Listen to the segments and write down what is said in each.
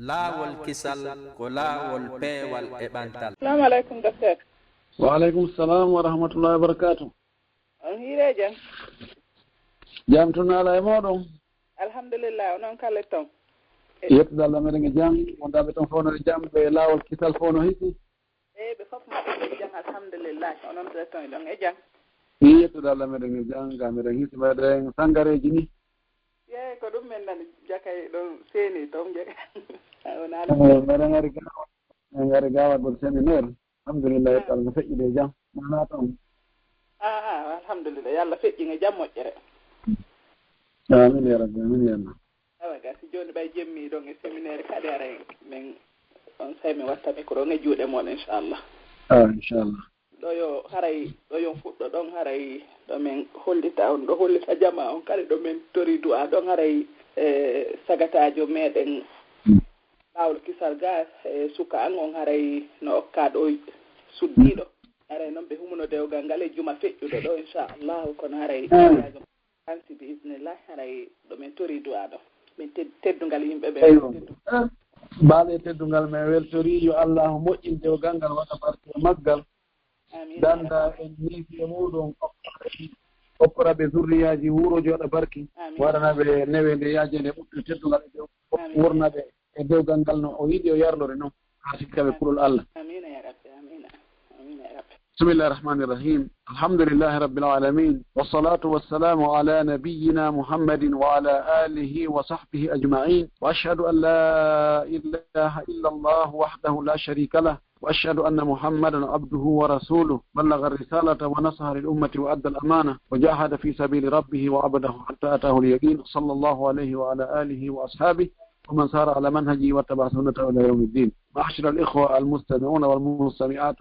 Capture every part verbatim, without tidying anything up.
Laawol kisal ko laawol peewal e ɓantal. Assalamu alaikum, docteur. Wa alaikum salam wa rahmatullahi wa barakatuh. On hiire jam? Jam tun ala e moɗon. Alhamdulillah, onon kala ton? Yettude Allah, meɗen e jam. Wondaaɓe ton fof no e jam, ɓe laawol kisal fof no hisi? Eyi, ɓe fof maɓɓe ɓe jam, alhamdulillah. Onon to ton ɗon e jam? Yettude Allah, meɗen e jam, ga meɗen hisi, meɗen sangareeji ni. Yeey, ko ɗum men nani, jakay ɗon seeni ton je. Wona Eh, meɗen ari ga, meɗen ari ga waɗgol séminaire. Alhamdulillah, yettude Allah, no feƴƴude e jam. Mana ton? Ah, ah, alhamdulillah, yo Allah feƴƴin e jam moƴƴere. Amin ya rabbi, amin ya Allah. Awa, ga si jooni ɓay jemmi ɗon e séminaire kadi, aray men on say mi watta micro on e juuɗe mon, inchallah. Ah, inchallah. Ɗo yo haray, ɗo yo fuɗɗo ɗon haray, ɗo men hollita on, ɗo hollita jama on kadi, ɗo men tori du'a ɗon haray, e sagataajo meɗen Mm. Laawol kisal ga, e suka an on haray no okka ɗo suddiiɗo. Haray noon ɓe humuno dewgal ngal e juma feƴƴuɗo ɗo, inchallah, kono haray sagataajo Ansi, bi iznillah, haray ɗo men tori du'a ɗo. Men ted-, teddungal yimɓe ɓe. Eyyo. Teddu- Baale teddungal, men weltori, yo Allah moƴƴin dewgal ngal, waɗa barke e maggal. Amin, ya Danda rabbi. En niifi e muɗum, okkora ɓe zurriyaaji wuro jooɗa barki. Amin. Waɗana ɓe newe nde yaajeende ɓuɗɗo teddungal e dew-, Amin. Wurna ɓe e dewgal ngal no o yiɗi o yarlore noon. Haa sikka ɓe kulol Allah. Amin, ya rabbi, amin. Amin, ya rabbi. بسم الله الرحمن الرحيم. الحمد لله رب العالمين. والصلاة والسلام على نبينا محمد وعلى آله وصحبه أجمعين. وأشهد أن لا إله إلا الله وحده لا شريك له. وأشهد أن محمدا عبده ورسوله. بلغ الرسالة ونصح للأمة وأدى الأمانة. وجاهد في سبيل ربه وعبده حتى أتاه اليقين. صلى الله عليه وعلى آله وأصحابه ومن سار على منهجه واتبع سنته إلى يوم الدين. معاشر الإخوة المستمعون والمستمعات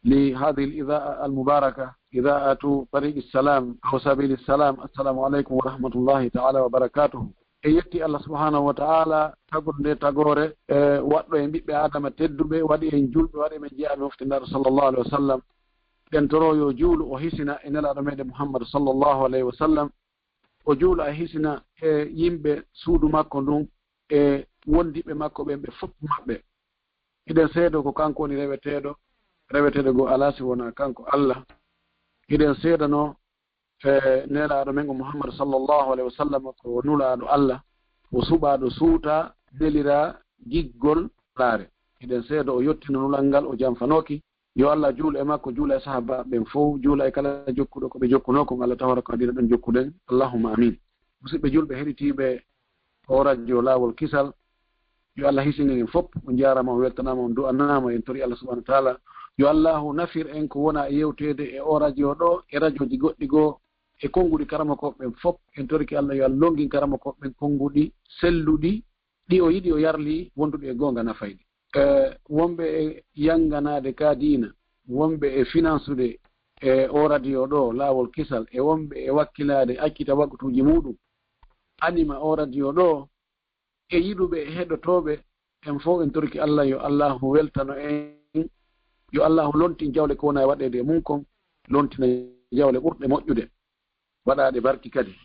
لهذه الإذاعة المباركة، إذاعة طريق السلام أو سبيل السلام، السلام عليكم ورحمة الله تعالى وبركاته. En yetti Allah subhanahu wa ta'ala, tagol nde tagoore, e waɗɗo en ɓiɓɓe Adama tedduɓe, waɗi en julɓe, waɗi men jeyaaɓe moftinaaɗo sallallahu alaihi wa sallam. Ɗen toro yo juulu o hisina e Nelaaɗo meɗen Muhammad sallallahu alaihi wa sallam. O juula e hisina e yimɓe suudu makko ndun, e wondiɓe makko ɓen ɓe fof maɓɓe. Hiɗen seedo ko kanko woni reweteeɗo, reweteeɗo goo alaa si wonaa kanko Allah. Hiɗen seedanoo e Nelaaɗo men o Muhammad sallallahu alaihi wa sallam ko nulaaɗo Allah, o suɓaaɗo suutaa, neliraa giggol laare. Hiɗen seedo o yottino nulal ngal, o janfanooki. Yo Allah juul e makko, juula e sahaabaaɓe ɓen fof, juula e kala jokkuɗo ko ɓe jokkunoo kon, Allah tawara ko adina ɗon jokkuɗen. Allahumma amin. Musidɓe julɓe heɗitiiɓe o radio Laawol Kisal, yo Allah hisinin en fof. On njaaraama, on weltanaama, on du'anaama, en tori Allah subhanahu wa ta'ala. Yo Allahu nafir en ko wona e yewteede e o radio ɗo, e radioji goɗɗi goo, e konnguɗi karamokooɓe ɓen fof. En torike Allah yo Allah lonngin karamokooɓe ɓen konnguɗi selluɗi, ɗi o yiɗi o yarli wonduɗi e goonga nafayɗi. E wonɓe e yannganaade ka diina, wonɓe e finansude e o radio ɗo, Laawol Kisal, e wonɓe e wakkilaade accita waktuuji muɗum, anima o radio ɗo, e yiɗuɓe e heɗotooɓe, en fof en torki Allah, yo Allahu weltano en, yo Allahu lontin jawle ko wona e waɗeede e mum kon, lontina jawle ɓurɗe moƴƴude, waɗaaɗe barki kadi.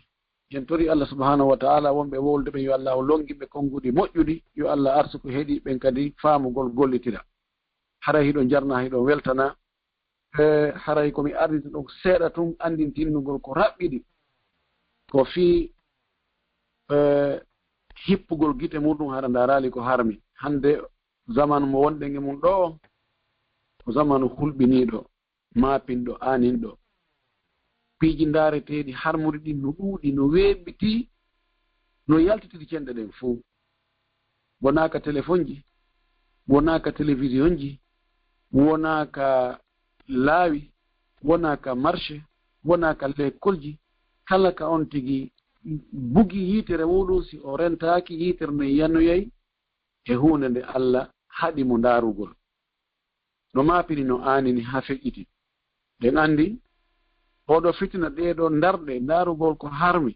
En tori Allah subhanahu wa ta'ala, wonɓe wowlude ɓen, yo Allahu lonngin ɓe konnguɗi moƴƴuɗi, yo Allah arsuku heɗiiɓe ɓen kadi faamugol gollitira. Haray hiɗon jarna, hiɗon weltana, e haray ko mi ardita ɗon seeɗa tun, anndintinnugol ko raɓɓiɗi, ko fii, e, hippugol gite muɗum, hara ndaaraali ko harmi. Hannde zamanu mo wonɗen e mum ɗo o, ko zamanu hulɓiniiɗo, maapinɗo, aaninɗo. Piiji ndaareteeɗi harmuɗi ɗin no ɗuuɗi, no weeɓiti, no yaltitiri cenɗe ɗen fow. Wonaa ka telefonji, wonaa ka televisionji, wonaa ka laawi, wonaa ka marché, wonaa ka lekkolji, kala ka on tigi bugi yiitere muɗum, si o rentaaki yiitere nden yanoyay e huunde nde Allah haɗi mo ndaarugol. No maapini, no aanini haa feƴƴiti. Ɗen anndi, oɗo fitina, ɗee ɗoo ndarɗe, ndaarugol ko harmi,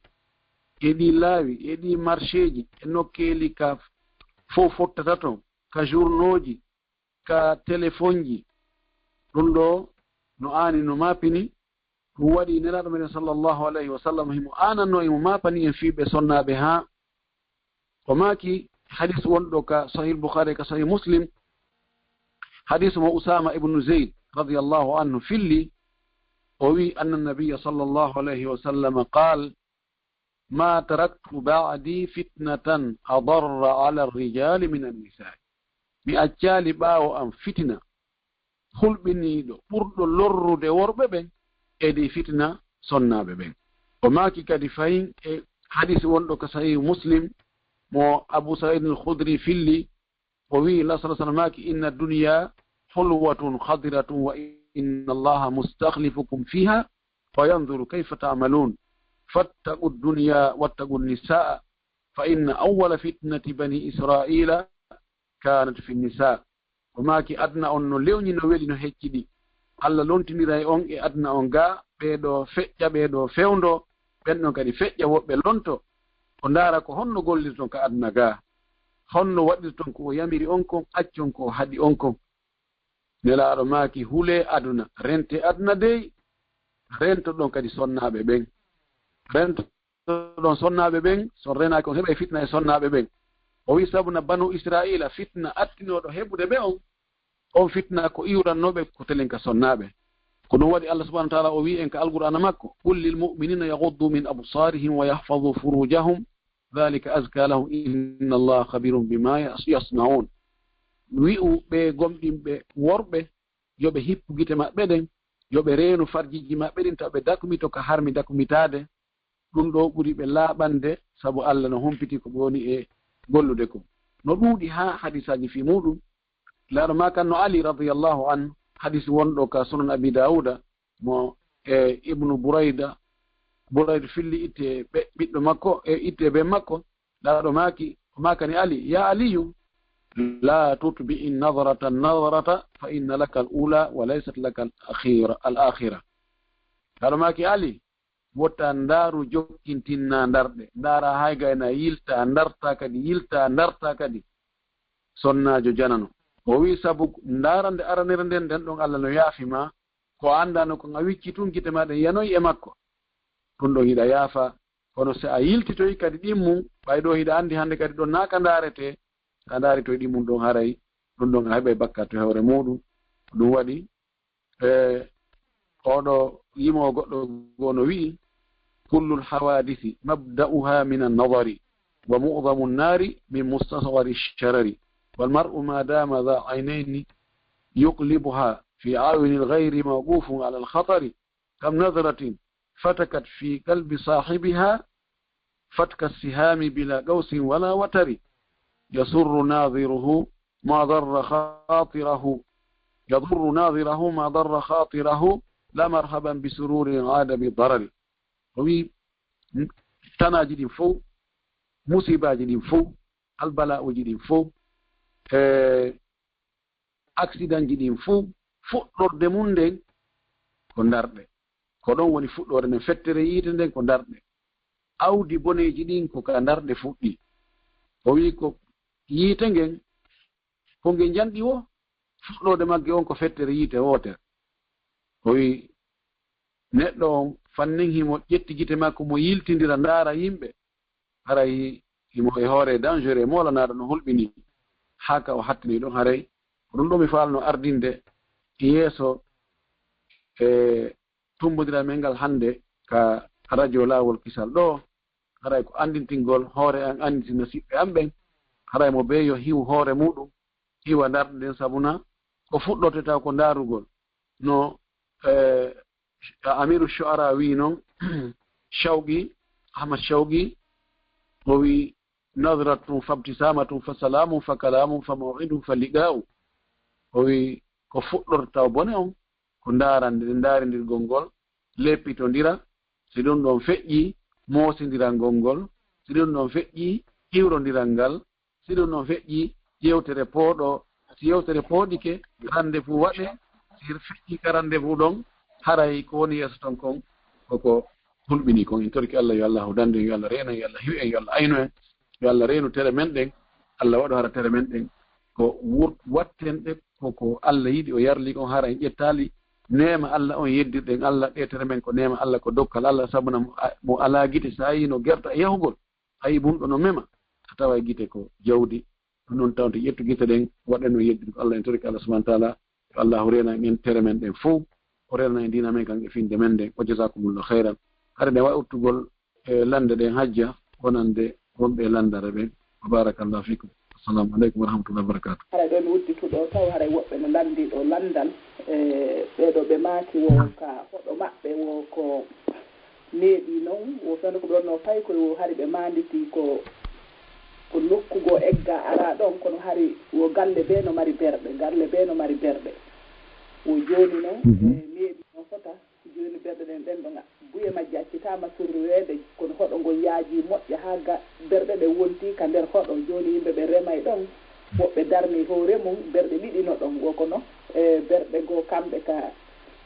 e ɗii laawi, e ɗii marchéji, e nokkeeli ka fow fottata ton, ka journauji, ka telefonji. Ɗum ɗoo no aani, no maapini, ɗum waɗi Nelaaɗo meɗen sallallahu alayhi wa sallam himo aananno, himo maapani en fii ɓe sonnaaɓe haa o maaki, hadis wonɗo ka Sahih Bukhari, ka Sahih Muslim, hadis mo Usama ibnu Zayd radiyallahu anhu filli, o wi, anna nabiyya sallallahu alayhi wa sallam qal, "Ma taraktu ba'di fitnatan adarra ala rijali min an-nisa." Mi accali ɓaawo am fitina hulɓiniiɗo ɓurɗo lorrude worɓe ɓen e ɗi fitina sonnaaɓe ɓen. O maaki kadi fayin e hadisi wonɗo ka Sahih Muslim mo Abu Sa'id al-Khudri filli, o wi, Allah sallallahu alaihi wasallam maaki, "Inna dunya hulwatun khadiratun wa inna Allaha mustakhlifukum fiha fa yanzuru kayfa ta'malun. Fattaqu dunya wattaqu nisaa, fa inna awwala fitnati bani Israila kanat fi nisa." O maaki, aduna on no lewni, no weli, no hecciɗi. Allah lontindiray on e aduna on ga, ɓee ɗoo feƴƴa, ɓee ɗoo fewndo, ɓen ɗon kadi feƴƴa, woɓɓe lonto. O ndaara ko honno gollirton ka aduna ga. Honno waɗirton ko o yamiri on kon, accon ko o haɗi on kon. Nelaaɗo maaki, hulee aduna, rentee aduna dey, rentoɗon kadi sonnaaɓe ɓen. Rentoɗon sonnaaɓe ɓen, so on renaaki on heɓay fitna e sonnaaɓe ɓen. O wi, sabu na Banu Israila fitna attinooɗo heɓude ɓe on, on fitna ko iwrannooɓe ko telen ka sonnaaɓe. Ko ɗum waɗi Allah subhanahu wa ta'ala o wi en ka Alqur'aana makko, "Qul lil mu'minina yaghuddu min absarihim wa yahfazu furujahum, dhalika azka lahum, inna Allaha khabirun bima yas-, yasna'un." Wi'u ɓe gomɗinɓe worɓe, yo ɓe hippu gite maɓɓe ɗen, yo ɓe reenu farjiji maɓɓe ɗin, taw ɓe dakmito ka harmi dakmitaade. Ɗum ɗoo ɓuri ɓe laaɓande, sabu Allah no humpiti ko ɓe woni e gollude kon. No ɗuuɗi haa hadisaaji fii muuɗum. Nelaaɗo maakan no Ali radiyallahu anhu, hadis wonɗo ka Sunan Abi Dawuda, mo e Ibnu Burayda, Burayda filli itte ɓe-, ɓiɗɗo makko, e itte ben makko, Nelaaɗo maaki, o maakani Ali, "Ya Aliyu, la tutbi'i nadrata nadrata, fa inna laka al-ula wa laysat laka al-akhira, al-akhira." Nelaaɗo maaki, Ali, wota ndaaru jokkintinna ndarɗe. Ndaara hay gayna, yilta, ndarta kadi, yilta, ndarta kadi. Sonnaajo janano. O wi, sabu ndaarande aranere nden, nden ɗon Allah no yaafi ma, ko a anndaano kon a wicci tun, gite ma ɗen yanoyi e makko. Ɗum ɗon hiɗa yaafa, kono si a yiltitoyi kadi ɗin mum, ɓay ɗoo hiɗa anndi hannde kadi ɗon naaka ndaarete, si a ndaaritoyi ɗin mum ɗon haray, ɗum ɗon a heɓay bakkaatu e hoore muuɗum. Ko ɗum waɗi, e, oɗo yimoowo goɗɗo goo no wi'i, "Kullul hawadisi mabda'uha min an-nadari, wa mu'zamu an-nari min mustasghari ash-sharari, wal mar'u ma dama dha aynayni yuqlibuha fi ayuni al-ghayri mawqufun ala al-khatari, kam nadratin fatakat fi qalbi sahibiha fatka as-sihami bila qawsin wala watari, yasurru nadhiruhu ma darra khatirahu, yadurru nadhirahu ma darra khatirahu, la marhaban bi sururin aada bi darari." O wi, tanaaji ɗin fow, musiibaaji ɗin fow, albala'uji ɗin fow, e accidentji ɗin fow, fuɗɗorde mum nden ko ndarɗe. Ko ɗon woni fuɗɗoore nden, fettere yiite nden ko ndarɗe. Awdi boneeji ɗin ko ka ndarɗe fuɗɗi. O wi ko yiite ngen, ko nge njanɗi wo, fuɗɗoode magge on ko fettere yiite wootere. O wi neɗɗo on fannin himo ƴetti gite makko mo yiltindira ndaara yimɓe, haray himo e hoore dangereux, moolanaaɗo no hulɓini, haa ka o hattini ɗon. Haray ko ɗum ɗo mi faalno ardinde yeeso e tummbondiral men ngal hannde ka radio Laawol Kisal ɗo, haray ko anndintingol hoore an, annditina siɓɓe an ɓen, haray mo bee yo hiw hoore muuɗum, hiwa ndarɗe ɗen, sabuna ko fuɗɗorte taw ko ndaarugol. No, eh, Amiru Shu'ara wi non, Shawqi, Ahmad Shawqi, o wi, "Nadratun fa ibtisamatun fa salamun fa kalamun fa maw'idun fa liqa'u." O wi, ko fuɗɗorta taw bone on, ko ndaarande, ndaarindirgol ngol, leppitondira, si ɗum ɗon feƴƴi, moosindirangol ngol, si ɗum ɗon feƴƴi, hiwrondiral ngal, si ɗum ɗon feƴƴi, yewtere pooɗo, si yewtere pooɗike, rendez-vous waɗe, si feƴƴi ka rendez-vous ɗon, haray ko woni yeeso ton kon, koko hulɓini kon. En torike Allah, yo Allah danndu en, yo Allah reenu en, yo Allah hiw en, yo Allah aynu en, yo Allah reenu tere men ɗen, Allah waɗu hara tere men ɗen ko wurt-, watten ɗe ko, ko Allah yiɗi, o yarli kon, hara en ƴettaali neema Allah on, yeddirɗen Allah, ɗe tere men ko neema Allah, ko dokkal Allah, sabuna mo a-, mo alaa gite, so a yii no gerta e yahugol, a yii bunɗo no mema, tawa e gite ko jawdi. Ɗum noon tawde ƴettu gite ɗen, waɗen no yeddude ko Allah, en torike Allah subhanahu wa taala, yo Allahu reena en tere men ɗen fof, o reena en diina men kan e finde men nden. Wa jazakumullahu khairan. Hade ɗen wawi udditgol e lande ɗen hajja, wonande wonɓe e landere ɓen. Wa barakallahu fikum. Assalamu aleykum wa rahmatullahi wa barakatuh. Haray ɗo mi udditi ɗo taw haray woɓɓe no landi ɗo landal, e ɓeeɗo ɓe maaki wo ka hoɗo maɓɓe wo ko neeɓi non, wo fewndo ko ɓe wonno paykoy wo hari ɓe maanditi ko, ko nokku goo egga ara ɗon, kono hari wo galle bee no mari berɗe, galle bee no mari berɗe. Wo jooni non, mhm, e neeɓi non fota, jooni berɗe ɗen ɗen ɗo nga-, buye majje accitaama surreede, kono hoɗo ngon yaaji moƴƴa haa ga-, berɗe ɗen wonti ka nder hoɗo. Jooni yimɓe ɓe remay ɗon, woɓɓe darni hoore mum, berɗe ɗiɗi no ɗon, wo kono, e, berɗe goo kamɓe ka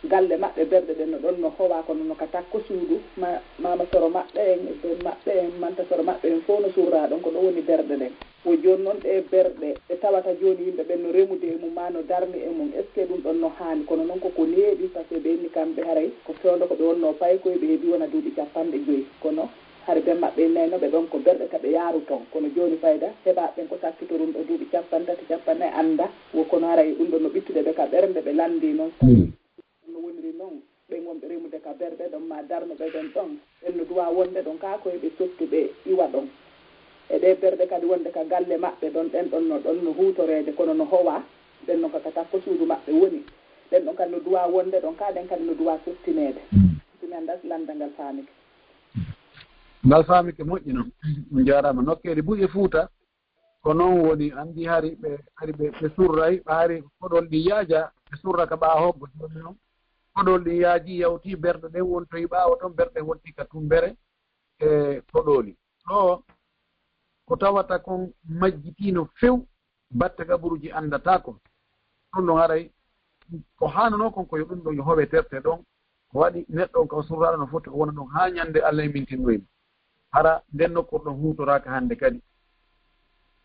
galle maɓɓe, berɗe ɗen no ɗon no howa, kono no ka takko suudu, ma-, maama soro maɓɓe en, e ben maɓɓe en, manta soro maɓɓe en, fof no surraa ɗon, ko ɗon woni berɗe ɗen. Wo jooni noon ɗee berɗe ɗe tawata jooni yimɓe ɓen no remude e mum, maa no darni e mum, est-ce que ɗum ɗon no haani? Kono noon ko ko neeɓi, par ce que ɓe inni kamɓe haray ko fewndo ko ɓe wonno paykoy, ɓe heɓi wona duuɓi capanɗe joyi, kono hari ben maɓɓe en nayno ɓe ɗon ko berɗe ka ɓe yaaru ton. Kono jooni fayda heɓaaɓe ɓen ko sakkito ɗum ɗo duuɓi capantati, capannay annda, wo kono haray ɗum ɗon no ɓittude ɓe ka ɓernde, ɓe lanndii noon. Mm. No woniri noon, ɓen wonɓe remude ka berɗe ɗon, maa darnuɓe ɓen ɗon, ɓen no duwaa wonde ɗon kaa ko e ɓe sottu ɓe iwa ɗon. E ɗee berɗe kadi wonde ka galle maɓɓe ɗon, ɗen ɗon no, ɗon no huutoreede, kono no howaa, ɗen ɗon ka, ka takko suudu maɓɓe woni. Ɗen ɗon kadi no duwaa wonde ɗon, kaa ɗen kadi no duwaa sottineede. Mm. Si mi anndaa si lanndal ngal faamike. Ngal faamike moƴƴi noon. On njaaraama. Nokkeeli buy e Fuuta, ko noon woni, anndi hari ɓe, hari ɓe, ɓe surray, ɓe hari koɗol ɗi yaaja, ɓe surra ka ɓaawo hoggo. Jooni noon, koɗol ɗi yaaji, yawti, berɗe ɗen wontoyi ɓaawo toon, berɗe wonti ka tumbere e koɗooli. Ɗo ko tawata kon majjitiino few, batte gaburuuji anndataako. Ɗum ɗon haray ko haananoo kon ko yo ɗum ɗon yo howe terte ɗon. Ko waɗi neɗɗo on ka o surraano no foti o wona ɗon haa ñannde Allah e mintinnoyi mo. Hara nden nokkuure ɗon huutoraaka hannde kadi.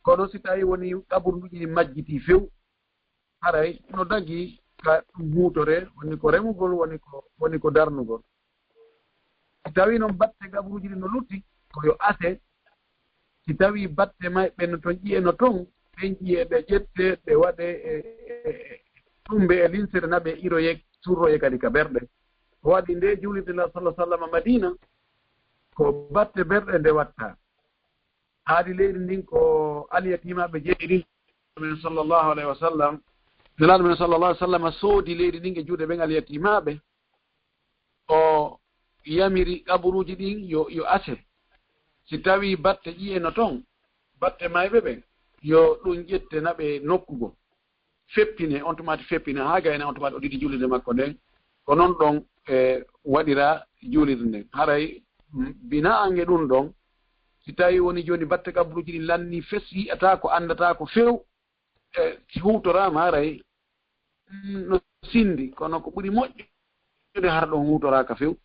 Kono si tawii woni qaburnuuji ɗi majjitii few, haray no dagii ka ɗum huutoree, woni ko remugol, woni ko, woni ko darnugol. Si tawii noon batte gaburuuji ɗin no lutti, ko yo ase. Si tawii batte mayɓe no ton, ƴi'e no ton, ɗen ƴi'e ɗe ƴettee, ɗe waɗee e, e, e tumbe e linsere, naɓee iroyee, surroyee kadi ka berɗe. Ko waɗi nde juulirde Nulaaɗo sallallahu alaihi wasallam Madiina, ko batte berɗe nde watta. Aadi leydi ndin ko alyatimaaɓe jeyi. Men sallallahu alaihi wasallam, Nulaaɗo men sallallahu alaihi wasallam soodi leydi ndin e juuɗe ɓen alyatimaaɓe. O yamiri qaburuuji ɗin yo, yo ase. Si tawii batte ƴi'e no ton, batte mayɓe ɓen, yo ɗum ƴette naɓe nokku goo. Feppine, on tumaati feppine, haa gayna on tumaati o ɗiɗi juulirde makko nden. Ko non ɗon e waɗira juulirde nden. Haray, mm, bina'an e ɗum ɗon, si tawii woni jooni batte qaburuuji ɗin lannii fes, yi'ataa ko, anndataa ko few, e si huutoraama haray, mm, no sinndi, kono ko ɓuri moƴƴude hara ɗon huutoraaka few.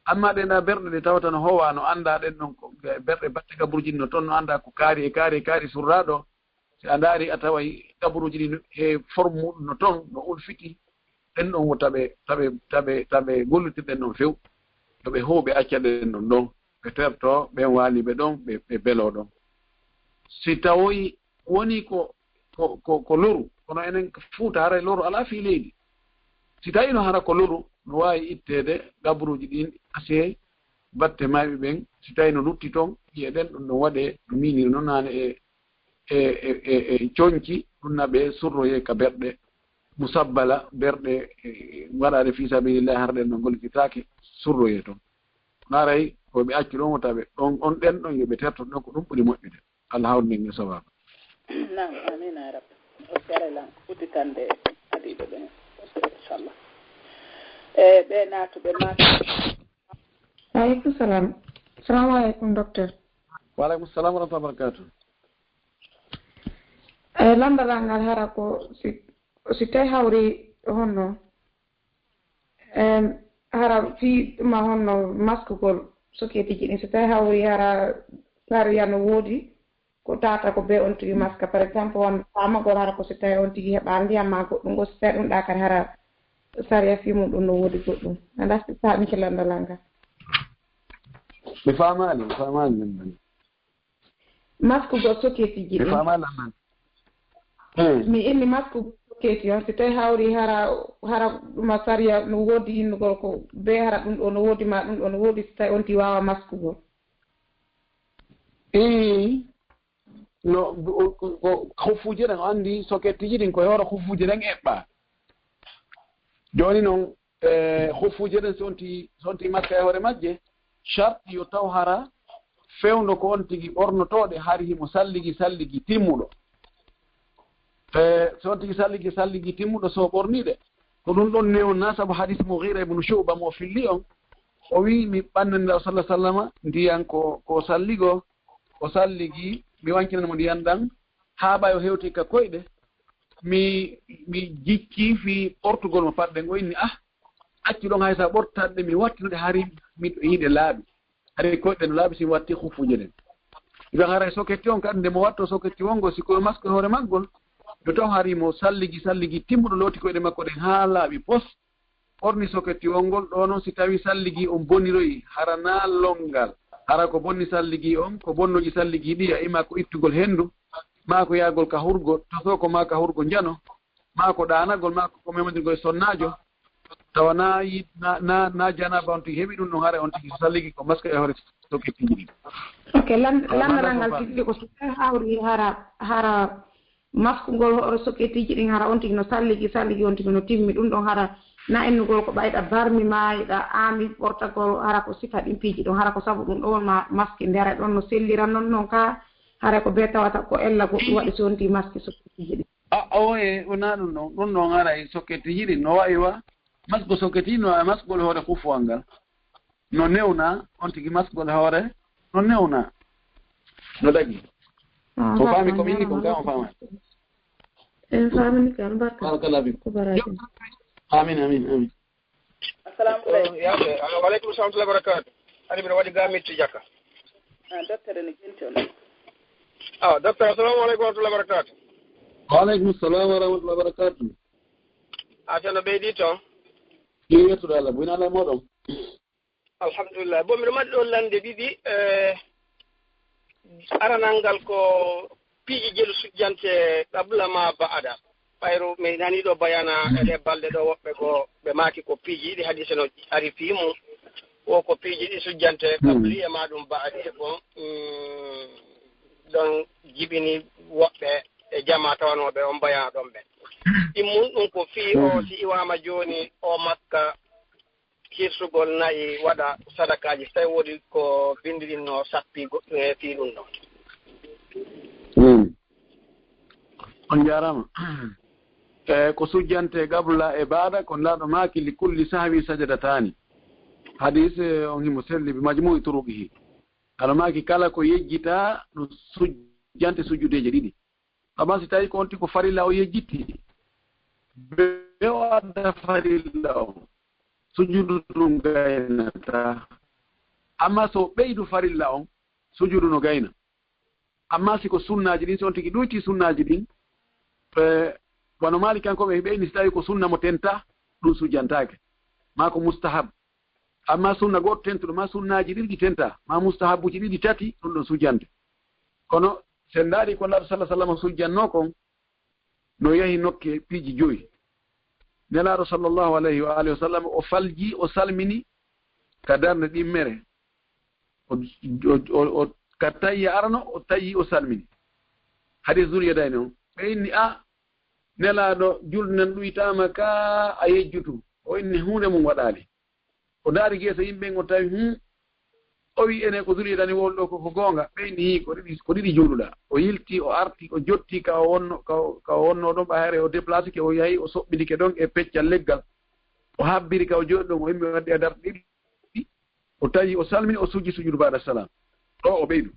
Amma ɗe ndaa berɗe ɗe tawata no howaa, no anndaa ɗen ɗon ko berɗe batte gaburuuji no ton, no anndaa ko kaari e kaari e kaari surraaɗo. Si a ndaari a taway gaburuuji ɗi no, e forme muɗum no ton, no ulfiti, ɗen ɗon wo taɓe, taɓe, taɓe, taɓe gollitirɗen ɗon few. Yo ɓe hoo ɓe acca ɗen ɗon ɗon. Ɓe terto, ɓen waaliɓe ɗon, ɓe, ɓe beloo ɗon. Si tawoyi woni ko, ko, ko, ko loru, kono enen Fuuta haray loru alaa fii leydi. Si tawii no hara ko loru, no waawi itteede gaburuuji ɗin, asee batte mayɓe ɓen, si tawii no lutti ton, ƴi'e ɗen ɗon ɗon waɗee no miiniri non naane e, e, e, e, e conci, ɗum naɓee surroyee ka berɗe, musabbala, berɗe, e, waɗaade fii sabilillahi, hara ɗen no gollititaake, surroyee ton. Haray ko ɓe accu ɗon wota ɓe, on, on ɗen ɗon yo ɓe terto ɗon, ko ɗum ɓuri moƴƴude. Allah hawru men e sawaaba. Naam, amiin ya Rabbi. O sere lan udditande adiiɓe ɓen. O sere, inchallah. E ɓe naatuɓe ma. Aleykum salam. Salamu aleykum, docteur. Wa aleykum salam wa rahmatullahi wa barakatuh. E, lanndal ngal hara ko si, si tawi hawri honno, em, hara fii ma honno maskugol soketiiji ɗin, si tawi hawri hara sariya no woodi ko tata ko be on tigi maska, par exemple, won faamagol hara ko si tawi on tigi heɓa ndiyam ma goɗɗum, go si tawi ɗum ɗa kadi hara sariya fii mum ɗum no woodi goɗɗum. Anndaa si faamike lanndal ngal. Mi faamaali, mi faamaali lanndal ngal. Maskugol soketiiji ɗin. Faama lamman. Hmm. Mi inni maskugol soketi on, si tawi hawri hara, hara ɗuma sariya no woodi innugol ko be hara ɗum ɗo no woodi ma ɗum ɗo no woodi, si tawi on ti waawa maskugol. Ii, no, ko, ko, ko hufuuje ɗen, o anndi soketiiji ɗin ko e hoore hufuuje ɗen eɓɓa. Jooni non, e, hufuuje ɗen, so on ti, so on ti maska e hoore majje, sharti yo taw hara fewndo ko on tigi ɓornotooɗe hari himo salligi, salligi timmuɗo. E, so on tigi salligi, salligi timmuɗo, so ɓorniɗe, ko ɗum ɗon newna, sabu hadis Mughira ibn Shu'ba mo filli on, o wi, mi ɓannani Rasul sallallahu alaihi wasallam ndiyan ko, ko salligo, o salligi, mi wankinan mo ndiyan ɗan, haa ɓay o hewti ka koyɗe, mi, mi jikki fii ɓortugol mo paɗɗen, o inni, ah, accu ɗon hay sa ɓortatɗe, mi wattinuɗe hari miɗo yiɗe laaɓi. Hari koyɗe no laaɓi si mi watti hufuuje ɗen. Iɗon haray soketi on kadi nde mo watto soketi wongo si ko masko e hoore maggol, yo taw hari mo salligi, salligi timmuɗo looti koyɗe makko ɗen haa laaɓi pos. Ɓorni soketiwol ngol, ɗoo noon si tawii salligii on boniroyii, hara naa lonngal, hara ko bonni salligii on, ko bonnooji salligii ɗii, a imaa ko ittugol henndu, maa ko yaagol ka hurgo, tosoo ko maa ka hurgo njano, maa ko ɗaanagol, maa ko, ko memondirgol e sonnaajo, tawa naa yi-, naa, naa, naa janaaba on tigi heɓi ɗum ɗon, hara on tigi so salligii ko maska e hoore soketiiji ɗin. Ok, lan-, lanndana ngal tigi ko so tawii hawri hara, hara maskugol hoore soketiiji ɗin, hara on tigi no salligi, salligi on tigi no timmi. Ɗum ɗon hara na ennugol ko ɓayɗa barmi maa, iɗa aami ɓortagol, hara ko sifa ɗin piiji ɗon, hara ko sabu ɗum ɗon ma-, maski ndere ɗon no sellira non, non ka, hara ko be tawata ko ella goɗɗum waɗi so on tigi maski soketiiji ɗin. A, oye, wonaa ɗum ɗon. Ɗum ɗon haray soketiiji ɗin no wa'i wa, masgo soketi no wa'i maskugol hoore kufuwal ngal. No newna, on tigi maskugol hoore, no newna. No dagi. Ah, ko faami ko min ni kon ka on faama. En faamini ka, barka. Barakallahu fiik. Ko baraji. Amin, amin, amin. Assalamu aleykum. Eh, yaade, ah, wa aleykum salam wa rahmatullahi wa barakatuh. Ani mbiɗa waɗi ga mitti jakka. Ah, docteur ene jenti on. Ah, docteur, assalamu aleykum wa rahmatullahi wa barakatuh. Wa aleykum salam wa rahmatullahi wa barakatuh. Ah, ceerno ɓeydi toon. Yo yettude Allah, buyna Allah e moɗon. Alhamdulillah. Bon, mbiɗo mari ɗoon lande ɗiɗi, eh, aranal ngal ko piiji jelu sujjante qabla ma ba'da. Ɓayru mi nanii ɗo bayana e ɗee balɗe ɗo woɓɓe ko ɓe maaki ko piiji ɗiɗi, hadise no ari fii mum. Wo ko piiji ɗiɗi sujjante qabli e ma ɗum ba'di. Bon, mm, ɗon jibini woɓɓe e jamaa tawanooɓe on bayana ɗon ɓen. Ɗimmun ɗum ko fii o si iwaama jooni o Makka hirsugol na'i, waɗa sadakaaji, so tawi woodi ko binndi ɗin no sappi goɗɗum e fii ɗum ɗon. Mm. On njaaraama. E ko sujjante qabla e baada, ko Nulaaɗo maaki, "Li kulli sahwi sajadataani." Hadis, e, on himo selli bi majmu'i turuqihi. Nulaaɗo maaki, kala ko yejjitaa no sujjante sujjudeeje ɗiɗi. Amma si tawi ko on tigi ko farilla o yejjiti, be o adda farilla on, sujudu ndun gaynataa. Amma so o ɓeydu farilla on, sujudu no gayna. Amma si ko sunnaaji ɗin, si on tigi ɗuyti sunnaaji ɗin, e, wano Maalikankooɓe ɓe inni, si tawi ko sunna mo tentaa, ɗum sujjantaake. Maa ko mustahab. Amma sunna gooto tentuɗo, maa sunnaaji ɗiɗi ɗi tentaa, maa mustahabuuji ɗiɗi tati, ɗum ɗon sujjante. Kono sen ndaarii ko Nulaaɗo sallallahu alaihi wasallam sujjannoo kon, no yahi nokke piiji joyi. Nelaaɗo sallallahu alaihi wa alihi wa sallam, o falji, o salmini ka darnde ɗimmere. O, o, o, o, ka tayya arano, o tayyi, o salmini. Hadis Zul Yadayni on. Ɓe inni, "A, Nelaaɗo, julde nden ɗuytaama ka a yejjutu." O inni, "Huunde mum waɗaali." O ndaari geese yimɓe ɓen, o tawi, hmm, o wi, "Ene ko Zul Yadayni wowli ɗo ko, ko goonga?" Ɓe inni, "Hii, ko ɗiɗi, ko ɗiɗi juuluɗaa." O yilti, o arti, o jotti ka o wonno, ka o, ka o wonno ɗon, ɓay haray o déplacé ke, o yahi, o soɓɓindike ɗon e peccal leggal. O habbiri ka o jooɗi ɗon, o immi, o waddi e darɗe ɗiɗi. O tawi, o salmini, o sujji sujudu baada salam. Ɗo o ɓeydu.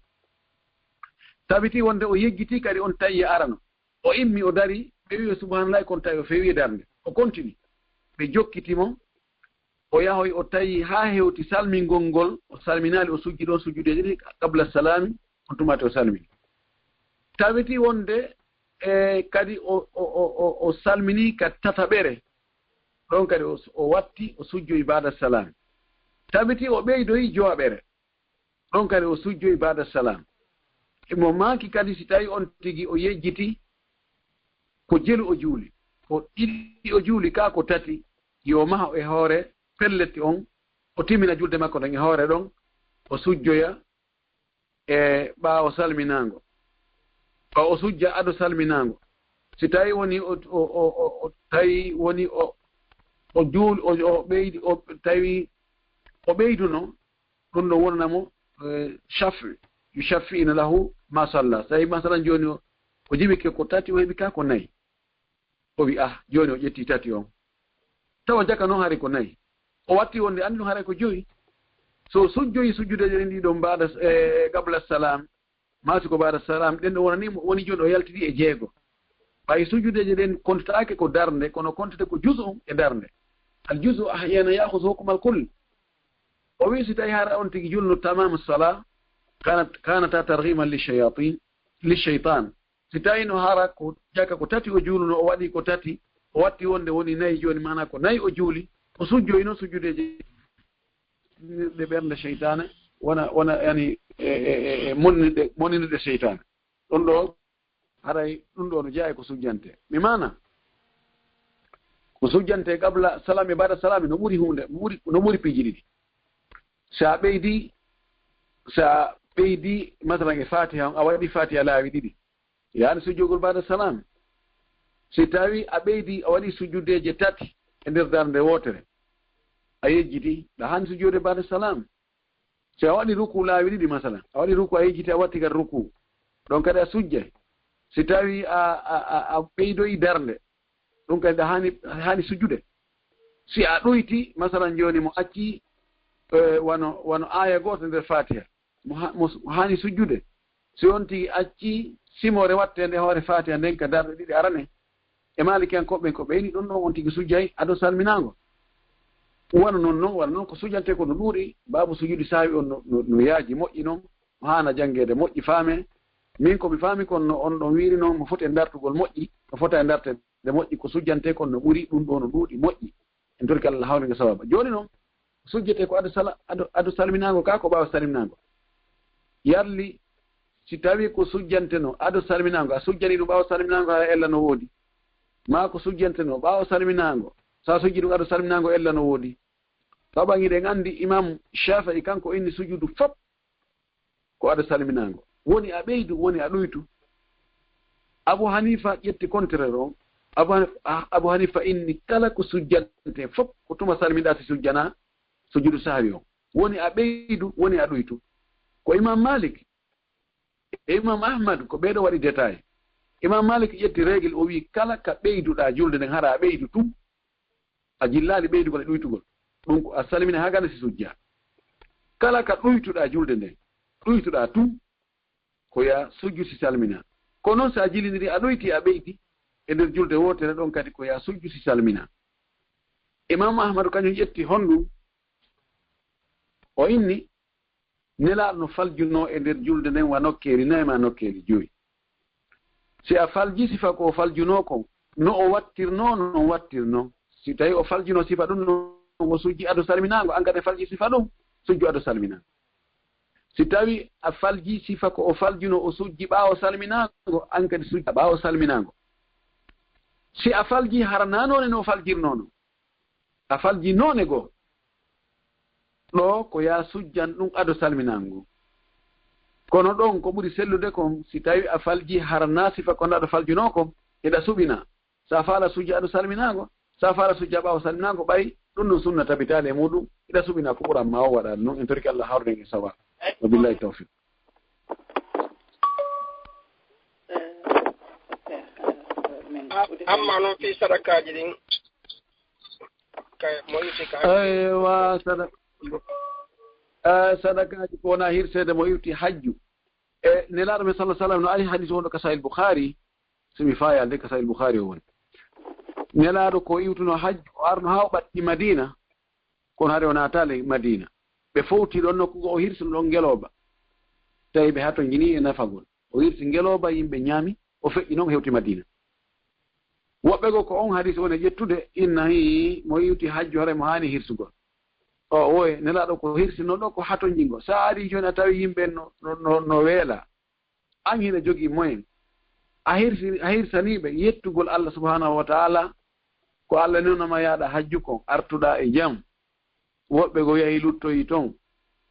Tabiti wonde o yejjiti kadi on tayya arano. O immi, o dari, ɓe wi, "Subhanallahi," kon tawi o fewi e darnde. O kontini. Ɓe jokkiti mo, o yahoy, o tawi haa hewti salmingol ngol, o salminaali, o sujji ɗon sujjudeeje ɗiɗi qabla salami, on tuma tee o salmini. Tawiti wonde, e, kadi o, o, o, o, o salmini ka tataɓere, ɗon kadi o, o watti, o sujjoyi baada salami. Tawiti o ɓeydoyi jowaɓere, ɗon kadi o sujjoyi baada salam. Emo maaki kadi si tawi on tigi o yejjiti ko jelu o juuli, ko ɗiɗi o juuli, kaa ko tati, yo maho e hoore pellet on, o timmina julde makko ɗon e hoore ɗon, o sujjoya e ɓaawo salminaango. O, o sujja ado salminaango. Si tawi woni o, o, o, o, o tawi woni o, o juul-, o, o ɓeydi, o tawi o ɓeyduno, ɗum ɗo wonana mo, eh, shafi, yushaffi'ina lahu ma salla. So tawi masalan jooni o, o jibike ko tati, o heɓi ka ko nayi. O wi, "Ah, jooni o ƴetti tati on." Tawa jaka noon hari ko nayi. O watti wonde anndi ɗum haray ko joyi. So sujjoyi sujjudeeje ɗen ɗiɗon mbaɗa, eh, qabla salam, maa si ko baada salam, ɗen ɗo wonani mo, woni jooni o yaltidi e jeego. Ɓay sujjudeeje ɗen kontataake ko darnde, kono kontete ko juz'un e darnde. Al juz'u ahyaanan ya'khudhu hukmal kull. O wi si tawi hara on tigi julno tamam sala, kanat, kanata targhiman li shayatin, li shaytan. Si tawi no hara ko jaka ko tati o juuluno, o waɗi ko tati, o watti wonde woni nayi jooni, maana ko nayi o juuli, o sujjoyno sujjudeeje ɗe ɓernde seytaane, wona, wona, yani, e, e, e, e, monnirɗe, monnirɗe seytaane. Ɗum ɗo, haray ɗum ɗo no jeyaa e ko sujjante. Mi maana, ko sujjante qabla salami, baada salami, no ɓuri huunde, no ɓuri, no ɓuri piiji ɗiɗi. Sa ɓeydi, sa ɓeydi, masalan, e Fatiha on, a waɗi Fatiha laawi ɗiɗi. Yaani sujjogol baada salam. Si tawi a ɓeydi, a waɗi sujjudeeje tati e nder darnde wootere, a yejjiti, ɗa haani sujjude baada salam. Si a waɗi ruku laawi ɗiɗi, masalan, a waɗi ruku, a yejjiti, a watti kadi ruku, ɗon kadi a sujjay. Si tawi a, a, a, a ɓeydoyi darnde, ɗum kadi ɗa haani, haani sujjude. Si a ɗoyti, masalan, jooni mo acci, eh, wano, wano aaya gooto nder Fatiha, mo ha-, mo s-, mo haani sujjude. Si on tigi acci simoore wattende hoore Fatiha nden ka darɗe ɗiɗi arane, e Maalikiyankooɓe ɓen ko ɓeyni ɗum ɗon, on tigi sujjay ado salminaango. Wano non non, wano non ko sujjante ko no ɗuuɗi, baabu sujudi sahwi on no, no, no yaaji moƴƴi non, mo haana janngeede moƴƴi faame. Min ko mi faami kon no on ɗon wiiri non, mo foti e dartugol moƴƴi, mo fota e dartede moƴƴi, ko sujjante kon no ɓuri, ɗum ɗo no ɗuuɗi moƴƴi. En torki Allah hawrinde sawaaba. Jooni non, sujjete ko ado sala-, ado, ado salminaango kaa ko ɓaawo salminaango? Yarli, si tawi ko sujjante no ado salminaango, a sujjani ɗum ɓaawo salminaango, hara ella no woodi. Maa ko sujjante no ɓaawo salminaango, so a sujji ɗum ado salminaango, ella no woodi. Sabu hiɗen anndi Imam Shafi'i kanko inni sujudu fop ko ado salminaango. Woni a ɓeydu, woni a ɗuytu. Abu Hanifa ƴetti contraire on. Abu Hanif-, ah, Abu Hanifa inni kala ko sujjante fop ko tuma salminɗa si sujjana sujudu sahwi on. Woni a ɓeydu, woni a ɗuytu. Ko Imam Malik e Imam Ahmad ko ɓeeɗo waɗi détail. Imam Malik ƴetti règle, o wi kala ka ɓeyduɗa julde nden hara a ɓeydu tun. A jillaali ɓeydugol e ɗuytugol. Ɗum ko a salmina haa gana si sujja. Kala ka ɗuytuɗaa julde nden, ɗuytuɗaa tun, ko yaa sujju si salmina. Ko noon si a jillindiri, a ɗoyti, a ɓeydi e nder julde wootere ɗon kadi, ko yaa sujju si salmina. Imaamu Ahmadu kañum ƴetti honɗum? O inni, Nelaaɗo no faljunoo e nder julde nden wa nokkeeli nayi maa nokkeeli joyi. Si a faljii sifa ko o faljunoo kon, no o wattirnoo, no o wattirnoo. Si tawii o faljunoo sifa ɗum, no o sujji ado salminaango, an kadi a faljii sifa ɗum, sujju ado salminaango. Si tawii a faljii sifa ko o faljunoo, o sujji ɓaawo salminaango, an kadi sujji ɓaawo salminaango. Si a faljii hara naa noone no o faljirnoo non, a faljii noone goo. Ɗoo ko yaa sujjan ɗum ado salminaango. Kono ɗon ko ɓuri sellude kon, si tawii a faljii hara naa sifa ko aɗa faljunoo kon, hiɗa suɓina. So a faala sujja ado salminaango, so a faala sujja ɓaawo salminaango, ɓay ɗum ɗum sunna tabitaali e muuɗum, hiɗa suɓina ko ɓuran ma o waɗa ɗum. En torike Allah hawruden e sawaab. Wa billahi tawfiq. Amma noon fii sadakaaji ɗin, kay, mo itti ka hajju. Eywa, sada-, eh, sadakaaji ko wona hirseede mo itti hajju. E Nelaaɗo men sallallahu alaihi wasallam no ari hadis wonɗo ka Sahih Bukhari, so mi faayalde ka Sahih Bukhari o woni. Nelaaɗo ko iwtuno hajju, o arno haa o ɓatti Madina, kono hari o naataali Madina. Ɓe fowti ɗon nokku goo, o hirsi ɗon ngelooba. Tawi ɓe hatonjini e nafagol. O hirsi ngelooba, yimɓe ñaami, o feƴƴi noon, o hewti Madina. Woɓɓe goo ko on hadis woni ƴettude, inna hii, mo iwti hajju, haray mo haani hirsugol. O, oye, Nelaaɗo ko hirsi noon ɗo ko hatonjingo. So a arii jooni a tawi yimɓe no, no, no, no weela. An hiɗa jogii moyen. A hirsiri, a hirsanii ɓe yettugol Allah subhanahu wa ta'ala, ko Allah newna ma yaaɗa hajju kon, artuɗaa e jam. Woɓɓe go yahi luttoyi ton.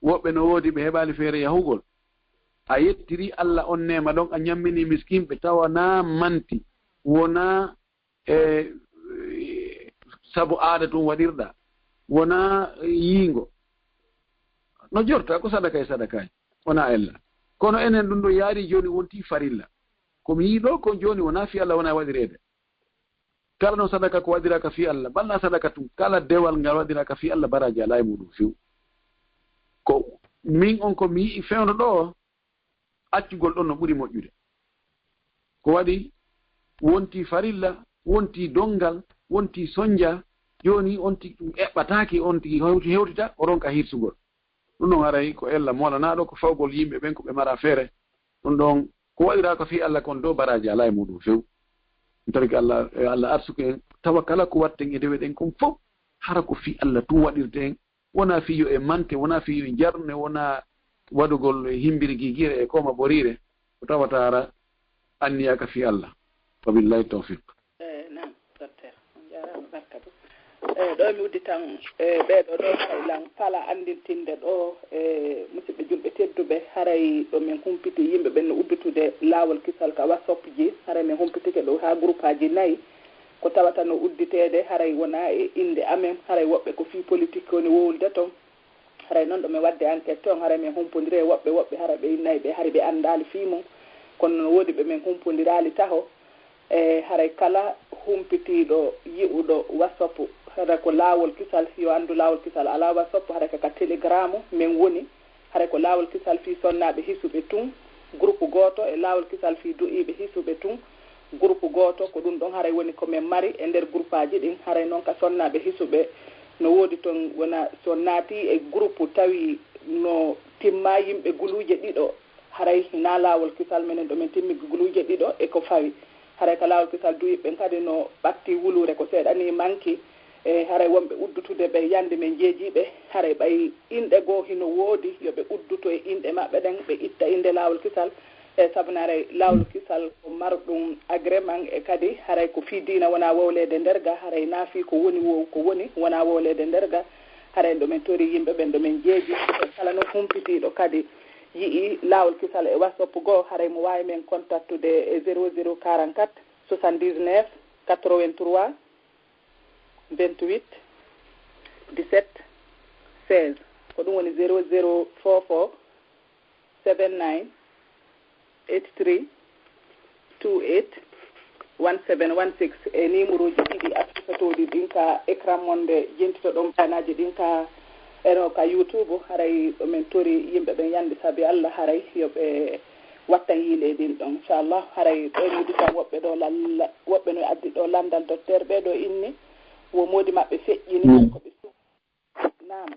Woɓɓe no woodi ɓe heɓaali feere yahugol. A yettiri Allah on neema ɗon, a ñammini miskinɓe, tawa naa manti, wonaa e sabu aada tun waɗirɗa, wonaa yiingo. No jorta ko sadaka e sadakaaji, wonaa ella. Kono enen ɗum ɗo yaari jooni wonti farilla. Ko mi yii ɗo kon jooni wonaa fii Allah wonaa waɗireede. Kala no sadaka ko waɗiraaka fii Allah, balla sadaka tun, kala dewal ngal waɗiraaka fii Allah, baraaji alaa e muɗum few. Ko min on ko mi yi'i fewndo ɗo, accugol ɗon no ɓuri moƴƴude. Ko waɗi wonti farilla, wonti donngal, wonti sonnja, jooni on tigi ɗum eɓɓataake, on tigi hewti-, hewtita, o ronka hirsugol. Ɗum ɗon haray ko ella moolanaaɗo, ko fawgol yimɓe ɓen ko ɓe mara feere. Ɗum ɗon ko waɗiraa ko fii Allah kon dow baraaji alaa e muɗum few. Ɗum tawii ko Allah, e Allah arsuku en, tawa kala ko waɗten e dewe ɗen kon fof, hara ko fii Allah tun waɗirten, wonaa fii yo en mante, wonaa fii yo en jarne, wonaa waɗugol himbiri gigire e kooma ɓoriire, ko tawata hara anniyaaka fii Allah. Wa billahi tawfiq. Eh, naam, docteur. On jaaraama, barka ɗum. Eh, ɗo mi udditan, eh, ɓeeɗo ɗo, haray lan fala anndintinde ɗo, eh, musidɓe julɓe tedduɓe, haray ɗo min humpiti yimɓe ɓen no uddutude laawol kisal ka WhatsApp ji, haray min humpitike ɗo haa groupe aji nayi, ko tawata no udditeede, haray wonaa e innde amen, haray woɓɓe ko fii politique woni wowlude ton. Haray noon ɗo min waɗde enquête toon, haray min humpondiri e woɓɓe, woɓɓe hara ɓe innayi ɓe, hari ɓe anndaali fii mum. Kono no woodi ɓe min humpondiraali taho. E haray kala humpitiiɗo yi'uɗo WhatsApp, hara ko laawol kisal, yo anndu laawol kisal alaa WhatsApp, haray ko ka Telegram min woni. Haray ko laawol kisal fii sonnaaɓe hisuɓe tun, groupe gooto, e laawol kisal fii du'iiɓe hisuɓe tun, groupe gooto. Ko ɗum ɗon haray woni ko min mari e nder groupaaji ɗin. Haray noon ka sonnaaɓe hisuɓe no woodi ton, wona so naatii e groupe tawi no timma yimɓe guluuje ɗiɗo, haray hinaa laawol kisal, minen ɗo min timmi guluuje ɗiɗo e ko fawi. Haray ka laawol kisal du'iiɓe ɓen kadi no ɓatti wuluure ko seeɗa nii manki. E haray wonɓe uddutude ɓe yande min jeejii ɓe, haray ɓay inɗe goo hino woodi, yo ɓe udduto e inɗe maɓɓe ɗen, ɓe itta innde laawol kisal. E sabu no haray laawol kisal ko marɗum agrément, e kadi haray ko fii diina, wonaa wowleede nder ga, haray naa fii ko woni wo-, ko woni, wonaa wowleede nder ga. Haray ɗo min tori yimɓe ɓen ɗo min jeejii, e kala no humpitiiɗo kadi yi'i laawol kisal e WhatsApp goo, haray mo waawi min contactude e zéro zéro quarante-quatre soixante-dix-neuf quatre-vingt-trois vingt-huit dix-sept seize. Ko ɗum woni zéro zéro four four seven nine eight three two eight one seven one six, e nimuruuji ɗiɗi accusatooɗi ɗin ka écran mon nde jentitoɗon bayanaaji ɗin ka, eno ka YouTube. Haray ɗo min tori yimɓe ɓen yande sabi Allah, haray yo ɓe wattan yiileeɗin ɗon, inchallah. Haray ɗo mi udditan woɓɓe ɗo lalla-, woɓɓe no addi ɗo lanndal docteur ɓe ɗo inni, wo moodi maɓɓe feƴƴini, mm, ko ɓe su-, naam,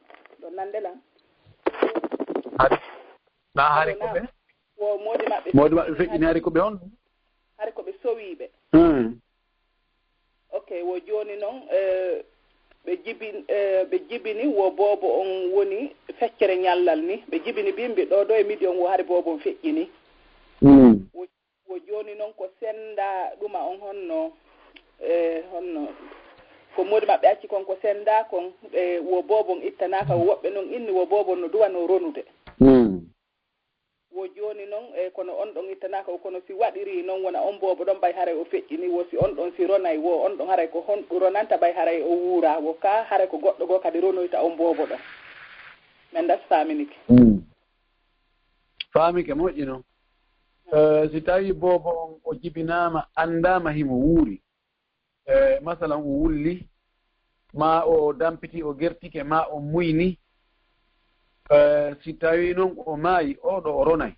ɗo nande lan. Hari, na hari ko ɓe? Wo moodi maɓɓe, moodi maɓɓe feƴƴini, hari ko ɓe honɗum? Hari ko ɓe sowiiɓe. Hmm. Ok, wo jooni noon, eh, ɓe jibin-, eh, ɓe jibini wo boobo on woni feccere ñallal ni. Ɓe jibini bimbi ɗo, ɗo e midi on wo hari boobo on feƴƴini. Mm. Wo, wo jooni noon ko sennda ɗuma on honno, eh, honno ko moodi maɓɓe acci kon ko sennda kon, eh, wo boobo on ittanaaka, wo woɓɓe noon inni wo boobo on no duwanoo ronude. Mm. Wo jooni noon, e kono on ɗon ittanaaka o, kono si waɗirii noon, wona on boobo ɗon ɓay haray o feƴƴini, wo si on ɗon si ronay, wo on ɗon haray ko honɗum ronanta ɓay haray o wuuraa, wo ka haray ko goɗɗo goo kadi ronoyta on boobo ɗon. Mi anndaa si faaminike. Mm. Faamike, moƴƴi noon. Eh, si tawii boobo on o jibinaama, anndaama himo wuuri, e, masalan, o wulli, maa o dampiti, o gertike, maa o muyni, e, si tawii noon o maayi, oo ɗoo o ronay.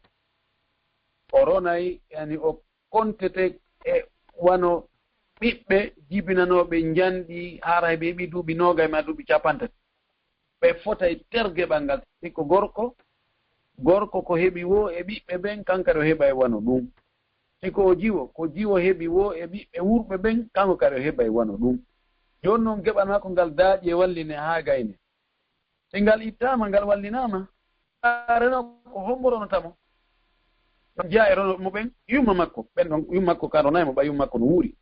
O ronay, yani, o kontete e wano ɓiɓɓe jibinanooɓe njanɗi, hara ɓe heɓi duuɓi noogay maa duuɓi capantati. Ɓe fotay ter geɓal ngal. Si ko gorko, gorko ko heɓi woo e ɓiɓɓe ɓen, kanko kadi o heɓay wano ɗum. Si ko o jiwo, ko jiwo heɓi woo e ɓiɓɓe wurɓe ɓen, kanko kadi o heɓay wano ɗum. Jooni noon geɓal makko ngal daaƴi e walline haa gayne. Si ngal ittaama, ngal wallinaama, a reno ko hombo ronotamo? Ɗon jeyaa e ronooɓe mo ɓen, yumma makko, ɓen ɗon yumma makko ka ronay mo, ɓay yumma makko no wuuri.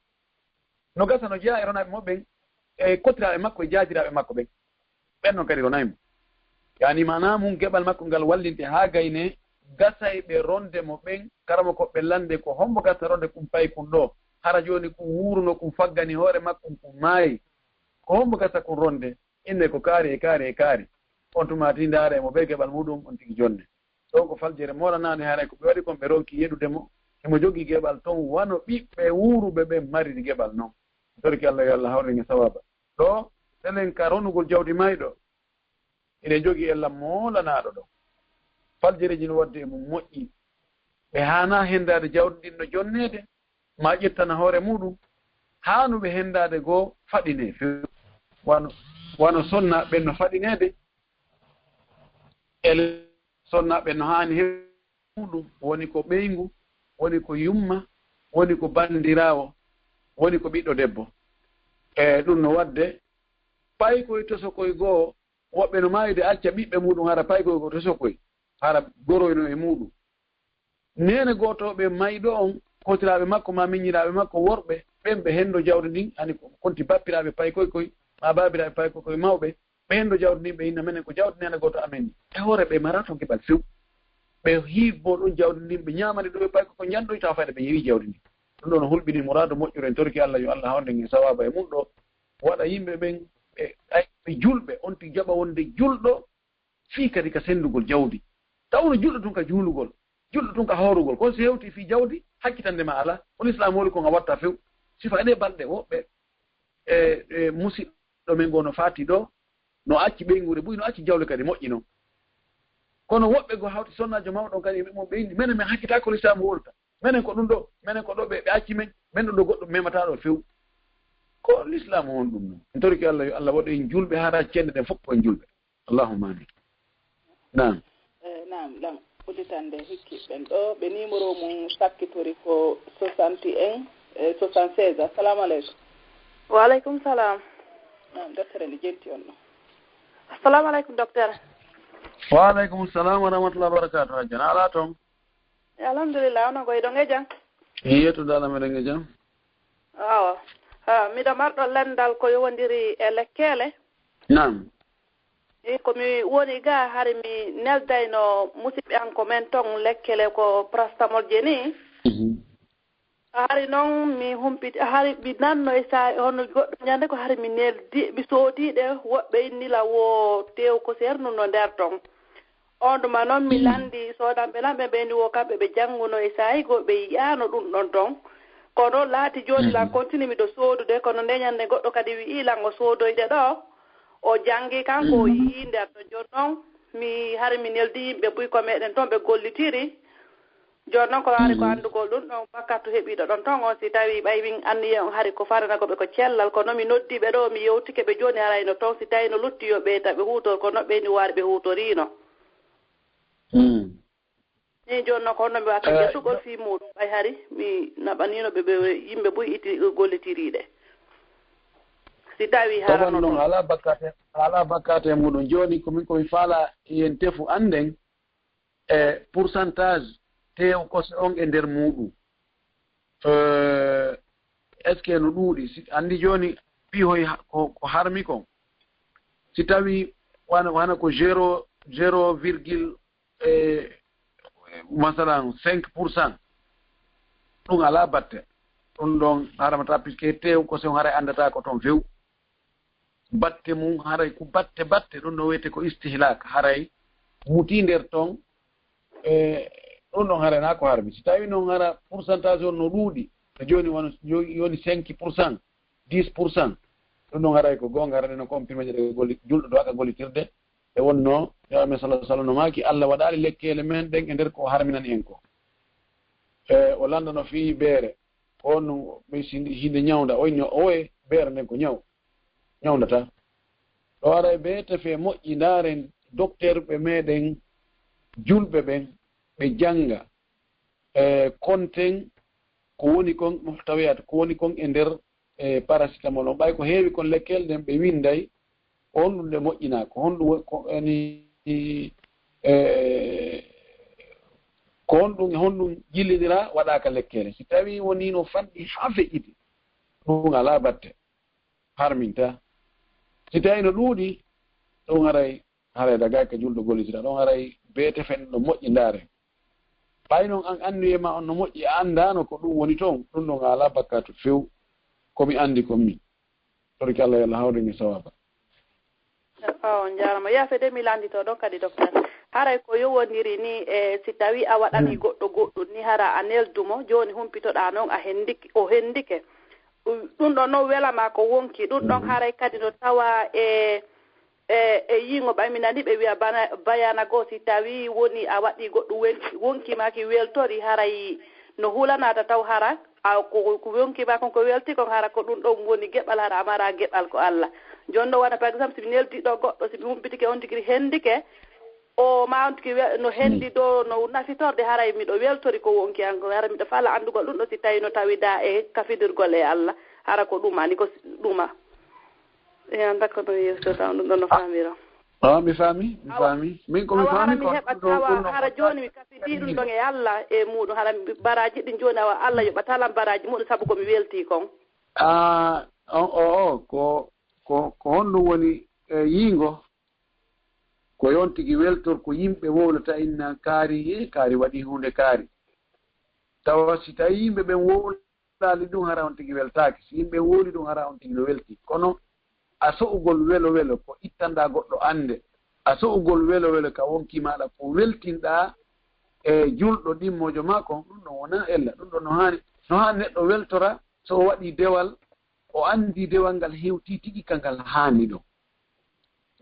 No gasa no jeyaa e ronaaɓe mo ɓen, e kotiraaɓe makko e jaajiraaɓe makko ɓen. Ɓen ɗon kadi ronay mo. Yaani maanaa mum geɓal makko ngal wallinte haa gayne, gasay ɓe ronde mo ɓen, karamoko ɓe lande ko hombo gasa ronde kun paykun ɗoo. Hara jooni kun wuuruno kun faggani hoore makkun kun maayi. Ko hombo gasa kun ronde? Inne ko kaari e kaari e kaari. On tuma ti ndaare mo ɓe geɓal muɗum on tigi jonne. Ɗon ko faljere moolanaande haray ko ɓe waɗi kon ɓe ronki yeɗude mo. Himo jogii geɓal ton wano ɓiɓɓe wuuruɓe ɓen mariri geɓal non. Torki Allah yo Allah hawrin e sawaaba. Ɗoo, telen ka ronugol jawdi mayɗo. Ine jogii ella moolanaaɗo ɗon. Faljereeji no waɗde e mum moƴƴi. Ɓe haanaa henndaade jawdi ndin no jonneede, maa ƴettana hoore muɗum. Haanuɓe henndaade goo faɗinee few. Wano, wano sonnaaɓe ɓen no faɗineede, ele sonnaaɓe ɓen no haani he muɗum, woni ko ɓeyngu, woni ko yumma, woni ko banndiraawo, woni ko ɓiɗɗo debbo. E ɗum no waɗde paykoy tosokoy goo, woɓɓe no maayde acca ɓiɓɓe muɗum hara paykoy ko tosokoy, hara goroyno e muɗum. Neene gootooɓe mayɗo on, kotiraaɓe makko maa miñiraaɓe makko worɓe, ɓen ɓe henndo jawdi ndin, ani ko konti bappiraaɓe paykoy koy, maa baabiraaɓe paykoy koy mawɓe, ɓe henndo jawdi ndin, ɓe inna menen ko jawdi neene gooto amen ni. E hoore ɓe maraa ton keɓal few. Ɓe hiibo ɗum jawdi ndin, ɓe ñaamani ɗum e paykoy ko njanɗoy tawa fayda ɓe yewi jawdi ndin. Ɗum ɗon no hulɓini muraadu moƴƴuren torki Allah, yo Allah hawnden e sawaaba e mum ɗo. Waɗa yimɓe ɓen, ɓe, ay, ɓe julɓe, on tigi jaɓa wonde julɗo, fii kadi ka senndugol jawdi. Taw no julɗo tun ka juulugol, julɗo tun ka hoorugol. Kono si hewti fii jawdi, hakkitande ma alaa. Ko Lislaam holi kon a watta few. Sifa e ɗee balɗe woɓɓe, e, e, musiɗɗo men goo no faati ɗoo, no acci ɓeynguure buy, no acci jawle kadi moƴƴi non. Kono woɓɓe goo hawti sonnaajo mawɗo on kadi, e mo ɓeyni, menen men hakkitaaki ko Lislaam wolta. Menen ko ɗum ɗoo, menen ko ɗoo ɓe, ɓe acci men, men ɗum ɗoo goɗɗo memataa ɗoo few. Ko Lislaam on ɗum non. En torike Allah, yo Allah waɗu en julɓe, hara cende ɗen fof ko en julɓe. Allahumma amin. Naam. Eh, naam, ɗam udditande hikki ɓen ɗoo, ɓe numéro mum sakkitori ko soixante et un, eh, soixante-seize. Assalamu aleykum. Wa aleykum salam. Naam, docteur, nde jenti on ɗo. Assalamu aleykum, docteur. Wa aleykum salam wa rahmatullahi wa barakatuh. Hajja, na alaa toon? E, alhamdulillah, onon ko hiɗon e jam? Yettude Allah, meɗen e jam. Awa. Ha, miɗo marɗo lanndal ko yowondiri e lekkeele. Naam. E, ko mi woni ga, hari mi neldayno musidɓe an ko men toon lekkeele ko paracétamol je ni. Mhm. Hari noon mi humpiti, hari mi nanno e saa'i hono goɗɗo ñande ko hari mi neldi, mi soodi ɗe, woɓɓe inni la wo teew ko seernunno nder toon. On tuma noon mi Mm. lanndi soodanɓe lan ɓe mbeeni wo kamɓe ɓe jannguno e saa'i goo ɓe yi'aano ɗum ɗon toon. Kono laati jooni lan Mm. kontini miɗo soodude, kono nde ñande goɗɗo kadi wi'i lan o soodoyde ɗo, o janngi kanko o Mm. yi'i nder ɗon. Jooni noon mi hari mi neldi yimɓe buy ko meɗen toon ɓe gollitiri. Jooni noon ko hari ko Mm. anndugol ɗum ɗon bakkatu heɓiiɗo ɗon toon on, si tawii ɓay min anniye on hari ko farana ko ɓe ko cellal, kono mi noddi ɓe ɗo, mi yewtike ɓe jooni harayno toon, si tawii no lutti yo ɓeyta ɓe huutor, kono ɓeyni waari ɓe huutoriino. Mm. Min jooni noon ko honno mi watta Eh, ƴettugol jo- fii muuɗum, ɓay hari mi naɓaniino ɓe, ɓe yimɓe buy itti gollitiriiɗe. Si tawii Taban harano noon toon. Alaa bakkaate, alaa bakkaate e muuɗum. Jooni ko min ko mi faala yen tefu annden, e pourcentage teew kose on e nder muuɗum. Eh, est-ce que no ɗuuɗi? Si, anndi jooni pihoy ha-, ko, ko harmi kon. Si tawii wana, wana ko zéro, zéro virgule, eh, masalan cinq pour cent, ɗum alaa batte. Ɗum ɗon haramata, puisque teew kose on haray anndataa ko toon few. Batte mum haray ko batte, batte, ɗum no wiyetee ko istihlak, haray mutii nder ton, e, ɗum ɗon haray na ko harmi. Si tawi noon hara pourcentage on no ɗuuɗi, no jooni wano, jo-, yoni cinq pour cent, dix pour cent, ɗum ɗon haray ko goonga, haray no confirmé ɗe golli-, julɗo ɗo haka gollitirde, e wonno, yo Amen sallallahu alaihi wasallam no maaki, Allah waɗaali lekkeele men ɗen e nder ko harminani en ko. E, o lanndano fii beere, ko on, mi si hinde ñawnda, o inni, oye, beere nden ko ñaw. Ñawndata. Ɗo ara e bee tefe moƴƴi, ndaaren dokteerɓe meɗen julɓe ɓen, ɓe jannga, e, konten ko woni kon, muhtawiyat, ko woni kon e nder, e, paracétamol on. Ɓay ko heewi kon lekkel ɗen ɓe winnday, ko honɗum ɗe moƴƴinaa, ko honɗum wo-, ko ani, e, Ko honɗum e honɗum jillindira waɗaaka lekkeere? Si tawii wonii no fanɗi haa feƴƴiti, ɗum alaa batte, harminta. Si tawii no ɗuuɗi, ɗum haray, haray dagaaka julɗo gollitira, ɗum haray beete fen no moƴƴi ndaare. Ɓay non an annduyee ma on no moƴƴi, a anndaano ko ɗum woni toon, ɗum ɗon a alaa bakkaatu few. Ko mi anndi kon min. Torki Allah, yo Allah hawru en e sawaaba. O, on njaarama. Yaafe de mi lanndito ɗon kadi, docteur. Haray ko yowondiri ni, e si tawii a waɗanii goɗɗo goɗɗum ni, hara a neldu mo, jooni humpitoɗaa noon a hendike, o hendike. Ɗum ɗon noon wela ma ko wonki. Ɗum ɗon haray kadi no tawa e, e, e yiingo ɓay mi nani ɓe wiya bana, bayana goo, si tawii woni a waɗii goɗɗum wen-, wonki ma ki weltori, haray no hulanata taw hara a ko, ko wonki ma kon ko welti kon, hara ko ɗum ɗon woni geɓal, hara a mara geɓal ko Allah. Jooni ɗo wona, par exemple, si mi neldi ɗo goɗɗo, si mi humpitike on tigi hendike, o ma on tigi we-, no hendi ɗo, no nafitorde, haray miɗo weltori ko wonki an ko, hara miɗo fala anndugol ɗum ɗo si tawi no tawida e kafidirgol e Allah, hara ko ɗuma ni, ko s-, ɗuma. E an dakko no yeeso tan ɗum ɗon no famiro. Ah, mi faami, mi faami. Min ko mi Awa hara faami mi ko heɓa ɗum ɗo, tawa ɗum ɗo hara jooni mi kafidi ɗum ɗon e Allah e muɗum, hara mi, baraji ɗin jooni awa Allah yoɓatalan baraji muɗum sabu ko mi welti kon. Ah, o, o, o, ko, ko, ko honɗum woni, e, yiingo? Ko yon tigi weltor ko yimɓe wowlata inna kaari, e, kaari waɗi huunde kaari. Tawa si tawi yimɓe ɓen wowlaali ɗum, hara on tigi weltaaki. Si yimɓe wowli ɗum, hara on tigi no welti. Kono a so'ugol welo welo ko ittanɗaa goɗɗo annde. A so'ugol welo welo ka wonki maaɗa ko weltinɗaa e julɗo ɗimmojo maa kon, ɗum ɗon wonaa ella. Ɗum ɗon no haani, no haani neɗɗo weltora so o waɗii dewal, o anndii dewal ngal hewtii tigi ka ngal haani ɗon.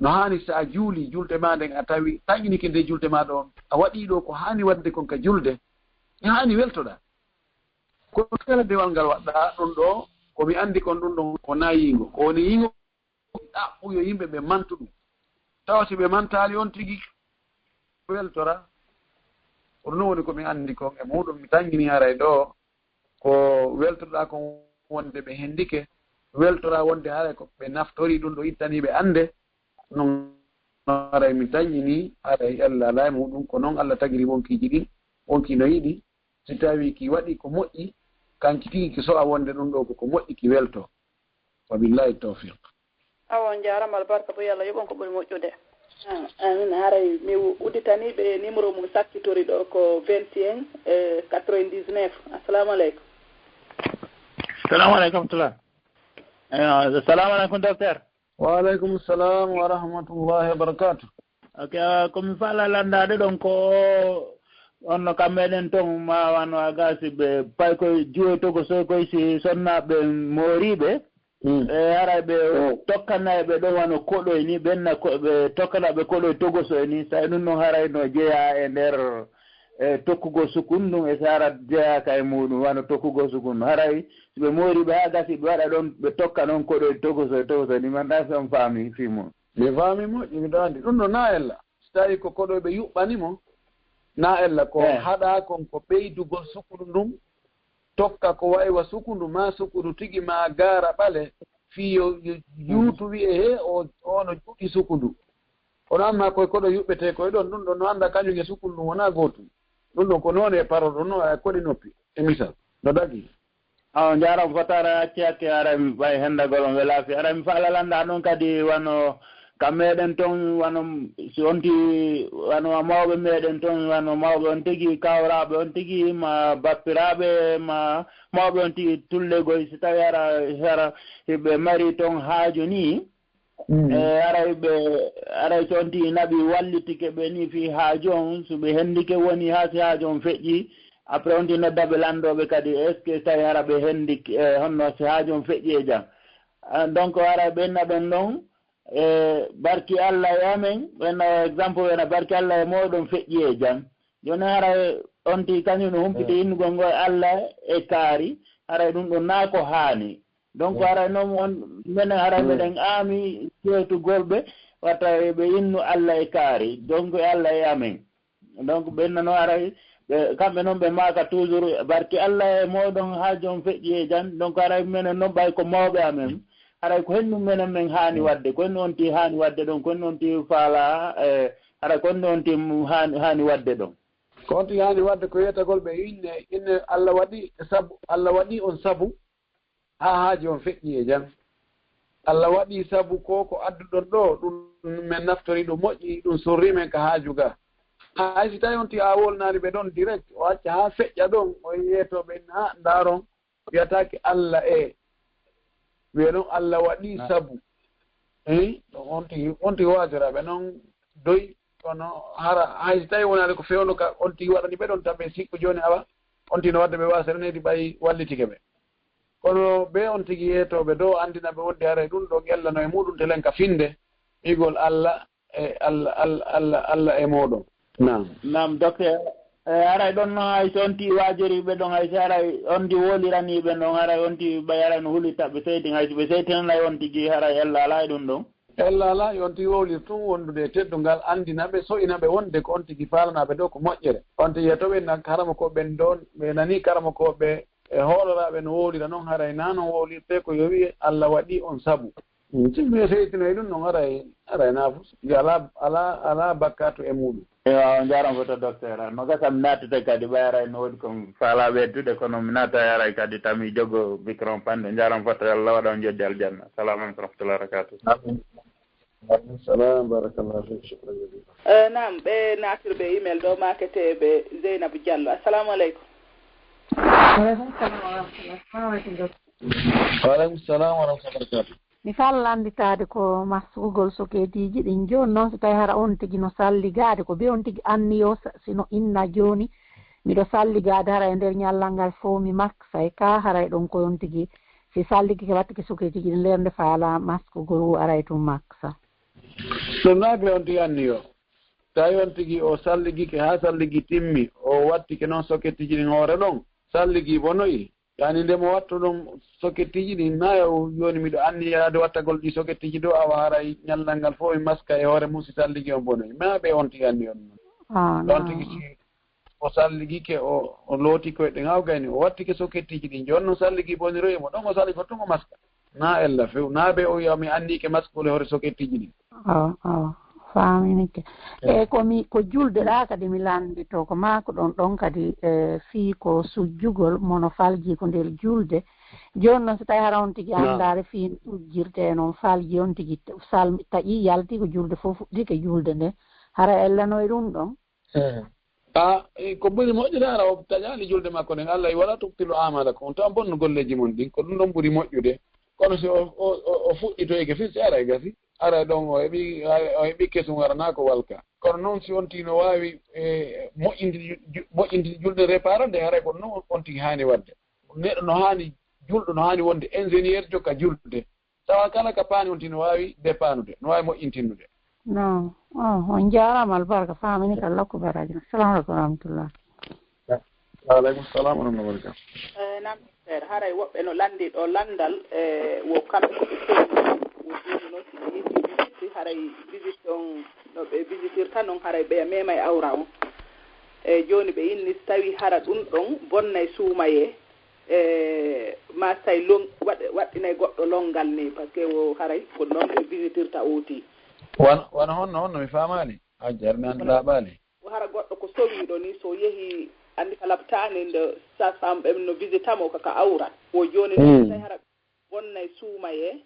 No haani so a juulii julde maa nden, a tawi tanƴinike nde julde maa ɗon, a waɗii ɗo ko haani waɗde kon ka julde, no haani weltoɗaa. Ko kala dewal ngal waɗɗaa ɗum ɗo, ko mi anndi kon ɗum ɗon ko naa yiingo. Ko woni yiingo, ɗaɓɓu yo yimɓe ɓe mantu ɗum. Tawa si ɓe mantaali on tigi weltora. Ko ɗum woni ko mi anndi kon e muɗum. Mi tanƴini haray ɗo ko weltoɗaa kon wonde ɓe hendike, weltoraa wonde haray ko ɓe naftori ɗum ɗo ittanii ɓe annde. Non haray mi tanƴini, haray ella alaa e muɗum, ko non Allah tagiri wonkiiji ɗin, wonki no yiɗi. Si tawii ki waɗi ko moƴƴi, kanki tigi ki so'a wonde ɗum ɗo ko ko moƴƴi, ki welto. Wa billahi tawfiq. Awa, on njaarama, albarka bo, yo Allah yoɓ on ko ɓuri moƴƴude. Ah, amin. Haray mi udditanii ɓe numéro mum sakkitori ɗo ko vingt et un, eh, quatre-vingt-dix-neuf. Assalamu aleykum. Salamu aleykum tula. Eh, salamu aleykum, docteur. Wa aleykum salam wa rahmatullahi wa barakatuh. Ok, ah, ko mi fala landaade ɗon ko on no kam meɗen ton ma wano a gasi ɓe pay koye juwe togo soy koye si sonnaaɓe mooriiɓe. E haray ɓe tokkanay ɓe ɗon wano koɗoy ni, ɓenna ko ɓe tokkana ɓe koɗoy togosoy ni, tawi ɗum ɗon haray no jeyaa e nder, e tokkugol sukun ɗum, e si hara jeyaaka e muɗum wano tokkugol sukun. Haray si ɓe moori ɓe haa gasi ɓe waɗa ɗon, ɓe tokka ɗon koɗoy togosoy, togosoy ni, man ɗan si on faami fii mun. Mi faami moƴƴi, miɗo anndi. Ɗum ɗo naa ella. Si tawi ko koɗoy ɓe yuɓɓani mo, naa ella ko haɗa kon ko ɓeydugol sukun ɗum, tokka ko waywa sukundu, maa sukundu tigi, maa gaara ɓale, fii yo, yo juutu wi'e he o, o no juuti sukundu. Kono amma koye koɗo yuɓɓetee koye ɗon, ɗum ɗon no annda kañum e sukundu wonaa gootum. Ɗum ɗon ko noone e parole ɗon no e koɗi noppi, e misal, no dagii. Awa, njaaraama, fotaare acci hakke, haray mi ɓay henndagol on welaa fii. Haray mi faala lannda ɗon kadi wano ka meɗen ton, wano si on ti, wano mawɓe meɗen ton, wano mawɓe on tigi, kawraaɓe on tigi, ma bappiraaɓe, ma mawɓe on tigi tullegoy, si tawi hara, hara hiɓe mari ton haaju ni, e haray ɓe, haray si on ti naɓi wallitike ɓe ni fii haaju on, si ɓe hendike woni haa si haaju on feƴƴi, après on ti nodda ɓe lanndooɓe kadi, est-ce que tawi hara ɓe hendike, e honno si haaju on feƴƴi e jam? Ah, donc haray ɓe na ɗon ɗon, e barki Alla e amen, ɓe na exemple, ɓe na barki Alla e mooɗon feƴƴi e jam. Jooni haray on ti kañum no humpiti innugol ngol Alla e kaari, haray ɗum ɗon naa ko haani. Donc haray noon on, menen haray meɗen aami seetugol ɓe, wata ɓe innu Alla e kaari, donc e Alla e amen. Donc ɓen no haray, ɓe, kamɓe noon ɓe maaka toujours, barki Alla e mooɗon haa joom feƴƴi e jam. Donc haray menen noon ɓay ko mawɓe amen, haray ko henɗum menen men haani waɗde, ko henɗum on ti haani waɗde ɗon, ko henɗum on ti faala, e, haray ko henɗum on ti haani, haani waɗde ɗon. Ko on tigi haani waɗde ko yeetagol ɓe inne, inne Allah waɗi sabu, Allah waɗi on sabu haa haaji on feƴƴi e jam. Allah waɗi sabu ko ko adduɗon ɗo, ɗum men naftori, ɗum moƴƴi, ɗum sorri men ka haaju ga. Hay si tawi on tigi a wolnaani ɓe ɗon direct, o acca haa feƴƴa ɗon, o yeetoo ɓe inne, "Ha, ndaaron, wiyataake Allah e, wiye ɗon Allah waɗi sabu." Eyi, ɗum on tigi, on tigi waajoraaɓe noon doy, kono hara hay si tawi wonaade ko fewndo ka on tigi waɗani ɓe ɗon, tabe sikku jooni awa, on tigi no waɗde ɓe waasa reneede ɓay wallitike ɓe. Kono ɓe on tigi yeetooɓe dow anndina ɓe wonde haray ɗum ɗo ellano e muɗum telen ka finde, igol Allah e Allah, Allah, Allah, Allah e muɗum. Naam. Naam, docteur. E, haray ɗon noon hay so on tigi waajoriiɓe ɗon, hay so haray on tigi woliraniiɓe ɗon, haray on tigi ɓay haray no huli taɓɓe seytin, hay so ɓe seytinanay on tigi, haray ella alaa e ɗum ɗon. Ella alaa, yo on tigi wowlir tun wondude e teddungal, anndina ɓe, so'ina ɓe wonde ko on tigi faalanaa ɓe ɗo ko moƴƴere. On tigi yeetoo ɓe nan karama ko ɓen ɗon, ɓe nanii karama ko ɓe e hooloraaɓe no wowlira noon, haray naa noon wowlirtee, ko yo wi'e Allah waɗi on sabu. Mm, si mi seytinoy ɗum noon, haray, haray naa fof, yo alaa, alaa, alaa bakkaatu e muɗum. Ewa, on njaaraama foto, docteur. No gasa mi naatata kadi, ɓay haray no woodi ko mi faalaa ɓeydude, kono mi naata haray kadi tami jogo micro on panɗe. Njaaraama foto, yo Allah waɗa on joddi aljanna. Assalamu aleykum wa rahmatullahi wa barakatuh. Amin. Wa aleykum salam, barakallahu fik, shukran jazilan. Eh, naam, ɓe naatirɓe email ɗo, maaketeeɓe Zeynabu Diallo. Assalamu aleykum. Wa aleykum salam wa rahmatullah. Assalamu aleykum, docteur. Wa aleykum salam wa rahmatullahi wa barakatuh. Mi faalaa lannditaade ko maskugol soketiiji ɗin. Jooni noon, so tawii hara on tigi no salligaade, ko bee on tigi anniyo sa-, si no inna jooni, miɗo salligaade hara e nder ñallal ngal fof mi maksa e ka, haray ɗon ko on tigi, si salligike wattike soketiiji ɗin, nder nde faalaa maskugol, o aray tun maksa. Ɗum naa bee on tigi anniyo. Tawi on tigi o salligike haa salligi timmi, o wattike noon soketiiji ɗin hoore ɗon, salligi bonoyi. Yaani nde mo wattu ɗum soketiiji ɗin, na o jooni miɗo anniyaade wattagol ɗi soketiiji ɗo, awa haray ñallal ngal fof mi maska e hoore mum si salligi on bonoyi. Ma ɓe on tigi anni on noon. Ah, on tigi si o salligike, o, o looti koyɗe ŋaw gayni, o wattike soketiiji ɗin. Jooni noon salligi boniroyi mo, ɗon o salligi ko tun o maska. Na ella few, na ɓe o wi'a mi annike maskugol e hoore soketiiji ɗin. Awa, awa, faaminike. Eh. E ko mi, ko julde ɗa kadi mi lanndito, ko maakuɗon ɗon kadi, eh, fii ko sujjugol mono falji ko nder julde. Jooni noon, so tawi hara on tigi anndaare fii no sujjirte e noon falji, on tigi sal-, taƴi yalti ko julde fof fuɗɗike julde nde, hara ellano e ɗum ɗon? Eh. A, e, ko ɓuri moƴƴude hara o taƴaali julde makko nden, Allah wi, "Wala tubtilu a'malakum." On tan bonnu golleeji mon ɗin, ko ɗum ɗon ɓuri moƴƴude. Kono si o, o, o, o fuɗɗitoyike fii, si ara e gasi, ara e ɗon o heɓi, o heɓi kesum, waranaa ko walka. Kono noon si on tigi no waawi, e, moƴƴinde ju-, ju-, moƴƴinde julde, repara nde, haray ko noon on tigi haani waɗde. Neɗɗo no haani, julɗo no haani wonde ingénieur jo ka julde. Tawa kala ka paani on tigi no waawi dépaanude, no waawi moƴƴintinnude. Naam. Oh, on njaaraama, albarka, faamini ka lakku baraji. Assalamu aleykum wa rahmatullah. Wa aleykum salam wa rahmatullahi wa barakatuh. Eh, naam, docteur, haray woɓɓe no lanndi ɗo lanndal, eh, wo kamɓe ko ɓe kewi, wo jooni noon si ɓe yehi visite, haray visite on, no ɓe visitirta noon, haray ɓe mema e awra on. Eh, jooni ɓe inni si tawi hara ɗum ɗon bonnay suumayee, e ma so tawi lon-, waɗ-, waɗɗinay goɗɗo lonngal ni, par ce que o haray ko noon ɓe visitirta outil. Wano, wano honno, honno mi faamaali? A jarni an laaɓaali. O hara goɗɗo ko sowiiɗo ni, so yehi, anndi ka labtaani nde sage-femme ɓen no visita mo ka, ka awra. O jooni ni, so tawi hara bonnay suumayee,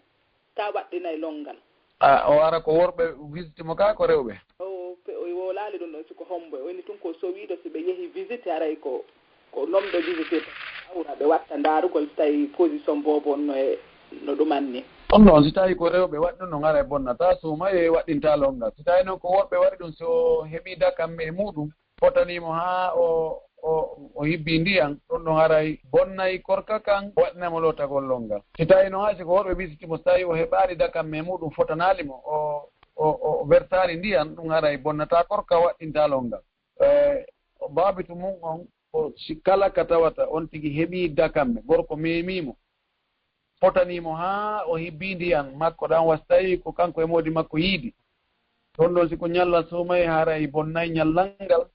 ta waɗɗinay lonngal. A, o ara ko worɓe visite mo ka ko rewɓe? O pe-, o wowlaali ɗum ɗon, si ko hombo. O inni tun ko sowiiɗo, si ɓe yehi visite, haray ko, ko non ɓe visitirta awra, ɓe watta ndaarugol si tawi position boobo on no e, no ɗuman ni. On non, si tawi ko rewɓe waɗi ɗum, no haray bonnata suumayee, waɗɗinta lonngal. Si tawi noon ko worɓe waɗi ɗum, so heɓi dakam e muɗum, fotanii mo haa o, o, o hibbii ndiyan, ɗum ɗon haray bonnay korka kan, waɗɗina mo lootagol lonngal. Si tawi noon hay si ko worɓe bisiti mo, so tawi o heɓaali dakam e muɗum, fotanaali mo, o, o, o wertaali ndiyan, ɗum haray bonnata korka, waɗɗinta lonngal. E, baabitu mum on, ko si kala ka tawata on tigi heɓii dakamme, gorko meemii mo, fotanii mo haa o hibbii ndiyan makko ɗan, wa so tawi ko kanko e moodi makko yiidi. Ɗon ɗon, si ko ñallal suumayee, haray bonnay ñallal ngal,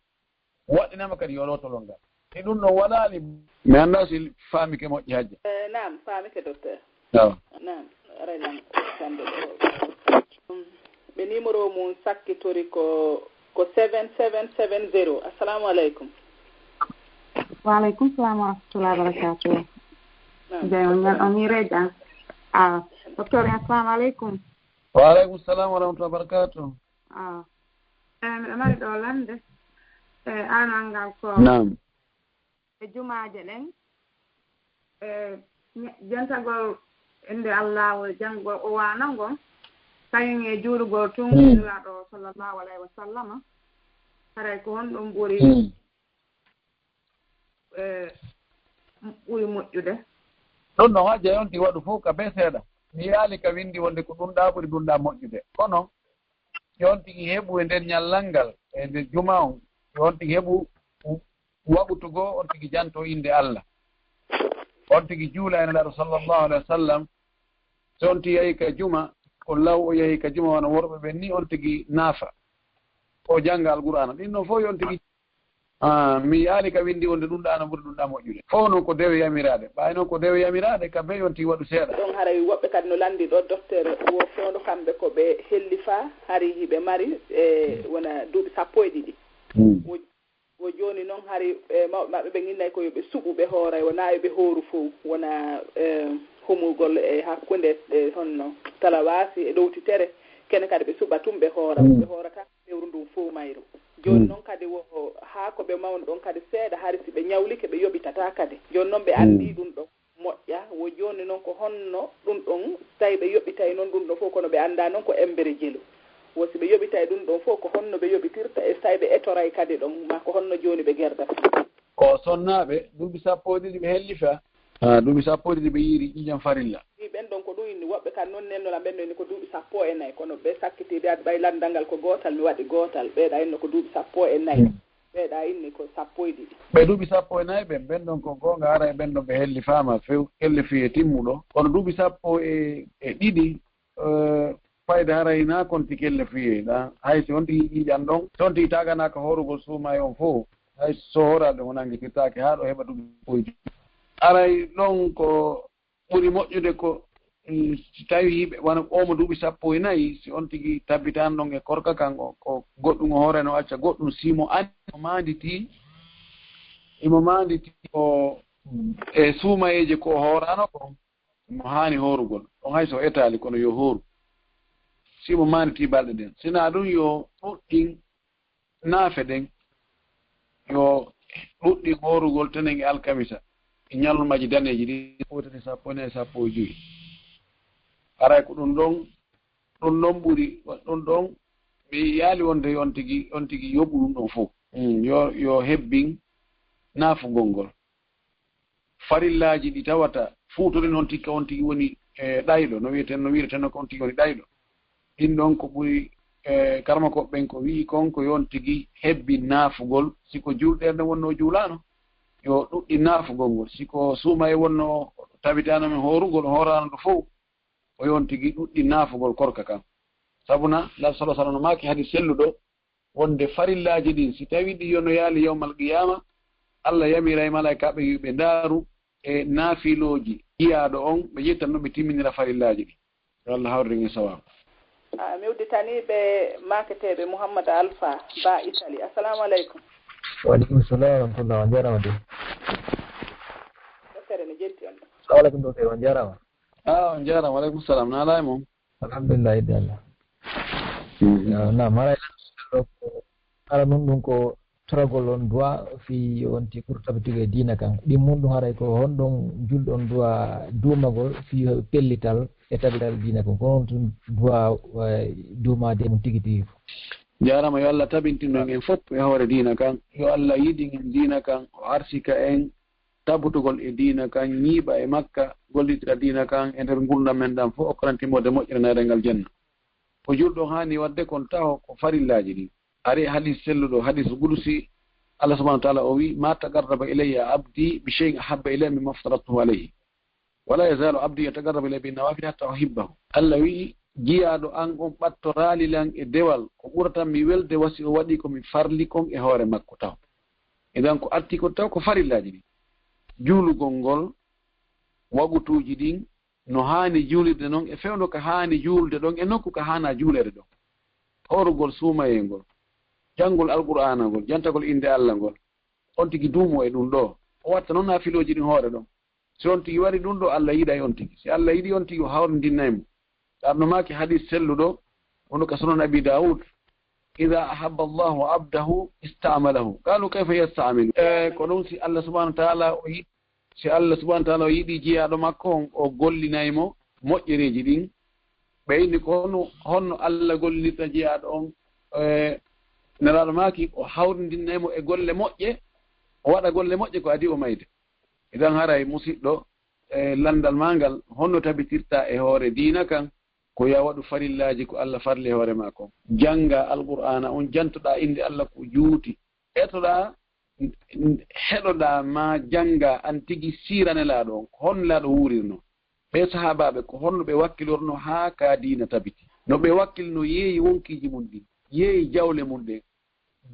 waɗɗinama kadi yo lootolol ngal. Si ɗum ɗon waɗaali, mi anndaa si faamike moƴƴi, Hajja. Eh, naam, faamike, docteur. Awa. Naam, aray naam, sannde ɗo. Mm, ɓe numéro mum sakkitori ko Ko seven seven seven zero. Assalamu aleykum. Wa aleykum salam wa rahmatullahi wa barakatuh. Jey on ñal on hireeji an. Ah, docteur, assalamu aleykum. Wa aleykum salam wa rahmatullahi wa barakatuh. Ah. Eh, miɗo mari ɗo lande. Eh, aanal ngal ko Naam. E jumaaje ɗen, e jentagol innde Allaahu e janngugol Qur'aana ngon, kañum e juulugol tun Nulaaɗo sallallahu alayhi wa sallama, haray ko honɗum ɓuri e ɓuri moƴƴude? Ɗum ɗon hajja yonti waɗu fof ka bee seeɗa. Mi yiyaali ka winndi wonde ko ɗum ɗaa ɓuri ɗum ɗaa moƴƴude. Kono yo on tigi heɓu e nder ñallal ngal, e nder juma on, yo on tigi heɓu waɓutugo, on tigi janto innde Allah. On tigi juula e Nelaaɗo sallallahu alayhi wa sallam. So on tigi yahi ka juma, ko law o yahi ka juma wano worɓe ɓen ni, on tigi naafa. O jannga Alqur'aana. Ɗin ɗon fof yo on tigi Ah, mi yiyaali ka winndi wonde ɗum ɗaa no ɓuri ɗum ɗaa moƴƴude. Fof noon ko dewe yamiraade. Ɓaayi noon ko dewe yamiraade, ka bee yo on tigi waɗu seeɗa. Ɗon haray woɓɓe kadi no lanndi ɗo, docteur, wo fewndo kamɓe ko ɓe hellifaa, hari hiɓe mari e wona duuɓi sappo e ɗiɗi. Wo, wo jooni noon hari e mawɓe maɓɓe ɓe nginnay ko yo ɓe suɓu ɓe hooray, wonaa yo ɓe hooru fow, wona e humugol e hakkunde e honno talawaasi e ɗowtitere, kene kadi ɓe suɓa tun ɓe hoora, ɓe hoorata fewru ndun fow mayru. Jooni noon kadi wo haa ko ɓe mawni ɗon kadi seeɗa, hari si ɓe ñawlike ɓe yoɓitataa kadi. Jooni noon ɓe anndii ɗum ɗon moƴƴa, wo jooni noon ko honno ɗum ɗon, tawi ɓe yoɓitay noon ɗum ɗon fof kono ɓe anndaa noon ko embere jelu. Wo si ɓe yoɓitay ɗum ɗon fof ko honno ɓe yoɓitirta e si tawi ɓe etoray kadi ɗon, maa ko honno jooni ɓe gerdata. Ko sonnaaɓe duuɓi sappo e ɗiɗi ɓe hellifa. Ah, duuɓi sappo e ɗiɗi ɓe yiiri ƴiiƴam farilla. Ɗi ɓen ɗon ko ɗum inni, woɓɓe kan noon nennolan ɓen ɗon inni ko duuɓi sappo e nayi, kono ɓe sakkiti ɓe addi ɓay lanndal ngal ko gootal, mi waɗi gootal, ɓeeɗa inni ko duuɓi sappo e nayi, ɓeeɗa inni ko sappo e ɗiɗi. Ɓe duuɓi sappo e nayi ɓen, ɓen ɗon ko goonga, haray ɓen ɗon ɓe hellifaama few, hellifiye timmuɗo. Kono duuɓi sappo e ɗiɗi, eh, fayda haray hinaa kon tigi hellifiye, ɗa, hay si on tigi ƴiiƴan ɗon, si on tigi taganaaka hoorugol suumaye on fow, hay so hooraade on nanngitirtaake haa ɗo heɓa duuɓi sappo e jowi. Aray ɗon ko ɓuri moƴƴude ko, mm, si tawii ɓe wano oo mo duuɓi sappo e nayi, si on tigi tabbitaani ɗon e korka kan, o, ko goɗɗum o hoorayno acca goɗɗum, si mo anndi mo maanditii, imo maanditii o e suumayeeje ko o hooraano kon, mo haani hoorugol. Ɗon hay so o etaali, kono yo hooru. Si mo maanditii balɗe ɗen. Si naa ɗum yo ɗuɗɗin naafe ɗen, yo ɗuɗɗin hoorugol tenen e alkamisa, e ñallumaji daneeji ɗi, fotani sappo e nayi, sappo e jowi. Haray ko ɗum ɗon, ɗum ɗon ɓuri, ɗum ɗon mi yiyaali wonde on tigi, on tigi yoɓu ɗum ɗon fof. Mm, yo, yo hebbin naafugol ngol. Farillaaji ɗi tawata fuutorin on tigi, on tigi woni e ɗayɗo, no wiyeten, no wiireten ko on tigi woni ɗayɗo. Ɗin ɗon ko ɓuri, e, karmakooɓe ɓen ko wi'i kon ko yo on tigi hebbin naafugol, si ko juulɗeere nden wonnoo juulaano, yo ɗuɗɗin naafugol ngol. Si ko suumaye wonnoo tabitaano men hoorugol, hooraano ɗo fow, ko yo on tigi ɗuɗɗin naafugol korka kan. Sabuna, Laaɗo sallallahu alaihi wasallam no maaki hadis selluɗo, wonde farillaaji ɗin, si tawii ɗi yonoyaali yawmal qiyaama, Allah yamiray malaykaaɓe yo ɓe ndaaru e naafilooji jiyaaɗo on, ɓe ƴettan no ɓe timminira farillaaji ɗin. Yo Allah hawriɗen e sawaabu. Ah, mi udditanii ɓe maaketeeɓe Muhammad Alfa Ba Itali. Assalamu aleykum. Wa aleykum salam wa rahmatullah. On njaaraama de. Docteur, mi jenti on. Assalamu aleykum, docteur. On njaaraama. Ah, on njaaraama. Wa aleykum salam. Na alaa e mon. Alhamdulillah, idde Allah. Mhm. Ya, na, mara ɗo ko ara nun ɗum ko toragol on duwa fii on ti pour tabitude e diina kan. Ɗin mun ɗum haray ko honɗon julɗo on duwa duumagol fii pellital e tabital diina kan. Ko on tun duwa, eh, duumaade mun tigi tigi ko. Jaarama, yo Allah tabintin men en fof e hoore diina kan. Yo Allah yiɗin en diina kan, o arsika en tabutugol e diina kan, ñiiɓa e makka, gollitira diina kan e nder ngurdam men ɗam fof, okkoran timmoode moƴƴere nayre ngal janna. Ko julɗo haani waɗde kon taho ko farillaaji ɗin. Ari e hadis selluɗo, hadis qudusi, Allah subhanahu wa ta'ala o wi, "Ma taqarraba ilayya abdi bi shay'in ahabba ilayya mimma aftaradtuhu alayhi. Wa la yazalu abdi yataqarrabu ilayya bin nawafil hatta uhibbahu." Allah wi'i, "Jiyaaɗo an on ɓattoraali lan e dewal ko ɓurata mi welde wa si o waɗi ko mi farli kon e hoore makko taho." Idan ko arti ko taw ko farillaaji ɗin. Juulugol ngol, wagutuuji ɗin, no haani juulirde non, e fewndo ka haani juulde ɗon, e nokku ka haana juuleede ɗon. Hoorugol suumayee ngol. janngol Alqur'aana ngol, jantagol innde Allah ngol, on tigi duumo e ɗum ɗoo. O watta noon naafilooji ɗin hoore ɗon. Si on tigi waɗi ɗum ɗoo, Allah yiɗay on tigi. Si Allah yiɗi on tigi, o hawrindinnay mo. Arno maaki hadiis selluɗo, wonɗo ka Sunan Abi Daawud, "Idaa ahabba Allahu abdahu ista'malahu." Qaalu, "Kayfa yasta'milu?" E ko ɗum si Allah subhaanahu wa ta'aala o yiɗi, si Allah subhaanahu wa ta'aala o yiɗi jiyaaɗo makko on, o gollinay mo moƴƴereeji ɗin. Ɓe inni ko honno, honno Allah gollinirta jiyaaɗo on, e, Nelaaɗo maaki, o hawrindinnay mo e golle moƴƴe, o waɗa golle moƴƴe ko adii o mayde. Idan haray musiɗɗo, e, lanndal maa ngal, honno tabitirta e hoore diina kan, ko yo a waɗu farillaaji ko Allah farli e hoore maa kon. Jannga Alqur'aana on, jantoɗaa innde Allah ko juuti. Etoɗaa, heɗoɗaa maa jannga an tigi siira Nelaaɗo on, ko honno Nelaaɗo wuurirno. Ɓee sahaabaaɓe, ko honno ɓe wakkilorno haa ka diina tabiti. No ɓe wakkilno yeeyi wonkiiji mun ɗin, yeeyi jawle mun ɗen,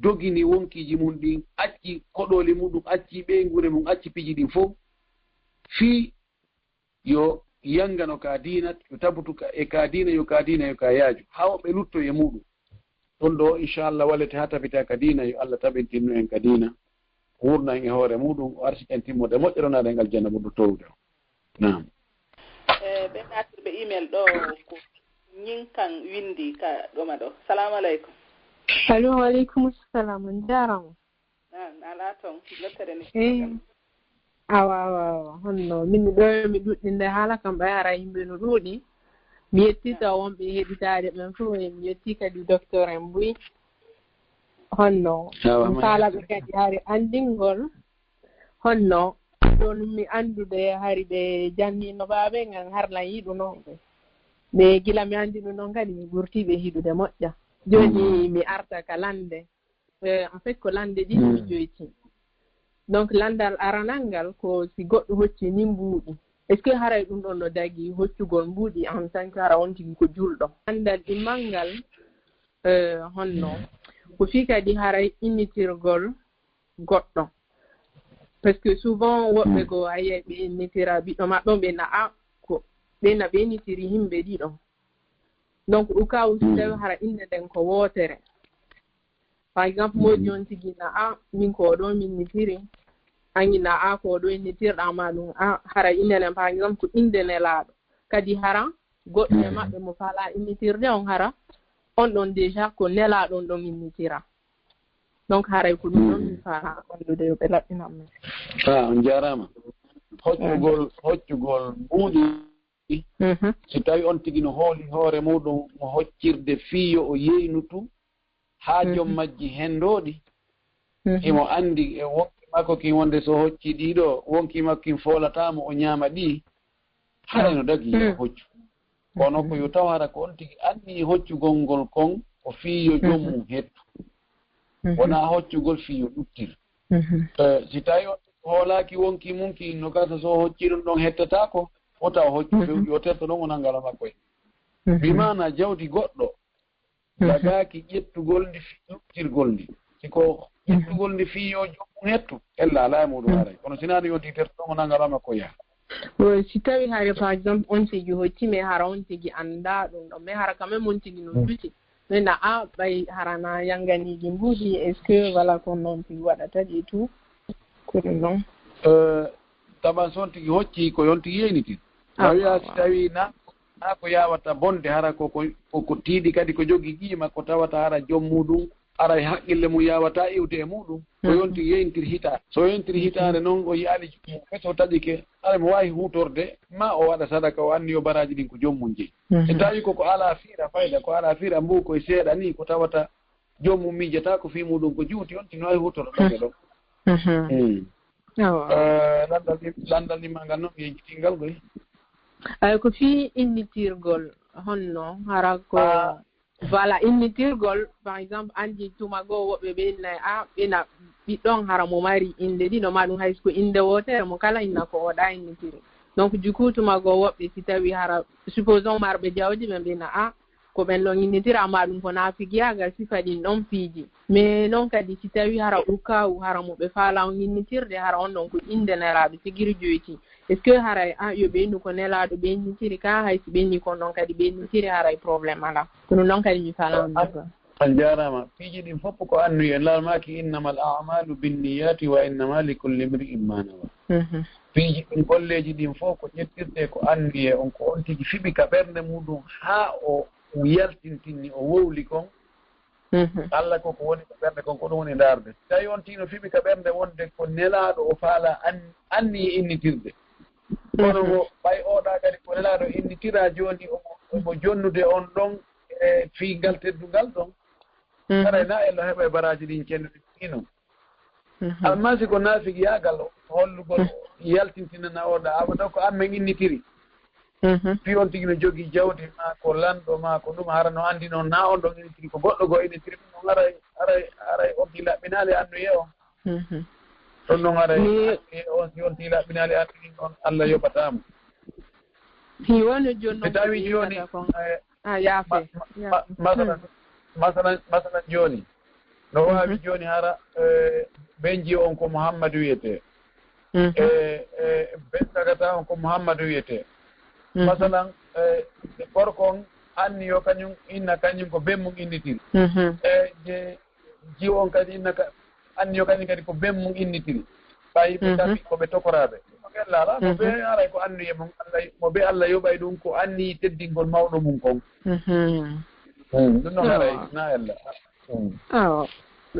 dogini wonkiiji mun ɗin, acci koɗooli muɗum, acci ɓeynguure mun, acci piiji ɗin fow. Fii yo yanngano ka diina, yo tabutu ka, e ka diina, yo ka diina, yo ka yaaju. Haa woɓɓe lutto e muɗum. Ɗum ɗoo, inchallah, wallete haa tabita ka diina, yo Allah tabintinnu en ka diina. Wuurna en e hoore muɗum, o arsika en timmoɗe moƴƴe, ronaade en aljanna ɓurɗo toowude o. Naam. E, ɓe natirɓe email ɗo ko ñin kan windi ka ɗoma ɗo. Salamu aleykum. Allo, wa aleykum salam. On jaarama. Naam, ala ton. Nottere ni. Eh. Awa, awa, awa. Honno? Min ɗo mi ɗuɗɗinde haala kam ɓay hara yimɓe no ɗuuɗi. Mi yetti taw wonɓe heɗitaade ɓen fof, e mi yetti kadi docteur en buy. Honno? Awa, mi ma faalaɓe yetti. Kadi hari anndingol. Honno? Ɗon mi anndude hari ɓe jannino baabe ngan har lan yiɗuno ɓe. Ɓe gila mi anndino noon kadi mi ɓurti ɓe hiɗude moƴƴa. Jooni mi arta ka lannde. Eh, en fait, ko lannde ɗiɗi mi joyti. Donc, lanndal aranal ngal ko si goɗɗo hocci ni mbuuɗi. Est-ce que haray ɗum ɗon no dagi hoccugol mbuuɗi en tant que hara on tigi ko julɗo? Lanndal ɗimmal ngal, eh, honno? Ko fii kadi haray innitirgol goɗɗo. Parce que souvent woɓɓe ko a yiyay ɓe innitira ɓiɗɗo maɓɓe on ɓe na a ko ɓe na ɓe innitiri yimɓe ɗiɗo. Donc, au cas où si tawi hara innde nden ko wootere. Par exemple, moodi on tigi na a, min ko ɗo min innitiri. Angi na a ko ɗo innitirɗa ma ɗum a, hara innde nden, par exemple, ko innde Nelaaɗo. Kadi hara goɗɗo e maɓɓe mo faala innitirde on hara, on ɗon déjà ko Nelaaɗo on ɗon innitira. Donc, haray ko ɗum ɗon min faala anndude yo ɓe laɓɓinan men. Ah, on jaaraama. Hoccugol, hoccugol mbuuɗi Mhm. Si tawi on tigi no hooli hoore muɗum mo hoccirde fii yo o yeynutu haa joom majji henndooɗi, himo anndi e wonki makko kin wonde so hocci ɗiɗo, wonki makko kin foolataamo o ñaama ɗi, haray no dagi yo hoccu. Kono ko yo taw hara ko on tigi anni hoccugol ngol kon ko fii yo joom mum hettu. Wonaa hoccugol fii yo ɗuttir. Eh, si tawi on tigi hoolaaki wonki mum kin no gasa so o hocci ɗum ɗon hettataako, wota o hoccu fewɗi o terto ɗon o nannga ala makko en. Bi maana jawdi goɗɗo dagaaki ƴettugol ndi fii ɗuttirgol ndi. Si ko ƴettugol ndi fii yo joom mum hettu, ella alaa e muɗum haray. Kono si naa ɗum yonti terto ɗon o nannga ala makko yaha. Bon, si tawi hare par exemple on tigi hocci mais hara on tigi anndaa ɗum ɗon mais hara quand même on tigi no duti. Mais na a ɓay harana yanganiiji mbuuɗi, est-ce que wala ko noon tigi waɗata ɗi tout? Ko ɗum ɗon. Eh, taban so on tigi hocci ko yon tigi yeynitin. Ah, na wiya si tawi na, na ko yawata bonde hara ko, ko, ko, ko tiiɗi kadi ko jogii ƴiye makko tawata hara joom muɗum aray haqqille mum yawata iwde e muɗum. Ko yon tigi yeyntir hitaande. So yeyntir hitaande noon o yiyaali joom mum, so taƴike, aray mo waawi huutorde, ma o waɗa sadaka o anni yo baraaji ɗin ko joom mum jeyi. E tawi ko ko alaa fiira fayda, ko alaa fiira mbo koye seeɗa ni, ko tawata joom mum miijata ko fii muɗum ko juuti, on tigi no waawi huutoro ɗon e ɗon. Eh, lanndal ni, lanndal ni ma ngal noon mi yejjitingal koy. Ay, ko fii innitirgol honno hara ko, voilà, innitirgol, par exemple, anndi tuma goo woɓɓe ɓe innay, a, ɓena ɓiɗɗon hara mo mari innde ɗiɗo, ma ɗum hay so ko innde wootere mo kala inna ko oɗa innitiri. Donc, du coup, tuma goo woɓɓe si tawi hara, supposons marɓe jawdi ɓe mbina, a, ko ɓen ɗon innitira, amma ɗum ko naafigiyaagal sifa ɗin ɗon piiji. Mais noon kadi si tawi hara au cas où hara mo ɓe faala on innitirde, hara on ɗon ko innde Nelaaɗo tigiri joyti. Est-ce que haray, a, yo ɓe innu ko Nelaaɗo ɓe innitiri ka, hay si ɓe inni kon ɗon kadi ɓe innitiri, haray problème alaa. Kono noon kadi mi faala on ɗum ɗon. On njaaraama. Piiji ɗin fof ko annuye. Laal maaki, "Innamal a'maalu binniyati wa innama likulli imri'in ma nawa." Mhm. Piiji ɗin, golleeji ɗin fof ko ƴettirte ko annuye. On ko on tigi fiɓi ka ɓernde muɗum haa o yaltintinni, o wowli kon. Mhm. Alla ko ko woni ka ɓernde kon, ko ɗum woni ndaarde. Tawi on tigi no fiɓi ka ɓernde wonde ko Nelaaɗo o faala an-, anniye innitirde. Kono Mhm. mo ɓay oɗa kadi ko Nelaaɗo innitira jooni, omo, omo jonnude on ɗon e fii ngal teddungal ɗon. Mhm. Haray na en no heɓa e baraaji ɗin cennuɗi ɗi non. Mhm. Amma si ko naafigiyaagal, hollugol, Mhm. yaltintinana oɗa, abada ko an men innitiri. Mhm. Fii on tigi no jogii jawdi maa, ko lanɗo maa, ko ɗum, hara no anndi noon, na on ɗon innitiri, ko goɗɗo goo innitiri ɗum, on haray, haray, haray on tigi laɓɓinaali annuye on. Mhm. Ɗum noon haray Mi- annuye on, si on tigi laɓɓinaali annuye on, Alla yoɓataa mo. Si woni jooni Si noon ko tawi jooni, wi'ata kon. eh, A, yaafe. Ma-, ma-, Yaafe. ma-, masalan, Hmm. masalan, masalan jooni. No waawi Mhm. jooni hara, eh, ɓen jiyo on ko Muhammadu wiyetee. Mhm. E, e ɓen tagata on ko Muhammadu wiyetee. Mhm. Masalan, e, gorko on anniyo kañum, inna kañum ko ben mum innitiri. Mhm. E je jiyo on kadi inna ka, anniyo kañum kadi ko ben mum innitiri. Ɓay ɓe Mhm. tawi ko ɓe tokoraaɓe. Mo ɓe laala, mo ɓe Mhm. haray ko anniye mum, Alla, mo ɓe Alla yoɓay ɗum ko anniyi teddingol mawɗo mum kon. Mhm. Hmm, ɗum noon haray Awa. na Alla. Hmm. Awa.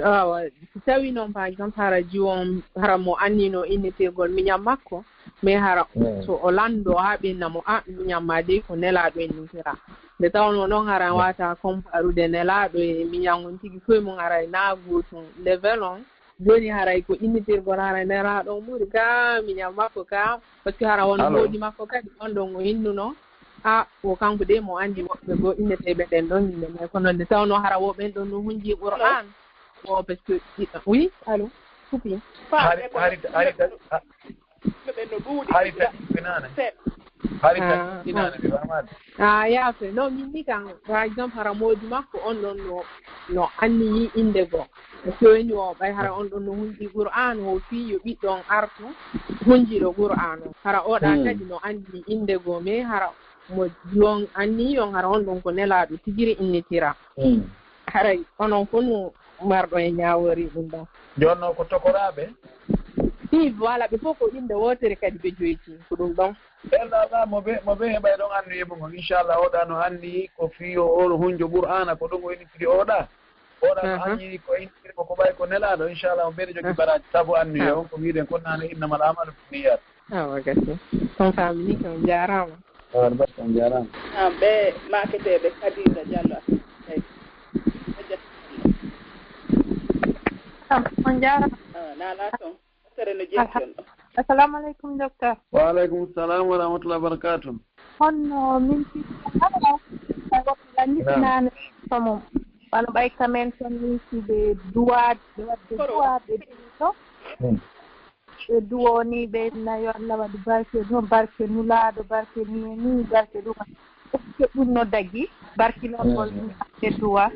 Awa. Si tawi noon, par exemple, hara jiwo on, hara mo annino innitirgol miñan makko, mais hara Hmm. so o lanndo haa ɓenna mo, a, miñan ma dey ko Nelaaɗo innitira. Nde tawnoo noon hara Hmm. waata komparude Nelaaɗo e miñan on tigi, fof e mum haray na gootum level on. Jooni haray ko innitirgol haray Nelaaɗo on ɓuri ka miñan makko ka, parce que hara won Allo? Moodi makko kadi on ɗon o innuno. A, o kanko de mo anndi woɓɓe goo inneteeɓe ɗen ɗon innde, mais kono nde tawnoo hara woɓɓen ɗon no hunji Qur'an. O, parce que, oui, allo, couple. Hari, hari, hari, hari, hari, hari taƴi finaane. Hari Ah, taƴi finaane, ah. Mi faamaade. Ah, yaafe. Non, min ni kan, par exemple, hara moodi makko on ɗon no, no anniyi innde goo. Jooni o, ɓay hara on ɗon no hunji Qur'an, o fii yo ɓiɗɗo on artu, hunjiɗo Qur'an o. Hara oɗa Hmm. kadi no anniyi innde goo, mais hara mo jiwon anniyi on, hara on ɗon ko Nelaaɗo tigiri innitira. Hmm. Haray onon fof no marɗo e ñaawoori ɗum ɗon. Jooni noon ko tokoraaɓe? Si, voilà, ɓe fof ko innde wootere kadi ɓe joyti, ko ɗum ɗon. Ɓen ɗo alaa mo ɓe, mo ɓe heɓay ɗon anniye mum on. Inchallah, oɗa no anniyi ko fii o, o hunjo Qur'aana, ko ɗum o innitiri oɗa. Oɗa no Aha. anniyi ko innitiri ko, ko ɓay ko Nelaaɗo, inchallah, mo ɓe ne jogi Aha. baraaji sabu anniye Aha. on, ko wiiɗen kon naane, innamal a'maalu binniyat. Awa, gasi. On faamini kam, jaaraama. Awa, barka, on jaaraama. Ah, ɓe maaketeeɓe Khadija Diallo. Ah, on jaaraama. Ah, na alaa toon. Tere no jetti on ɗo. Assalamu alaikum, docteur. Wa alaikum salam wa rahmatullahi wa barakatuh. Honno min fi-, Naam. Nane famum. Wano ɓay kamen ton min si ɓe duwa, ɓe wadde Koro. Duwa, ɓe duwa to. Hmm. Ɓe duwo ni, ɓe na yo Allah waɗu barke ɗum, barke nulaaɗo, barke ni e ni, barke ɗum. Est-ce que ɗum no dagi? Barkinol ngol Hmm. ɗum e duwa.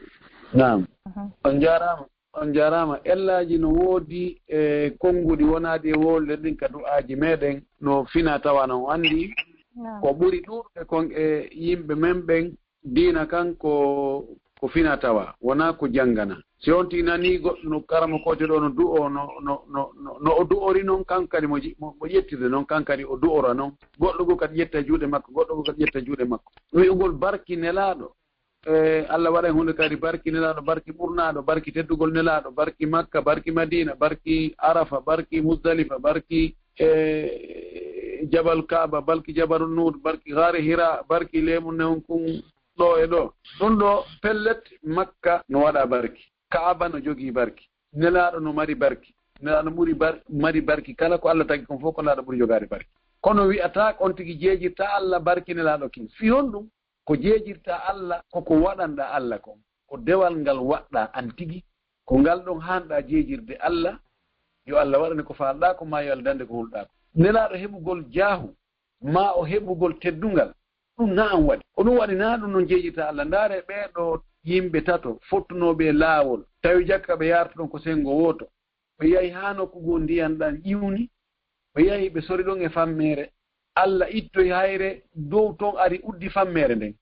Naam. Mhm. On jaaraama. On jaaraama. Ellaaji no woodi e konnguɗi wonaaɗi e wowlude ɗin ka du'aaji meɗen no fina tawa non. On anndi Naam. ko ɓuri ɗuuɗude kon e yimɓe men ɓen diina kan ko, ko fina tawa, wonaa ko janngana. Si on tigi nanii goɗɗo no karamokoojo ɗo no du'oo, no, no, no, no, no o du'ori non, kan kadi mo ji-, mo, mo ƴettirde non, kan kadi o du'ora non. Goɗɗo goo kadi ƴetta juuɗe makko, goɗɗo goo kadi ƴetta juuɗe makko. Wi'ugol barki Nelaaɗo, e, Allah waɗan huunde kadi, barki Nelaaɗo, barki ɓurnaaɗo, barki teddugol Nelaaɗo, barki Makka, barki Madiina, barki Arafa, barki Muzdalifa, barki, e, Jabal Kaaba, barki Jabalu Nuur, barki Gaari Hira, barki leemu newnkun ɗo e ɗo. Ɗum ɗo, pellet, Makka no waɗa barki, Kaaba no jogii barki, Nelaaɗo no mari barki, Nelaaɗo ɓuri bar-, mari barki, kala ko Allah tagi kon fof ko Nelaaɗo ɓuri jogaade barki. Kono wi'ataa on tigi jeejirta Allah barki Nelaaɗo kin. Fii honɗum? Ko jeejirta Allah, ko ko waɗanɗa Allah kon. Ko dewal ngal waɗɗa an tigi, ko ngal ɗon haanɗa jeejirde Allah, yo Allah waɗane ko faalɗa ko, maa yo Allah dande ko hulɗa ko. Nelaaɗo heɓugol jaahu, maa o heɓugol teddungal, ɗum na an waɗi. Ko ɗum waɗi na ɗum non jeejirta Allah. Ndaare ɓee ɗo yimɓe tato fottunooɓe e laawol, tawi jakka ɓe yartuɗon ko senngo wooto. Ɓe yahi haa nokku goo ndiyan ɗan iwni, ɓe yahi ɓe sori ɗon e fammeere. Allah ittoyi hayre dow ton ari uddi fammeere nden.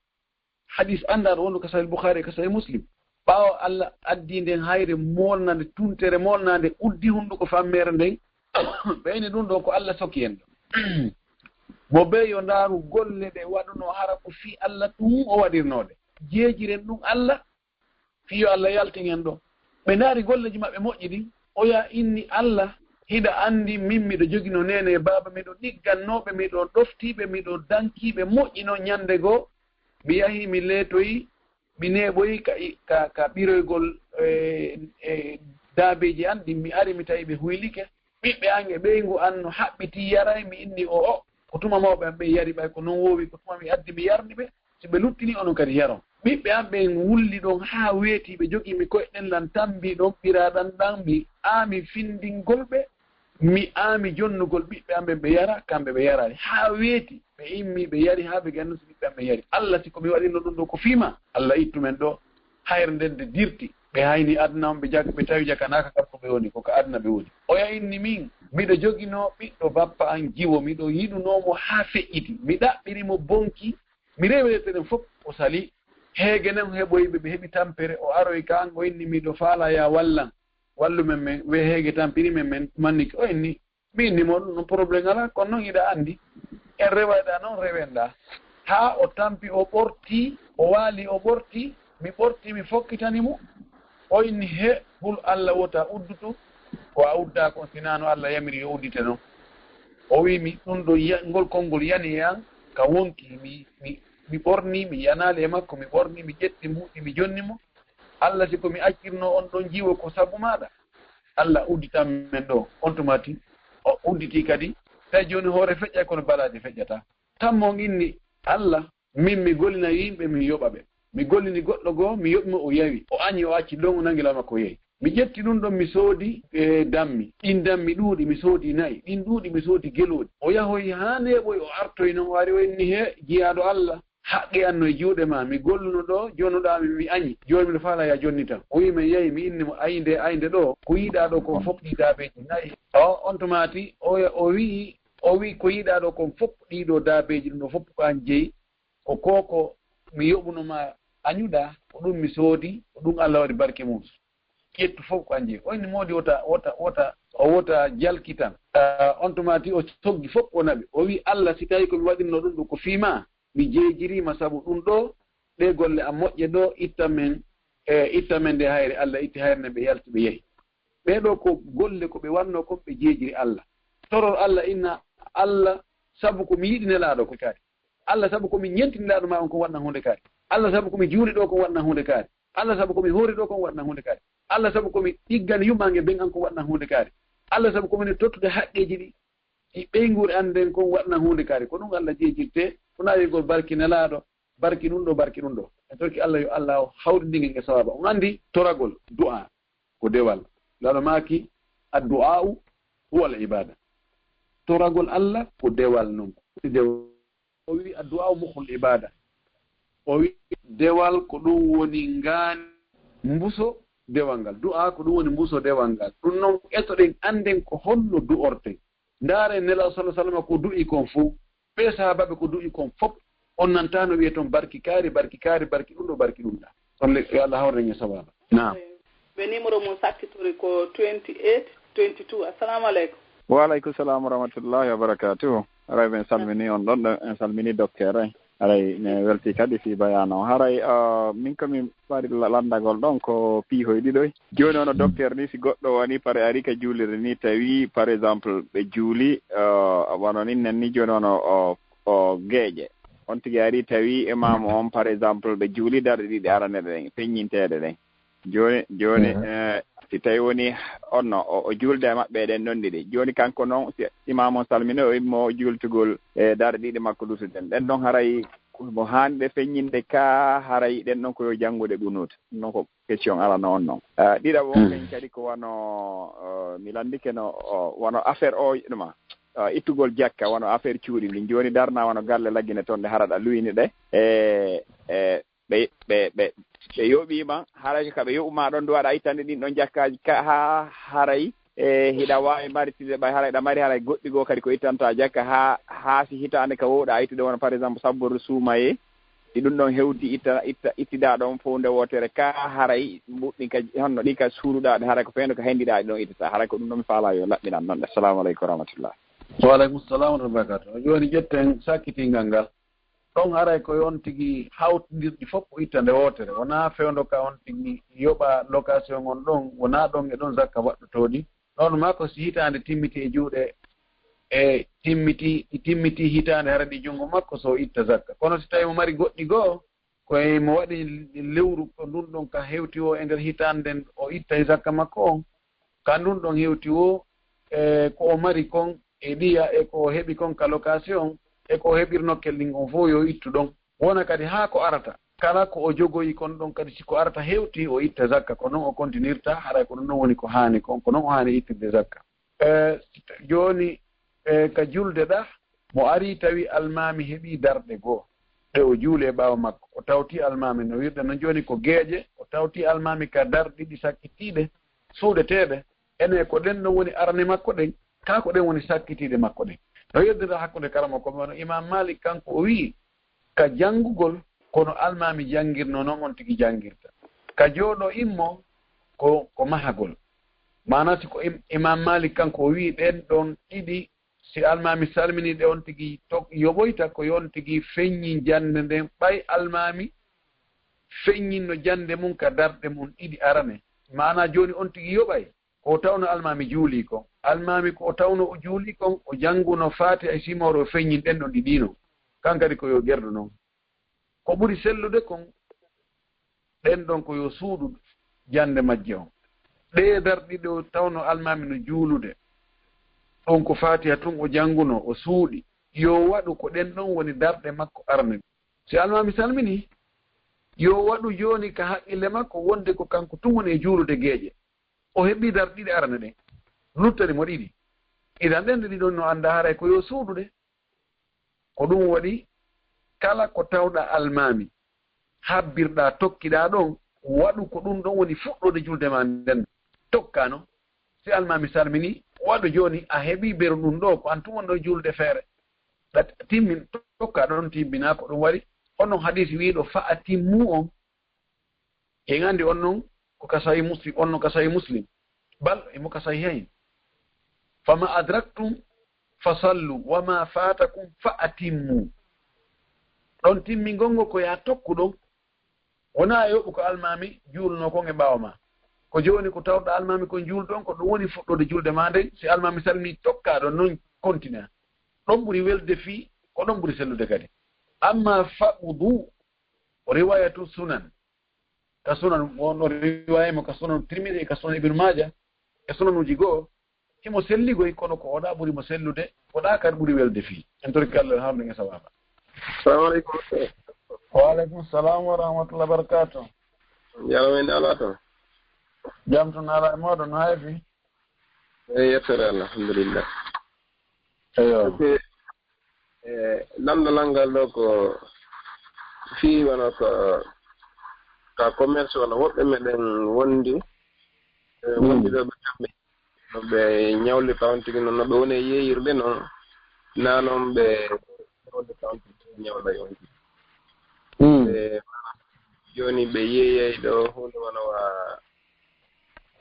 Hadis anndaa ɗo wondu ka Sahih Bukhari e ka Sahih Muslim. Ɓaawo Allah addi nden hayre molnande, tuntere molnande, uddi hunduko fammere nden, ɓe inni ɗum ɗo ko Allah soki en ɗo. Mo bee yo ndaaru golle ɗe waɗuno hara ko fii Allah ɗum o waɗirnoo ɗe. Jeejiren ɗum Allah, fii yo Allah yaltin en ɗo. Ɓe ndaari golleeji maɓɓe moƴƴi ɗin, oya inni Allah, hiɗa anndi min miɗo jogino neene e baaba, miɗo ɗigganno ɓe, miɗo ɗofti ɓe, miɗo danki ɓe moƴƴino. Ñande goo, mi yahi, mi leetoyi, mi neeɓoyi ka, ka, ka ɓiroygol, e, e daabeeji an ɗin, mi ari, mi tawi ɓe huylike. Ɓiɓɓe an e ɓeyngu an no haɓɓitii yaray, mi inni o, o, ko tuma mawɓe an ɓen yari, ɓay ko non woowi, ko tuma mi addi, mi yarni ɓe. Si ɓe luttini, onon kadi yaron. Ɓiɓɓe an ɓen wulli ɗon haa weeti, ɓe jogii mi koyɗen lan tambi ɗon ɓiraaɗan ɗan, mi aami findingol ɓe, mi aami jonnugol ɓiɓɓe an ɓen ɓe yara, kamɓe ɓe yarani. Haa weeti, ɓe immi, ɓe yari, haa ɓe ganni si ɓiɓɓe an ɓen yari. Allah, si ko mi waɗinno ɗum ɗo ko fii ma, Allah ittu men ɗo. Hayre nden nde dirti, ɓe hayni aduna on, ɓe jag-, ɓe tawi jakanaaka kam ko ɓe woni, ko ka aduna ɓe woni. Oya inni min, miɗo joginoo ɓiɗɗo bappa an jiwo, miɗo yiɗunoo mo haa feƴƴiti. Mi ɗaɓɓiri mo bonki, mi rewi lette ɗen fof, o sali. Heege nden heɓoyi ɓe, ɓe heɓi tampere, o aroyi ka an, o inni, miɗo faalaa ya wallan, wallu men men, we heege tampiri men men, manniki, o inni, mi inni mo ɗum, ɗum problème alaa, kono noon hiɗa anndi, en rewayɗaa noon, rewenɗaa. Haa o tampi, o ɓorti, o waali, o ɓorti, mi ɓorti, mi fokkitani mo. O inni, he, hul Allah wota uddutu, ko a uddaa kon, sinaa no Allah yamiri yo uddite noon. O wi'i mi, ɗum ɗo ya-, ngol konngol yani e an, ka wonki, mi, mi, mi ɓorni, mi yanaali e makko, mi ɓorni, mi ƴetti mbuuɗi, mi jonni mo. Allah, si ko mi accirno on ɗon jiwo ko sabu maaɗa, Allah udditan men ɗo. On tuma ti, o udditi kadi. Tawi jooni hoore feƴƴay kono balaaje feƴƴata. Tammo on inni, Allah, min mi gollina yimɓe, mi yoɓa ɓe. Mi gollini goɗɗo goo, mi yoɓi mo, o yawi. O añi, o acci, ɗon o nangi law makko, o yehi. Mi ƴetti ɗum ɗon, mi soodi, e, dammi. Ɗin dammi ɗuuɗi, mi soodi na'i. Ɗin ɗuuɗi, mi soodi gelooɗi. O yahoyi haa neeɓoyi, o artoyi non, o ari, o inni, he, jiyaaɗo Allah, haqqe an no e juuɗe ma. Mi golluno ɗo, jonnuɗaa mi, mi añi. Jooni miɗo faalaa ya jonnitan. O wi'i, men yahi, mi inni mo, aynde, aynde ɗo, ko yiɗaa ɗo kon fof, ɗi daabeeji na'i. O, on tuma ti, o, o wi'i, o wi'i, ko yiɗaa ɗo kon fof, ɗii ɗo daabeeji, ɗum ɗo fof ko an jeyi. Ko ko, ko mi yoɓuno ma añuɗaa, ko ɗum mi soodi, ko ɗum Allah waɗi barke mum. Ƴettu fof ko an jeyi. O inni, moodi wota, wota, wota, o wota jalkitan. Ah, on tuma ti o soggi fof o naɓi. O wi'i, Allah, si tawi ko mi waɗinno ɗum ɗo ko fii ma, mi jeejiriima sabu ɗum ɗo, ɗe golle am moƴƴe ɗo, ittan men, e, ittan men nde hayre. Allah itti hayre nden, ɓe yalti, ɓe yehi. Ɓee ɗo ko golle ko ɓe waɗno kon, ɓe jeejiri Allah. Toror Allah, inna Allah, sabu ko mi yiɗi Nelaaɗo ko kaari. Allah, sabu ko mi ñenti Nelaaɗo ma on, ko waɗna huunde kaari. Allah, sabu ko mi juuli ɗo, ko waɗna huunde kaari. Allah, sabu ko mi hoori ɗo, ko waɗna huunde kaari. Allah, sabu ko mi ɗiggani yummaange ben an, ko waɗna huunde kaari. Allah, sabu ko mi tottude haqqeeji ɗi, ɗi ɓeynguure an nden, ko waɗna huunde kaari. Ko ɗum Allah jeejirte, ko nawigol barki Nelaaɗo, barki ɗum ɗo, barki ɗum ɗo. En torki Allah, yo Allah o hawrindin en e sawaaba. On anndi toragol, du'a, ko dewal. Laaɗo maaki, addu'a'u huwal ibada. Toragol Allah ko dewal non. Ko dewal. O wi'i, addu'a'u mukhul ibada. O wi'i, dewal ko ɗum woni ngaani. Mbuso dewal ngal. Du'a ko ɗum woni mbuso dewal ngal. Ɗum non, etoɗen, annden ko honno du'orten. Ndaaren Nelaaɗo sallallahu alaihi wasallam ko du'i kon fof. Ɓe sahaabaaɓe ko du'i kon fof. On nantaano wi'e toon barki kaari, barki kaari, barki ɗum ɗo, barki ɗum ɗa. Ɗon le, yo Allah hawren e sawaaba. Naam. Ɓe numéro mum sakkitori ko twenty-eight twenty-two. Assalamu aleykum. Wa aleykum salam wa rahmatullahi wa barakatuhu. Haray ɓen salmini on ɗon, ɗon en salmini docteur en. Haray mi welti kadi fii bayaana o. Haray, ah, min ko mi ɓari la-, lanndagol ɗon ko piihoy ɗiɗoy. Jooni ono docteur ni, si goɗɗo woni pare ari ka juulirde ni, tawi, par exemple, ɓe juuli, ah, wano nin nen ni, jooni ono o, o geeƴe. On tigi ari tawi imaamu on, par exemple, ɓe juuli darɗe ɗiɗi arane ɗen, feññinteeɗe ɗen. Jooni, jooni, eh, si tawi woni on no, o, o juulda e maɓɓe e ɗen ɗon ɗiɗi. Jooni kanko non, si imaamu on salmini, o immo juultugol e darɗe ɗiɗi makko lutuɗen. Ɗen ɗon haray ko mo haani ɗe feññinde ka, haray ɗen ɗon ko yo janngude qunut. Non ko question arano on non. Ah, ɗiɗaɓo on ɓen kadi ko wano, ah, mi lanndike no, o, wano affaire o, ɗuma, ah, ittugol jakka, wano affaire cuuɗi ndin. Jooni darna wano galle Lagine ton ɗe hara ɗa luyni ɗe. E, e, ɓe, ɓe, ɓe, ɓe yoɓiima, haray ka ɓe yoɓumaa ɗon, ndu waɗa ittande ɗin ɗon jakkaaji ka, haa haray, e, hiɗa waawi maritide ɓay haray ɗa mari haray goɗɗi goo kadi ko ittantaa jakka, haa, haa si hitaande ka wowɗa ittude, wona par exemple sabbordu suumayee, Ɗi ɗum ɗon hewti itta, itta, ittidaa ɗon fof nde wootere ka haray mbuɗɗi ka honno ɗi ka suuduɗaa ɗi haray ko fewndo ka henndiɗaa ɗi ɗon ittata. Haray ko ɗum ɗon mi faalaa yo laɓɓinan noon. Assalamu aleykum wa rahmatullah. Wa aleykum salam wa rahmatullahi wa barakatuh. Jooni ƴetten sakkitingal ngal. Ɗon haray ko on tigi hawtindirɗi fof ko itta nde wootere. Wonaa fewndo ka on tigi yoɓa location on ɗon, wonaa ɗon e ɗon zakka waɗɗotooɗi. Ɗon maa ko si hitaande timmiti e juuɗe, e timmiti, ɗi timmiti hitaande hara ɗi junngo makko so itta zakka. Kono si tawi mo mari goɗɗi goo, ko e mo waɗi lewru ko ndun ɗon ka hewti o e nder hitaande nden o itta e zakka makko on. Ka ndun ɗon hewti o, e ko o mari kon e ɗiya e ko o heɓi kon ka location e ko o heɓir nokkel ɗin on fof yo ittu ɗon. Wona kadi haa ko arata. Kala ko o jogoyi kon ɗon kadi si ko arata hewti o itta zakka. Ko non o kontinirta, haray ko ɗum ɗon woni ko haani kon, ko non o haani ittirde zakka. E, jooni, e, ka julde ɗa, mo ari tawi almaami heɓi darɗe goo. Ɗe o juuli e ɓaawo makko. O tawti almaami no wirde non jooni ko geeƴe, o tawti almaami ka darɗe ɗiɗi sakkitiiɗe, suuɗeteeɗe. Ene ko ɗen ɗon woni arane makko ɗen, kaa ko ɗen woni sakkitiiɗe makko ɗen. No yeddira hakkunde karamoko, kono Imam Malik kanko o wi'i, ka janngugol, kono almaami janngirno non on tigi janngirta. Ka jooɗo immo, ko, ko mahagol. Maanaa si ko im-, Imam Malik kanko o wi'i ɗen ɗon ɗiɗi, si almaami salmini ɗe on tigi to-, yoɓoyta, ko yo on tigi feññin jannde nden, ɓay almaami feññinno jannde mum ka darɗe mum ɗiɗi arane. Maanaa jooni on tigi yoɓay, ko o tawno almaami juuli kon. Almaami ko o tawno o juuli kon, o jannguno Faatiha e simoore o feññin ɗen ɗon ɗiɗi non. Kan kadi ko yo gerdu non. Ko ɓuri sellude kon, ɗen ɗon ko yo suuɗu jannde majje on. Ɗee darɗe ɗiɗi o tawno almaami no juulude. Ɗon ko Faatiha tun o jannguno, o suuɗi. Yo waɗu ko ɗen ɗon woni darɗe makko arane. Si almaami salmini, yo waɗu jooni ka haqqille makko wonde ko kanko tun woni e juulude geeƴe. O heɓi darɗe ɗiɗi arane ɗen. Luttani mo ɗiɗi. Idan ɗen ɗiɗi ɗon no annda haray ko yo suuɗude. Ko ɗum waɗi kala ko tawɗaa almaami, habbirɗaa, tokkiɗaa ɗon, waɗu ko ɗum ɗon woni fuɗɗoode julde maa nden. Tokkaa non. Si almaami salmini, waɗu jooni a heɓi beru ɗum ɗo, ko an tun woni ɗo juulde feere. Ɗa timmin, tokkaa ɗon timmina ko ɗum waɗi. Onon hadiisi wiiɗo fa atimmu on, en anndi on non ko ka Sahih Muslim, on non ka Sahih Muslim. Bal emo ka Sahihayn. Fama adraktum fasallu, wama fatakum fa atimmu. Ɗon timmingol ngol ko yaa tokku ɗon. Wonaa e yoɓu ko almaami juulnoo kon e ɓaawo maa. Ko jooni ko tawɗaa almaami kon juulɗon, ko ɗum woni fuɗɗoode julde maa nden. Si almaami salmii, tokkaa ɗon non kontinaa. Ɗon ɓuri welde fii, ko ɗon ɓuri sellude kadi. Amma fa'udu, o riwayatu sunan. Ka sunan, wonno riwaya mo ka sunan Tirmidhi, ka sunan Ibn Majah, e sunanuuji goo, himo selligoy, kono ko oɗa ɓuri mo sellude, oɗa kadi ɓuri welde fii. En torike Allah, haalde ngesa waaba. Salamu aleykum. Wa aleykum salam wa rahmatullahi wa barakatuh. Jaraama en alaa toon. Jam toon alaa e mooɗon, no hayfi? E yettere Allah, alhamdulillah. Eyo. Ok. E, lanndalal ngal ɗo ko fii wano ko ka commerce wano woɓɓe meɗen wondi, e, Mm. wondi ɗo ɓe kamɓe, no ɓe ñawlirta on tigi noon, no ɓe woni e yeeyirde noon, naa noon ɓe ñawlirta on tigi ñawda e on tigi. Mm. E, jooni ɓe yeeyay ɗo huunde wano wa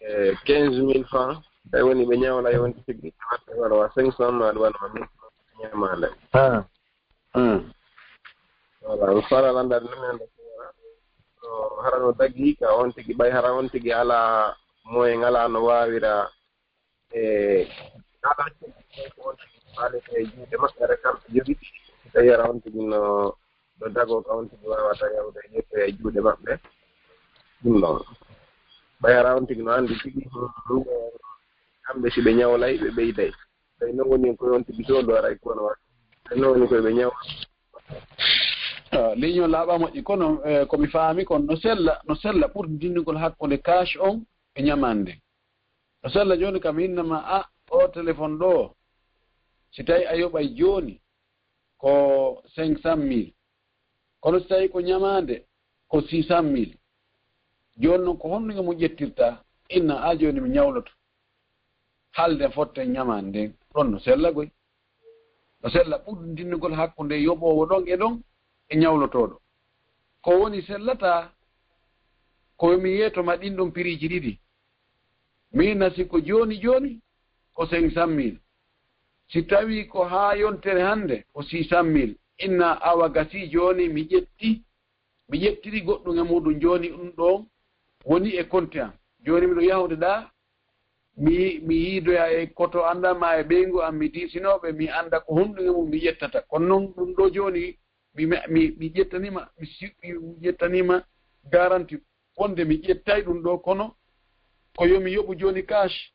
e quinze mille francs, tawi woni ɓe ñawla e on tigi, waɗa wa cinq cent ma, waɗa wa mille francs ñamaande. Ah. Hmm. Voilà, mi faalaa lanndade ɗum en ɗo, hara no dagii ka on tigi, ɓay hara on tigi alaa moyen, alaa no waawira, e alaa ko on tigi faalete e juuɗe maɓɓe, hara kamɓe jogii, tawi hara on tigi no ɗo dagoo ka on tigi waawata yawde e yettoya e juuɗe maɓɓe. Ɗum ɗon. Ɓay hara on tigi no anndi tigi, hmm, kamɓe si ɓe ñawlay, ɓe ɓeyday. Ɓay non woni ko on tigi soodoo aray kono waɗ. Ɓay non woni ko ɓe ñaw. Ah, ligne o laaɓaa moƴƴi, kono, eh, ko mi faami kon no sella, no sella ɓurdinndingol hakkunde cash on e ñamaande. No sella jooni kam innama a o téléphone ɗo, si tawi a yoɓay jooni, ko cinq cent mille. Kono so tawii ko ñamaande, ko six cent mille. Jooni noon, ko honno mo ƴettirta? Inna, a jooni mi ñawloto. Haalden fotten ñamaande nden. Ɗon no sella goy. No sella ɓurdinndingol hakkunde yoɓoowo ɗon e ɗon e ñawlotooɗo. Ko woni sellataa, ko yo mi yeeto ma ɗin ɗon piriiji ɗiɗi. Miina si ko jooni jooni, ko cinq cent mille. Si tawii ko haa yontere hannde, ko six cent mille. Inna awa gasii jooni, mi ƴetti, mi ƴettiri goɗɗum e muuɗum jooni, ɗum ɗon woni e konte am. Jooni miɗo yahude ɗaa, mi, mi yiidoya e koto annda ma e ɓeyngu am, mi diisinooɓe, mi annda ko honɗum e mum mi ƴettata. Kono noon ɗum ɗoo jooni, mi, mi, mi ƴettaniima, mi si-, mi ƴettaniima garanti wonde mi ƴettay ɗum ɗoo, kono ko yo mi yoɓu jooni cash,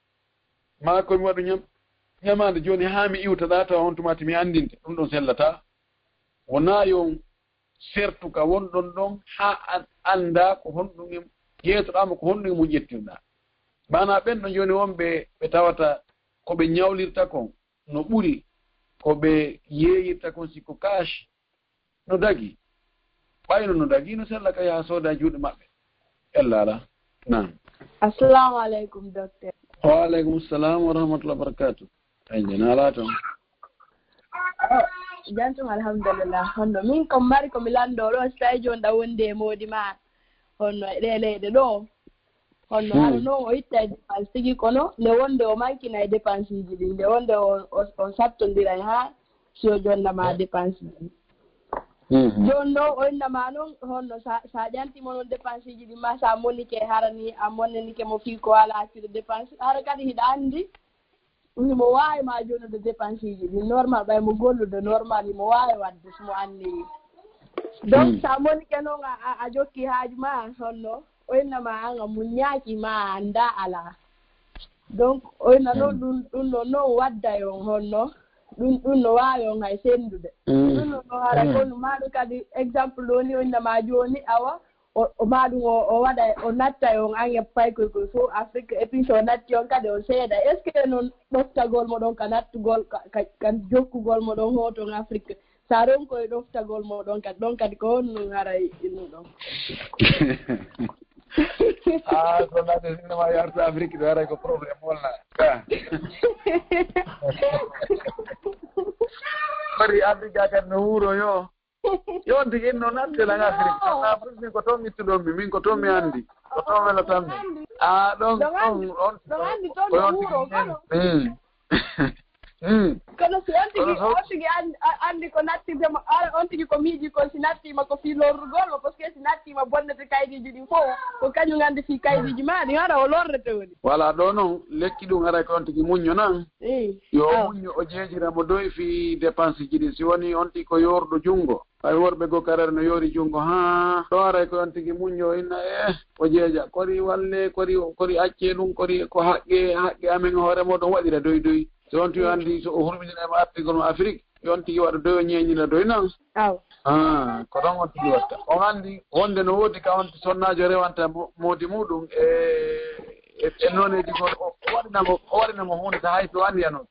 maa ko mi waɗu ñam-, ñamaande jooni haa mi iwta ɗaa tawa on tumaati mi anndinte. Ɗum ɗon sellataa. Wonaa yo on sertu ka wonɗon ɗon haa an-, anndaa ko honɗum e, yeetoɗaa mo ko honɗum e mum ƴettirɗaa. Maanaa ɓen ɗon jooni wonɓe ɓe tawata ko ɓe ñawlirta kon no ɓuri ko ɓe yeeyirta kon si ko cash no dagi. Ɓayno no dagi, no sella ka yaha sooda e juuɗe maɓɓe. Ella alaa. Naam. Assalamu aleykum, docteur. Wa aleykum salam wa rahmatullahi wa barakatuh. Ay, nde naalaa toon. Oh, jantum, alhamdulillah. Honno min ko mari ko mi lanndoo ɗoo, si tawi jooni ɗa wondi e moodi ma, honno e ɗee leyɗe ɗoo, honno hara noon o ittay dépense tigi, kono nde wonde o mankina e dépense uji ɗin, nde wonde o, o, on sattondiray haa si o jonna ma dépense uji. Jooni noon o inna ma noon, honno sa, sa ƴanti mo noon dépense uji ɗin, ma sa monike, hara ni a monenike mo fii ko alaa accire dépense, hara kadi hiɗa anndi himo waawi ma jonnude dépense uji ɗin normal, ɓay mo gollude normal, himo waawi waɗde si mo anniyii. Donc, sa monike noon a, a, a jokki haaju ma, honno o inna ma an a muññaaki ma a anndaa alaa. Donc, o inna noon ɗum, ɗum ɗon noon wadday on honno, ɗum, ɗum no waawi on hay senndude. Ɗum ɗon noon hara ko no maaɗum kadi exemple ɗoo ni o inna ma jooni, awa, o, o maaɗum o, o waɗa, o natta e on an e paykoy koy fof Afrique, et puis so o natti on kadi on seeda. Est-ce que noon ɗoftagol mo ɗon ka nattugol, ka, ka, ka jokkugol mo ɗon hooton Afrique, sa ronkoy ɗoftagol mo ɗon kadi, ɗon kadi ko honɗum haray innuɗon? Ah, ko naade sinno ma yartu Afrique ɗo haray ko problème walla? Ka. Kori Afrique kadi no wuuro yo. Yo on tigi inno natte lan Afrique. Ɗon Afrique min ko toon ittuɗon mi, min ko toon mi anndi. Ko toon welatam mi. Ah, ɗon, ɗon, on, ɗon anndi toon ko no wuuro kono. Mm. Mm. Kono si on tigi, on tigi an-, a-, anndi ko nattinde mo, ara on tigi ko miiji kon si nattiima ko fii lorrugol mo, parce que si nattiima bonnete kaydiiji ɗin fof, ko kañum anndi fii kaydiiji maa ɗin, hara o lorrete woni. Voilà, ɗo noon, lekki ɗum haray ko on tigi muñño nan. Eey. Yo o muñño, o jeejira mo doy fii dépense ji ɗin. Si woni on tigi ko yoorɗo junngo, hay worɓe goo karere no yoori junngo, haa ɗo haray ko on tigi muñño, inna, eh, o jeeja, kori walle, kori, kori accee ɗum, kori ko haqqe, haqqe amen hoore mooɗon waɗira doy doy. So on tigi anndi so o hurminii e mo artigol mo Afrik, yo on tigi waɗa doy, o ñeeñina doy nan. Aw. Ah, ko ɗon on tigi watta. On anndi wonde no woodi ka on sonnaajo rewanta mo-, moodi muuɗum e, e, e nooneeji goo, o, o waɗina mo, o waɗina mo huunde ta hay so anniyano.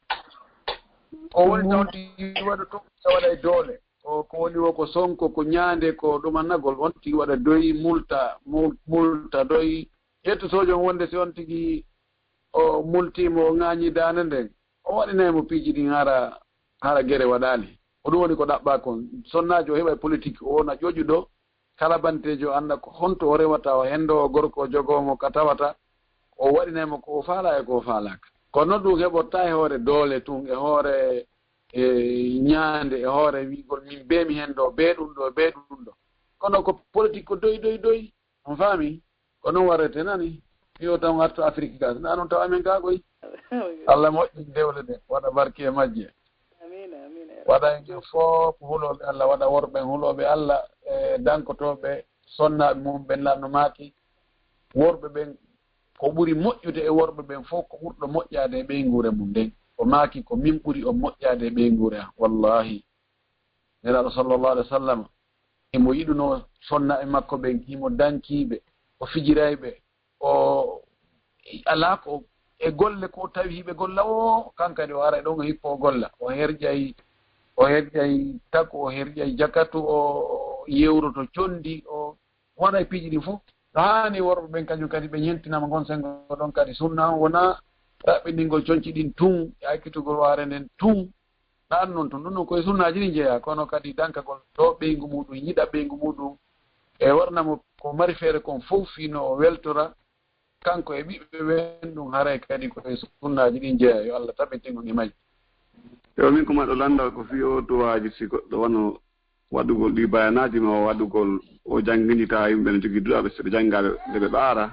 O woni ta on tigi waɗa ɗum, o waɗa e doole. Ko, ko woni wo ko sonko, ko ñaande, ko ɗumannagol, on tigi waɗa doy, multa, mul-, multa doy. Ƴettu sojo on wonde si on tigi o multiima, o ŋaañi daande nden, o waɗinay mo piiji ɗin hara, hara gere waɗaali. Ko ɗum woni ko ɗaɓɓaa kon. Sonnaajo o heɓa e politique, o wona ƴoƴuɗo, kala banteejo annda ko honto o rewata, o henndo o gorko o jogoo mo ka tawata, o waɗinay mo ko o faalaa e ko o faalaaka. Kono ɗum heɓortaa e hoore doole tun, e hoore, e ñaande, e hoore wi'gol min bee mi henndo, bee ɗum ɗo, bee ɗum ɗo. Kono ko politique ko doy, doy, doy. On faami? Ko noon warrete nani. Yo taw ngarto Afiriki gaa. Naa noon taw amen gaa koy. Allah moƴƴin dewle ɗe, waɗa barke e majje. Amiin, amiin, ya Rabbi. Waɗa en fof hulooɓe Allah, waɗa worɓe en hulooɓe Allah, e dankotooɓe sonnaaɓe mum ɓen. Lanno maaki, worɓe ɓen, ko ɓuri moƴƴude e worɓe ɓen fof, ko ɓurɗo moƴƴaade e ɓeynguure mum nden. O maaki, ko min ɓuri on moƴƴaade e ɓeynguure am. Wallaahi. Nelaaɗo sallallahu alaihi wasallam, himo yiɗunoo sonnaaɓe makko ɓen, himo dankiiɓe, o fijirayɓe, o alaa ko e golle ko tawi hiɓe golla o, kankadi o aray ɗon o hippo o golla. O herƴay, o herƴay taku, o herƴay jakatu, o yewroto condi, o waɗay piiji ɗin fof. No haani worɓe ɓen kañum kadi ɓe ñentinama ngon senngo ɗon kadi sunna on wonaa raɓɓinɗingol conci ɗin tun, e akkitugol waare nden tun. Ɗan non tun, ɗun non koye sunnaaji ɗin jeyaa, kono kadi dankagol ɗo ɓeyngu muɗum, yiɗa ɓeyngu muɗum, e e warna mo ko mari feere kon fof fii no o weltora kanko e ɓiɓɓe ɓen. Ɗum haray kadi ko e sunnaaji ɗin jeyaa. Yo Allah tabitin on e majji. Yo min ko maɗo lanndal ko fii o duwaaji, si goɗɗo wano waɗugol ɗi bayanaaji ma o waɗugol o jannginita yimɓe no jogii duwaaɓe, so ɓe janngaa ɓe, nde ɓe ɓaara.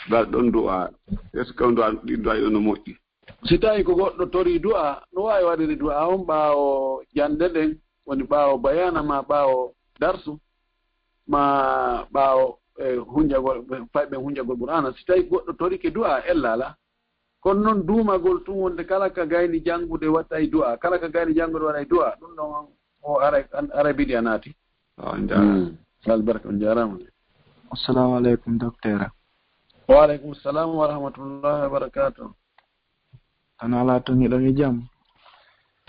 Ngal ɗon du'a, est-ce que on du'a, ɗi du'a ɗon no moƴƴi? Si tawi ko goɗɗo torii du'a, no waawi waɗude du'a on ɓaawo jannde nden, woni ɓaawo bayaana ma ɓaawo darsu, ma ɓaawo, e, hunjagol, fay ɓen hunjagol Qur'aana. Si tawi goɗɗo torike du'a, ella alaa. Kono non duumagol tun wonde kala ka gayni janngude waɗay du'a, kala ka gayni janngude waɗay du'a, ɗum ɗon o haray, haray bidi'a naati. Awa, on jaaraama. Mm. Albarka, on jaaraama. Assalamu alaikum, docteur. Wa alaikum salam wa rahmatullahi wa barakatuh. An ala ton, hiɗon e jam?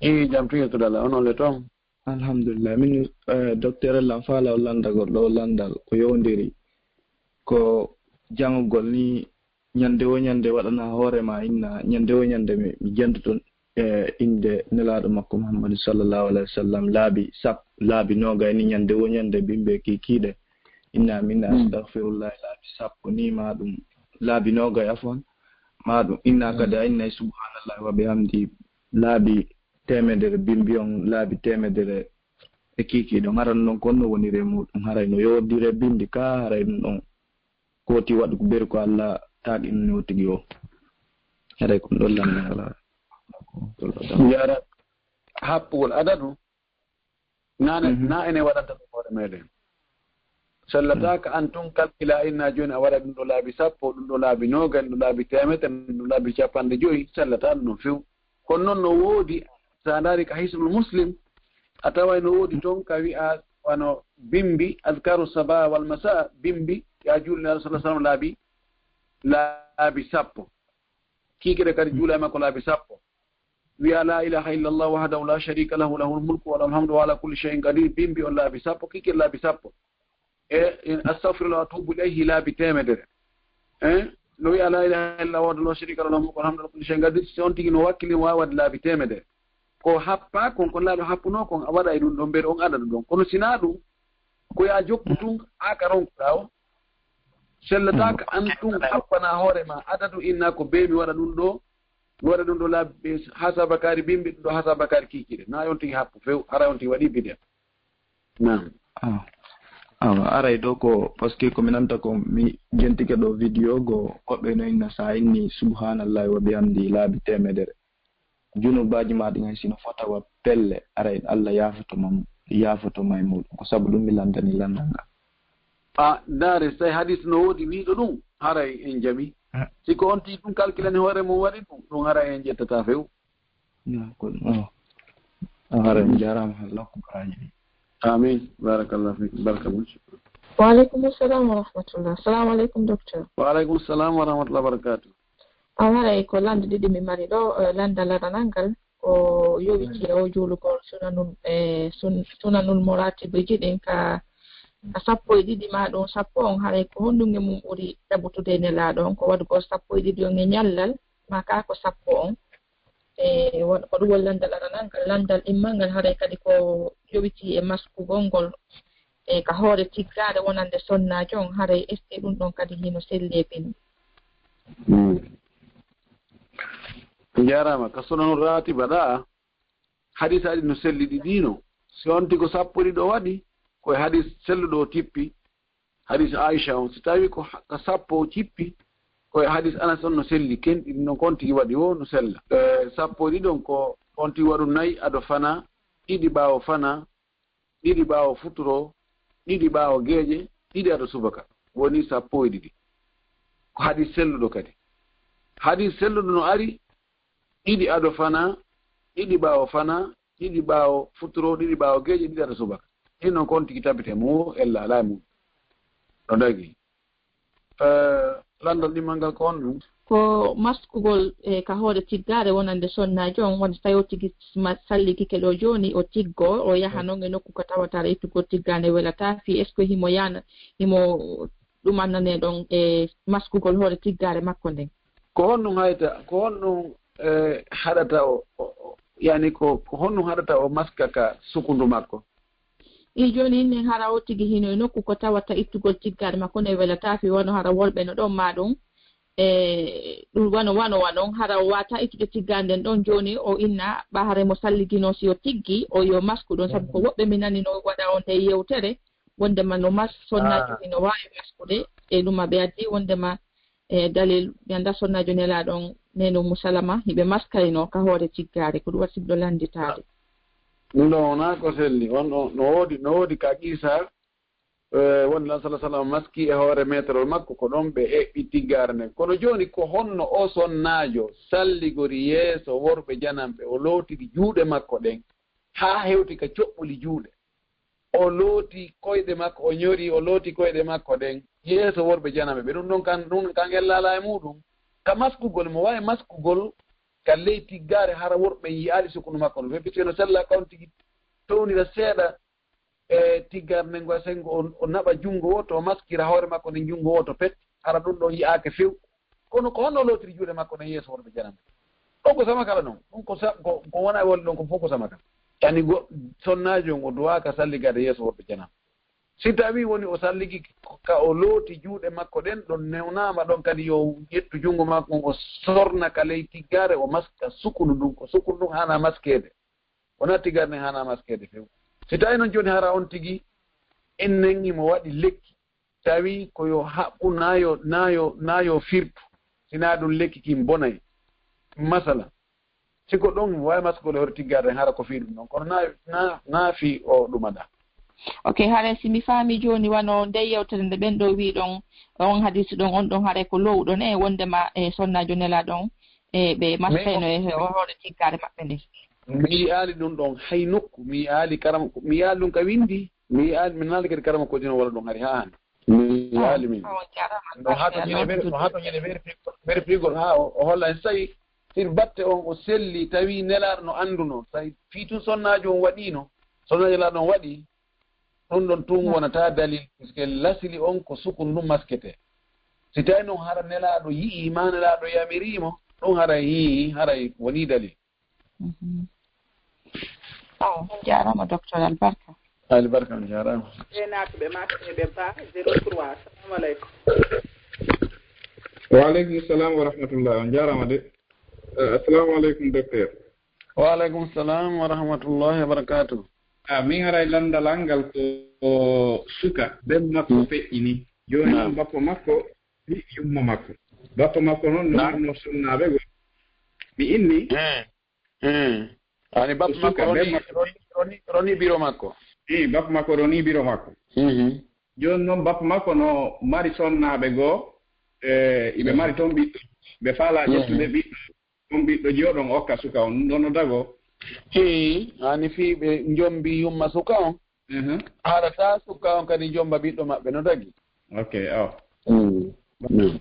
E jam, tun yettude Allah, onon le ton? Alhamdulillah. Min, eh, docteur, Allah faala o lanndagol ɗo lanndal ko yowndiri. Ko jangugol ni ñande wo ñande waɗana hoore ma inna, ñande wo ñande mi, mi janndoto, eh, innde Nelaaɗo makko Muhammadu sallallahu alaihi wa sallam laabi sappo, laabi noogay ni ñande wo ñande bimbe kikiiɗe. Inna minna Mm. Astaghfirullah laabi sappo ni ma ɗum laabi noogay afwan. Ma ɗum inna Mm. kadi a innay subhanallahi wa bihamdi laabi teemedere bimbi on laabi teemedere e kikiiɗe. Haran non kon no woniri e muɗum. Haray no yowodiri e bimbi ka haray ɗum ɗon. Ko woti waɗugo beru ko Allah taaɗinani o tigi o. Haray ko ɗon lanndal. Yara happugol adadu, na ne, Mhm. na ene waɗanta ɗum hoore meɗen. Sellataaka an tun kalkila inna jooni a waɗa ɗum ɗo laabi sappo, ɗum ɗo laabi noogay, ɗum ɗo laabi teemedere, ɗum ɗo laabi capanɗe joyi, sellataa ɗum ɗon few. Kono non no woodi, so a ndaari ka Hisnul Muslim, a taway no woodi ton ka wi'a wano bimbi, azkaru sabah wal masa, bimbi, ya juulni Nulaaɗo sallallahu alaihi wasallam laabi, laabi sappo. Kiikiiɗe kadi juula e makko laabi sappo. Wi'a la ilaha illallah wahdahu la sharika lahu, lahul mulku wa lahul hamdu wa ala kulli shay'in qadir, bimbi on laabi sappo, kiikiiɗe laabi sappo. E, e, astaghfirullah wa atubu ilayhi laabi teemedere. Eh? No wi'a la ilaha illallah wahdahu la sharika lahu, lahul mulku wa lahul hamdu wa ala kulli shay'in qadir, si on tigi no wakkili waawa waɗde laabi teemedere. Ko happa kon, kon laaɗo happuno kon, a waɗa e ɗum ɗon, mbeɗa on adadu ɗon. Kono si na ɗum, ko ya jokku tun, haa ka ronkuɗaa o. Sellataaka an tun happana hoore ma adadu inna ko bee mi waɗa ɗum ɗo, mi waɗa ɗum ɗo laabi, haa sabakaari bimbi, ɗum ɗo haa sabakaari kiikiiɗe. Na on tigi happu few, hara on tigi waɗi bidi'a. Naam. Ah. Awa, aray ɗo ko, parce que ko mi nanta ko mi jentike ɗo vidéo go, woɓɓe no inna sa inni subhanallahi wa bihamdi laabi teemedere. Junubaaji ma ɗin hay sino fota wa pelle, aray Allah yaafoto ma, yaafoto ma e muɗum. Ko sabu ɗum mi landani landal ngal. A ndaare, so tawi hadis no woodi wiiɗo ɗum, haray en jaɓi. Ah. Si ko on tigi ɗum kalkilani hoore mum waɗi ɗum, ɗum haray en ƴettata few. Ya, ko ɗum. Oh. Oh, haray en jaaraama, Allah ko baraaji ɗi. Amin. Barakallahu fik. Barka much. Wa alaikum assalam wa rahmatullah. Assalamu alaikum, docteur. Wa alaikum assalam wa rahmatullahi wa barakatuh. A haray ko lande ɗiɗi mi mari ɗo, eh, landa laranal ngal ko yowiti e o juulugol sunanul, eh, sun-, sunanul moratibuji ɗin ka, ka sappo e ɗiɗi ma ɗum sappo on, haray ko honɗum e mum ɓuri ɗaɓɓutude e Nelaaɗo on, ko waɗugol sappo e ɗiɗi on e ñallal, ma ka ko sappo on? E, won-, ko ɗum woni landa laranal ngal, landal ɗimmal ngal, haray kadi ko yowiti e maskugol ngol, e, ka hoore tiggaare wonande sonnaajo on, haray est-ce que ɗum ɗon kadi hino selli e bimbi? Mm. Njaaraama. Ka sunanu raatiba ɗa, hadisaaji no selli ɗi ɗiino. Si on tigi ko sappo e ɗiɗo waɗi, ko e hadis selluɗo o tippi, hadis Aisha on. Si tawi ko ha-, ka sappo o cippi, ko e hadis Anas on no selli, ken ɗi no kon tigi waɗi o no sella. E, sappo e ɗiɗon ko on tigi waɗu nayi ado fana, ɗiɗi ɓaawo fana, ɗiɗi ɓaawo futuro, ɗiɗi ɓaawo geeƴe, ɗiɗi ado subaka. Woni sappo e ɗiɗi. Ko hadis selluɗo kadi. Hadis selluɗo no ari, ɗiɗi ado fana, ɗiɗi ɓaawo fana, ɗiɗi ɓaawo futuro, ɗiɗi ɓaawo geeƴe, ɗiɗi ado subaka. Ɗin non kon tigi tabite mo, ella alaa e mum. No dagi. Eh, landal ɗimmal ngal ko honɗum? Ko maskugol, eh, ka hoore tiggaare wonande sonnaajo on, wonde tawi o tigi ma-, salligike ɗo jooni, o tiggo, o yaha non e nokku ka tawata aɗa ittugol tiggaare welataa fii, est-ce que himo yana, himo ɗum annane ɗon e maskugol hoore tiggaare makko nden? Ko honɗum hayta, ko honɗum, eh, haɗata o, o, o, yani ko, ko honɗum haɗata o maska ka sukundu makko? I jooni, innen hara o tigi hino e nokku ko tawata ittugol tiggaade makko ne welataa fii, wano hara worɓe no ɗon maa ɗum. E ɗum wano, wano, wano, hara o waata ittude tiggaade nden ɗon jooni, o inna ɓa hare mo salligino si o tiggi, o yo masku ɗon, sabu ko woɓɓe mi nani no waɗa on e yewtere, wondema no mas-, sonnaajo hino waawi maskude, e ɗum ma ɓe addi wondema, e dalil, mi annda sonnaajo nelaaɗo on, Neeno Musalama, hiɓe maskayno ka hoore tiggaare, ko ɗum waɗi si miɗo lannditaade. Ɗum ɗon wonaa ko selli, on, on, no woodi, no woodi ka qisa, e, wonde lan sala sallam maski e hoore meeterol makko, ko ɗon ɓe eɓɓi tiggaare nden. Kono jooni ko honno o sonnaajo salligori yeeso worɓe jananɓe, o lootiri juuɗe makko ɗen haa hewti ka coɓɓuli juuɗe? O looti koyɗe makko, o ñori, o looti koyɗe makko ɗen yeeso worɓe jananɓe ɓe. Ɗum ɗon kan, ɗum kan ellala e muɗum. Ka maskugol, mo waawi maskugol ka ley tiggaare, hara worɓe yi'aali sukundu makko ɗum. Puisque no sella ka on tigi townira seeɗa, e tiggaare nden ngo sengo, o, o naɓa junngo wooto, o maskira hoore makko nden junngo wooto pet, hara ɗum ɗon yi'aake few. Kono ko honno o lootiri juuɗe makko ɗen yeeso worɓe jananɓe? Ɗon ko samakala non. Ɗum ko sa-, ko, ko wona e wonde ɗon ko fof ko samakala. Yani go-, sonnaajo on o duwaaka salligaade yeeso worɓe jananɓe. Si tawii woni o salligi ka o looti juuɗe makko ɗen, ɗon newnaama ɗon kadi yo ƴettu junngo makko on o sorna ka ley tiggaare o maska sukundu ndun. Ko sukundu ndun haanaa maskeede. Wonaa tiggaare nden haanaa maskeede few. Si tawii non jooni hara on tigi innen himo waɗi lekki, tawi ko yo haɓɓu naa yo, naa yo, naa yo firtu, sinaa ɗum lekki kin bonay. Masala, si ko ɗon waawi maskugol e hoore tiggaare nden, hara ko fii ɗum ɗon, kono naa, naa, naa fii o ɗumaɗaa. Ok, haray si mi faami jooni, wano nde yewtere nde ɓen ɗo wii ɗon, on hadiisu ɗon, on ɗon haray ko lowɗon e wondema e sonnaajo nelaaɗo on, e ɓe maskayno e hoore tiggaare maɓɓe nden. Mi yi'aali ɗum ɗon hay nokku, mi yi'aali karama, mi yi'aali ɗum ka winndi, mi yi'aali, mi naali kadi karama ko dino wala ɗum hari haa hannde. Mi yi'aali min. Ah, on jarama. No haa to ñande feere, no haa to ñande feere, feere pigol haa o, o holla en sayi, sir batte on o selli, tawi nelaaɗo no annduno, sayi fii tun sonnaajo on waɗiino, sonnaajo nelaaɗo on waɗi, ɗum ɗon tun wonata dalil, puisque lasili on ko sukundu ndun maskete. Si tawi non hara nelaaɗo yi'i, ma nelaaɗo yamiriimo, ɗum haray, haray wonii dalil. Mhm. Awa, on jaaraama, docteur, albarka. Albarka, on jaaraama. E naatɓe makko e ɓe ba zéro trois. Assalamu aleykum. Wa aleykum salam wa rahmatullah. On jaaraama de. Eh, assalamu aleykum, docteur. Wa aleykum salam wa rahmatullahi wa barakatuh. Ah, min haray lanndal an ngal ko suka, ben makko feƴƴini. Jooni non bappa makko wi yumma makko. Bappa makko noon no marno sonnaaɓe goo. Mi inni. Eh, eh. Ani bappa makko roni, roni, roni, roni biro makko. Ii, bappa makko roni biro makko. Mhm. Jooni noon bappa makko no mari sonnaaɓe goo, eh, iɓe mari toon ɓiɗɗo. Ɓe faalaa ƴettude ɓiɗɗo. On ɓiɗɗo jooɗon okka suka on, ɗum ɗon no dagoo? Hii, hani fii ɓe njombi yumma suka on. Mhm. Haɗata suka on kadi njomba ɓiɗɗo maɓɓe no dagi. Ok, aw. Mm. Mm.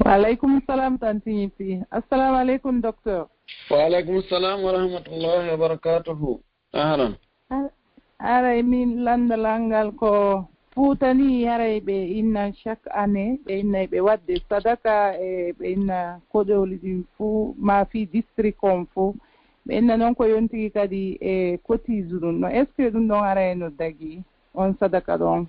Wa aleykum salam, tanti Ñifi. Assalamu aleykum, docteur. Wa aleykum salam wa rahmatullahi wa barakatuhu. Ahlan. Ar-, aray min lanndalal ngal ko Fuuta ni, haray ɓe inna chaque année, ɓe inna ɓe waɗde sadaka, e ɓe inna koɗooli ɗin fuu, ma fii district on fuu. Ɓe inna noon ko yontigi kadi e cotise ɗum ɗon. Est-ce que ɗum ɗon aray no dagi, on sadaka ɗon?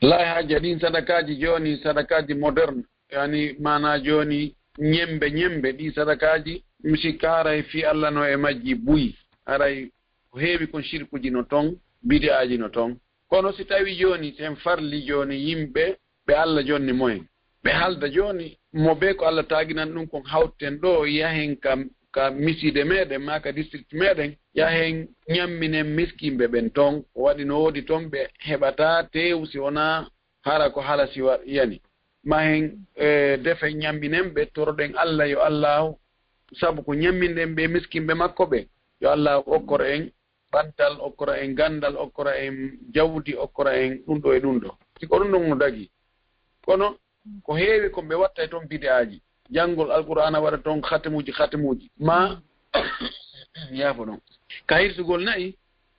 Lay hajja, ɗin sadakaaji jooni, sadakaaji moderne, yani maanaa jooni ñembe, ñembe, ɗi sadakaaji, mi sikka haray fii Alla no e majji buy. Haray ko heewi kon shirkuji no ton, bid'aaji no ton. Kono si tawi jooni sen farli jooni yimɓe ɓe Alla jonni moyen, ɓe halda jooni mo bee ko Alla taaginan ɗum kon, hawten ɗo, yahen ka, ka misiide meɗen maa ka district meɗen, yahen ñamminen miskinɓe ɓen ton. Ko waɗi no woodi ton ɓe heɓataa teewu si wonaa hara ko halasi wa-, yani. Mahen, eh, defen ñamminen ɓe, toroɗen Alla, yo Allaahu, sabu ko ñamminɗen ɓe miskinɓe makko ɓe, yo Allaahu okkor en ɓantal, okkora en ganndal, okkora en jawdi, okkora en ɗum ɗo e ɗum ɗo. Si ko ɗum ɗon no dagi. Kono ko heewi ko ɓe watta e toon bid'aaji. Janngol Alqur'aana waɗa toon khatmuuji, khatmuuji. Ma, yaafo ɗon. Ka hirsugol na'i,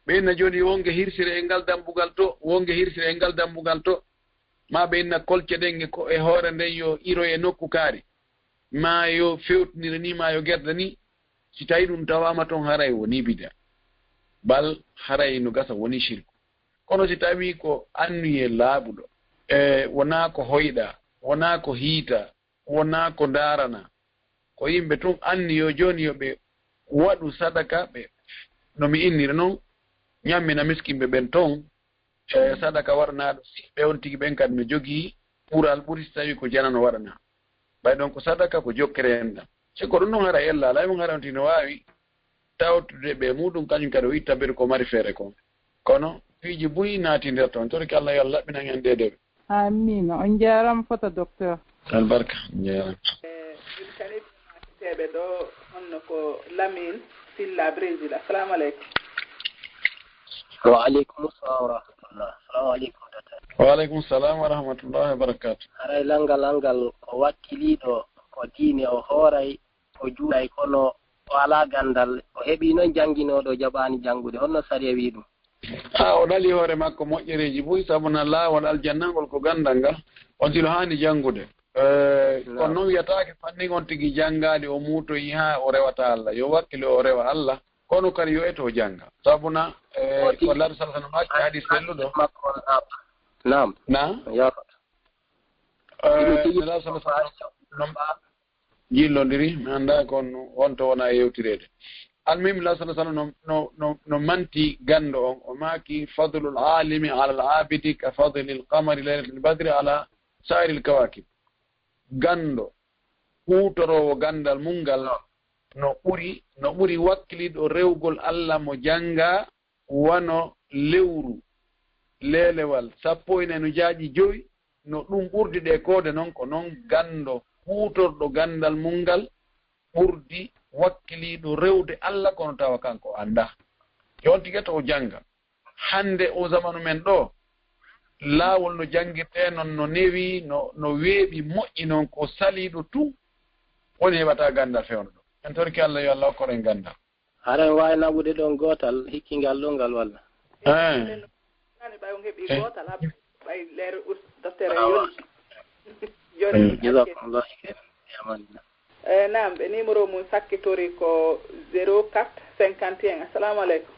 ɓe inna jooni wonge hirsire e ngal dambugal to, wonge hirsire e ngal dambugal to. Ma ɓe inna kolce ɗen e ko, e hoore nden yo iroy e nokku kaari. Ma yo fewtindire ni, ma yo gerda ni. Si tawi ɗum tawaama toon, haray wonii bida. Bal haray no gasa woni shirku. Kono si tawii ko anniyee laaɓuɗo, e wonaa ko hoyɗaa, wonaa ko hiitaa, wonaa ko ndaaranaa, ko yimɓe tun anni yo jooni yo ɓe waɗu sadaka, ɓe, no mi innira non, ñammina miskinɓe ɓen ton, e sadaka waɗanaaɗo siɓɓe on tigi ɓen kadi no jogii ɓural ɓuri si tawii ko janano waɗanaa. Ɓay ɗon ko sadaka, ko jokkere enɗam. Si ko ɗum ɗon hara ella, alay mun hara on tigi no waawi tawtude ɓe muɗum, kañum kadi o itta ɓeɗe ko mari feere kon. Kono piiji buy naatindira toon. Torki Allah yo Allah laɓɓinan en ɗee dewe. Amiin. On njaaraama fota, docteur. Albarka, on njaaraama. E, ɗum kadi teɓe ɗo, honno ko Lamin Silla Brésil. Assalamu aleykum. Wa aleykum salam wa rahmatullah. Assalamu aleykum, docteur. Wa aleykum salam wa rahmatullahi wa barakatuh. Haray langal angal ko wakkiliiɗo ko diine o hooray, o juulay, kono o alaa ganndal, o heɓii noon jannginooɗo, o jaɓaani janngude. Honno sariya wi'i ɗum? A, o ɗali hoore makko moƴƴereeji buy, sabu na laawol aljanna ngol ko ganndal ngal, on silo haani janngude. Eh, kono noon wiyataake fannin on tigi janngaali, o muutoyi haa o rewata Allah. Yo wakkilo o rewa Allah, kono kadi yo eto o jannga. Sabu na, eh, ko Laaɗo sallallahu alaihi wasallam haali hadis selluɗo. Naam. Na? Yaafata. Eh, Laaɗo sallallahu alaihi wasallam jillondiri, mi anndaa kon honto wona e yewtireede. Almuhim, Laaɗo sallallahu alaihi wasallam no, no, no, no manti ganndo on, o maaki, "Fadlul alimi ala al abidi ka fadlil qamari laylatil badri ala sairil kawakib." Ganndo, huutoroowo ganndal mum ngal, no ɓuri, no ɓuri wakkiliiɗo rewgol Allah mo jannga wano lewru, leelewal, sappo e nayi no jaaƴi jowi, no ɗum ɓurdi ɗe koode noon, ko noon ganndo huutorɗo ganndal mum ngal ɓurdi wakkiliiɗo rewde Allah, kono tawa kanko anndaa. Yo on tigi to o jannga. Hannde o zamanu men ɗo, laawol no janngirtee noon, no newi, no, no weeɓi, moƴƴi noon, ko saliiɗo tun woni heɓata ganndal fewndo ɗo. En torki Allah, yo Allah hokkor en ganndal. Hara en waawi naɓude ɗon gootal, hikkingal ɗon ngal walla? Eh. Nani ɓay on heɓi gootal, haɓ-, ɓay leer us-, docteur en yoni. Joni, jazakumullahu khairan. Yamanina. Eh, naam, ɓe numéro mum sakkitori ko zéro quatre cinquante et un. Assalamu aleykum.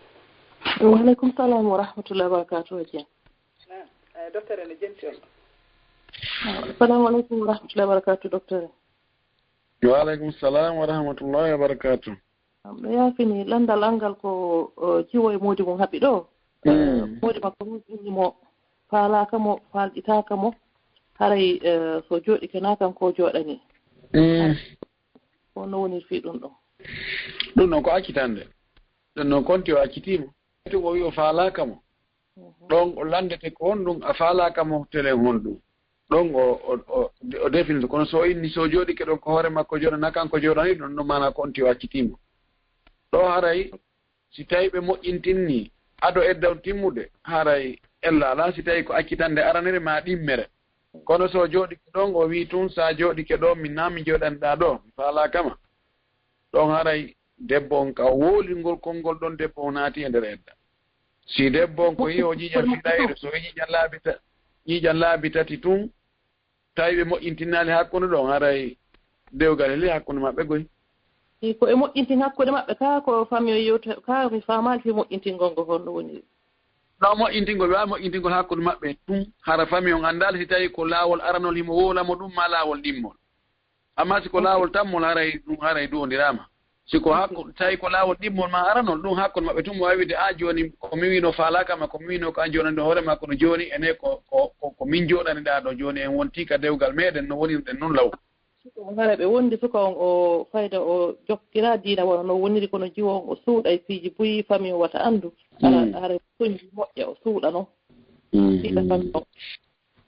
Wa aleykum salam wa rahmatullahi wa barakatuh, Hajiya. Naam, eh, docteur ene jenti on. Assalamu aleykum wa rahmatullahi wa barakatuh, docteur. Wa aleykum salam wa rahmatullahi wa barakatuh. Ɗo yaafini lanndal angal ko, o, jiwo e moodi mum haɓi ɗo. Mm. Eh, moodi makko mum inni mo faalaaka mo, faalɗitaaka mo. Haray, eh, so jooɗike na kanko jooɗani. Mm. Ko no woni fii ɗum ɗo? Ɗum ɗon ko accitande. Ɗum ɗon konti o accitiimo. Tun o wi o faalaaka mo. Mhm. Ɗon o lanndete ko honɗum a faalaaka mo, telen honɗum. Ɗon o, o, o, o definta. Kono so o inni, so o jooɗike ɗon ko hoore makko jooɗana, kanko jooɗani ɗum, ɗum maana ko on ti o accitiimo. Ɗo haray, si tawi ɓe moƴƴintinni ado edda on timmude, haray ella alaa si tawi ko accitande aranere ma ɗimmere. Kono so o jooɗike ɗon, o wi tun, sa jooɗike ɗo, min na mi jooɗanɗa ɗo, mi faalaaka ma. Ɗon haray debbo on ka woolingol konngol ɗon, debbo on naati e nder edda. Si debbo on ko yi'o ƴiiƴan fiɗayre, so wi ƴiiƴan laabi ta-, ƴiiƴan laabi tati tun, tawi ɓe moƴƴintinaali hakkunde ɗon, haray dewgal heli hakkunde maɓɓe goy. Si ko e moƴƴintin hakkunde maɓɓe, kaa ko famiyo yewta, kaa mi faamaali fii moƴƴintingol ngol honno woni? No moƴƴintingol, ɓe waawi moƴƴintingol hakkunde maɓɓe tun, hara famiyo on anndaali si tawi ko laawol aranol himo wowla mo ɗum, maa laawol ɗimmol. Amma si ko laawol tammol, haray ɗum, haray duwondiraama. Si ko hakku-, tawi ko laawol ɗimmol maa aranol, ɗum hakkunde maɓɓe tun, mo waawi wiide, "Aa, jooni ko mi wiino faalaaka ma, ko mi wiino ko an joonani ɗo hoore maa, kono jooni ene ko, ko, ko, ko min jooɗaniɗaa ɗo, jooni en wontii ka dewgal meeɗen, no wonirɗen nun law." Suka on, hara ɓe wondi suka on, o fayda o jokkira diina wano no woniri, kono jiwo on o suuɗa e piiji buy, fami o wata anndu. Hara, hara soñji moƴƴa o suuɗa non. Fiɗa fami on.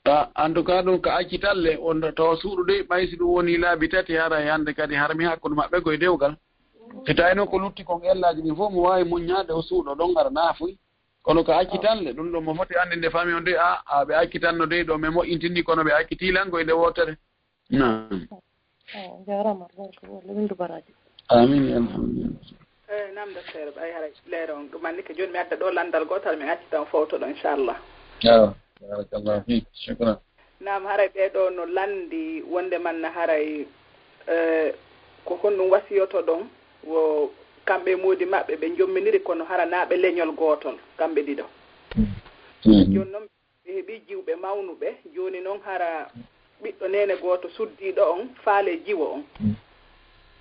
Ta, en tout cas, ɗum ko accitalle, on to suuɗude, ɓay si ɗum woni laabi tati, hara e hannde kadi harmi hakkunde maɓɓe koye dewgal. Si tawi noon ko lutti kon ellaaji ɗin fof, mo waawi muññaade o suuɗo ɗon, hara naafuy. Kono ko accitalle, ɗum ɗo mo foti anndinde fami on de, a, a, ɓe accitanno de, ɗo ɓe moƴƴintinni, kono ɓe accitii lan koye nde wootere. Naam. On njaaraama, albarka, walla winndu baraaji. Amiin, alhamdulillah. Eh, naam, docteur, ɓay haray leer on ɗum anndi ko jooni mi adda ɗo lanndal gootal, mi acci tan fowto ɗo, inchallah. Awa, barakallahu fiik, shukran. Naam, haray ɓee ɗo no lanndi wonde man na haray, eh, ko honɗum wasiyoto ɗon, wo Kamɓe e moodi maɓɓe ɓe njomminiri, kono hara naa ɓe leñol gootol, kamɓe ɗiɗo. Mhm. Jooni noon ɓe heɓii jiwɓe mawnuɓe. Jooni noon hara ɓiɗɗo neene gooto suddiiɗo on faale jiwo on.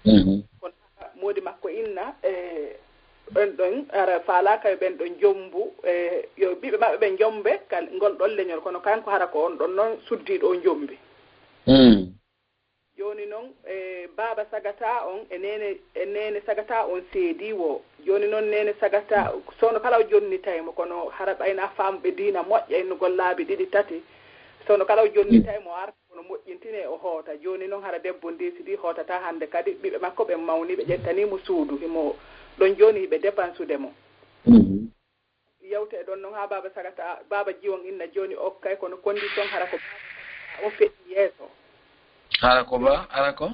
Mhm. Kono moodi makko inna, e, ɓen ɗon hara faalaaka yo ɓen ɗon jombu, e, yo ɓiɓɓe maɓɓe ɓen jombe kal-, ngol ɗon leñol, kono kanko hara ko on ɗon noon suddiiɗo on jombi. Mhm. Jooni noon, e, baaba Sagata on e neene, e neene Sagata on seedii wo. Jooni noon neene Sagata, soono kala o jonnitay mo, kono hara ɓayna faamuɓe diina moƴƴa innugol laabi ɗiɗi tati. Soono kala o jonnitay mo, o arta kono moƴƴintine o hoota. Jooni noon hara debbo ndeesidi hootata hannde kadi. Ɓiɓɓe makko ɓen mawni, ɓe ƴettanii mo suudu. Himo ɗon jooni hiɓe depansude mo. Mhm. Yewte ɗon noon haa baaba Sagata, baaba Jiwon inna jooni okkay, kono condition hara ko baaba Sagata on feƴƴi yeeso. Hara ko ba, hara ko?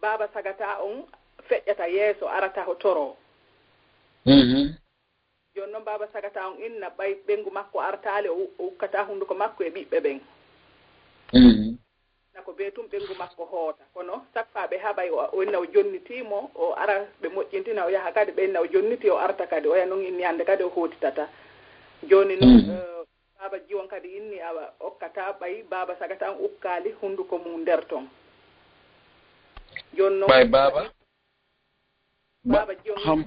Baaba Sagata on feƴƴata yeeso, arata ho toro. Mhm. Jooni noon baaba Sagata on inna ɓay ɓeyngu makko artaali, o u-, o ukkata hunnduko makko e ɓiɓɓe ɓen. Mhm. Na ko bee tun ɓeyngu makko hoota. Kono chaque fois ɓe haɓay, o, o inna o jonnitii mo, o ara ɓe moƴƴintina, o yaha kadi, ɓe inna o jonnitii, o arta kadi. Oya noon inni hannde kadi o hootitata. Jooni noon, Mhm. eh, baaba Jiwon kadi inni awa okkata ɓay baaba Sagata on ukkaali hunnduko mum nder ton. Jooni noon Ɓay baaba? Ba-, Baaba Jiwon ham.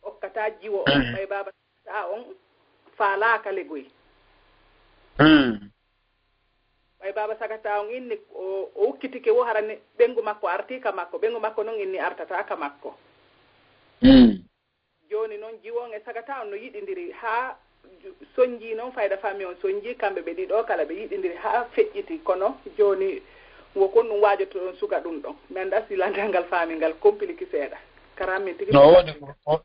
Okkata jiwo on, Mhm. ɓay baaba Sagata on faalaaka legoy. Mhm. Ɓay baaba Sagata on inni o, o ukkitike wo harani ɓeyngu makko artii ka makko, ɓeyngu makko noon inni artata ka makko. Mhm. Jooni noon Jiwon e Sagata on no yiɗindiri haa ju-, sonjii noon fayda famille on sonjii, kamɓe ɓe ɗiɗo kala ɓe yiɗindiri haa feƴƴiti, kono jooni wo kon ɗum waajoto ɗon suga ɗum ɗon. Mi anndaa si lanndal ngal faami ngal compliqué seeɗa. Karam min tigi No woodi ko, ko,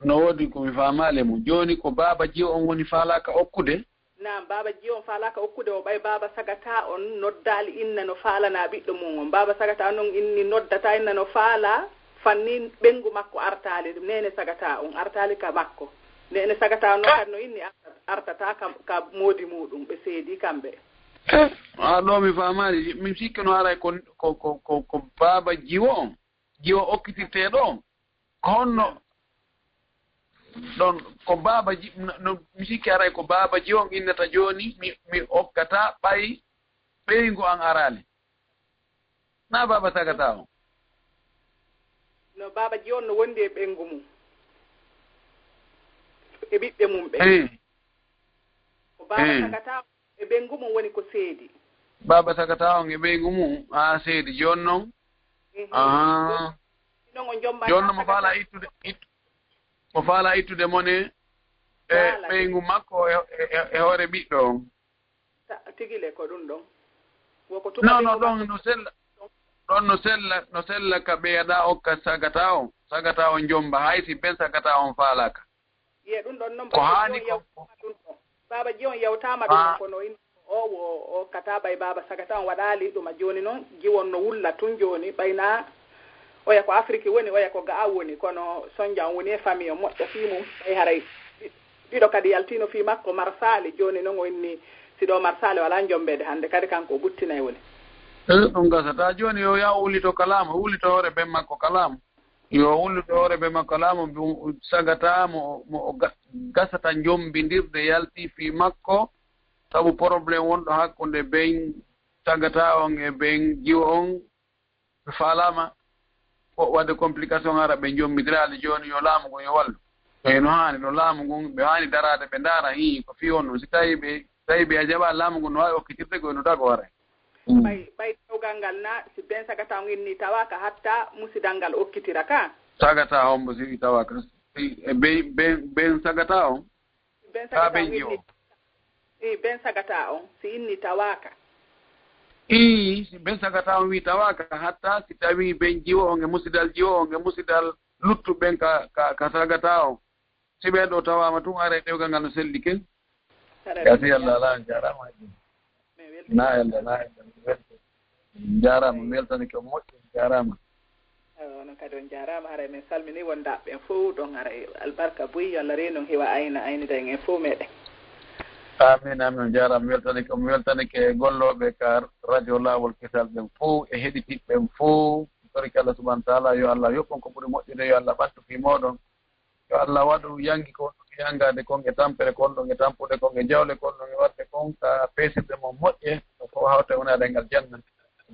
no woodi ko mi faamaali mo. Jooni ko baaba Jiwo on woni faalaaka okkude? Naam, baaba Jiwo on faalaaka okkude o ɓay baaba Sagata on noddaali inna no faalana ɓiɗɗo mum on. Baaba Sagata on inni noddata inna no faala fanni ɓeyngu makko artaali, neene Sagata on artaali ka makko. Neene Sagata on noon kadi no inni arta-, artata ka, ka moodi muuɗum, ɓe seedi kamɓe. Eh, a ɗo mi faamaali, min sikki no haray ko, ko, ko, ko, ko baaba Jiwo on. Jiwo okkitirteeɗo on. Ko honno ɗon ko baaba Ji-, no, no, mi sikki haray ko baaba Jiwo on innata jooni, mi, mi okkata ɓay ɓeyngu an araali. Na baaba Sagata on. No baaba Jiwo on no wondi e ɓeyngu mum. E ɓiɓɓe mum ɓe. Eh. Ko baaba Eh. Sagata on e ɓeyngu mum woni ko seedi. Baaba Sagata on e ɓeyngu mum, a seedi. Jooni noon? Mhm. Aha. Noon o jomba Jooni noon mo faala ittude, ittu-, mo faala ittude mone e Voilà. ɓeyngu makko e, e, e, e hoore ɓiɗɗo on. Ta-, tigi le ko ɗum ɗon. Woko tuba No, no, ɓeyngu ɗon makko no sella, ɗon no sella, no sella ka ɓeyaɗa okka Sagata on. Sagata on jomba, hay si ben Sagata on faalaaka. Ye ɗum ɗon noon, Ko baaba haani Jiwo ko yewtama ɗum ɗon. Baaba Jiwo yewtama ɗum ɗon, Ah. kono in-, o wo, o kata ɓay baaba Sagata on waɗaali ɗum. A jooni noon, Jiwo on no wulla tun jooni, ɓay na oya ko Afiriki woni, oya ko ga'a woni, kono Sonja on woni e famille on moƴƴa fii mum, ɓay haray ɗi-, ɗiɗo kadi yaltiino fii makko Marsaali. Jooni noon o inni, si ɗo Marsaali walaa jombeede hannde kadi kanko o ɓuttinay woni. Eh, ɗum gasata. Jooni yo yaha wullito kalaama, wullito hoore ben makko kalaama. Yo wullude hoore ɓe makko laamu, mo Sagata mo, mo o ga-, gasata jombindirde yalti fii makko, sabu problème wonɗo hakkunde ben Sagata on e ben Jiwo on, ɓe faalaama ko waɗde complication hara ɓe jombindiraali. Jooni yo laamu ngun yo wallu. E no haani, no laamu ngun, ɓe haani daraade, ɓe ndaara, hii, ko fii on ɗum. Si tawi ɓe, tawi ɓe a jaɓaa laamu ngun, no waawi okkitirde ko no dago haray. Mm. Ɓay, ɓay dewgal ngal na, si ben Sagata on inni tawaaka, hatta musidal ngal okkitira ka. Sagata on mo si tawaaka. Si, e ben, ben, ben Sagata on. Si ben Sagata on inni, i ben Sagata on, si inni tawaaka. Ii, si ben Sagata on wi tawaaka, hatta si tawi ben Jiwo on e musidal Jiwo on e musidal luttu ben ka, ka, ka Sagata on. Si ɓeen ɗo tawaama tun, haray dewgal ngal no sellike. Haray Gasi mi Allah, Allah, on jaaraama. Mi weltii. Na Allah, na Allah, mi weltii. Jaaraama, mi weltanike on moƴƴi, jaaraama. Ewa, onon kadi on jaaraama. Haray min salminii wondaaɓe ɓen fow ɗon. Haray albarka buy, yo Allah reenu on hiwa ayna, aynida en en fow meɗen. Amin, amin, on jaaraama. Mi weltanike, mi weltanike gollooɓe ka radio Laawol Kesal ɓen fow e heɗitiiɓe ɓen fow. Torki Allah subhanahu wa taala, yo Allah yoɓ on ko ɓuri moƴƴude, yo Allah ɓattu fii mooɗon. Yo Allah waɗu yanki ko ɗum yangaade kon e tampere kon ɗum e tampude kon e jawle kon ɗum e waɗde kon ka peesirɗe mon moƴƴe, ko fof hawta e wonaade e ngal janna.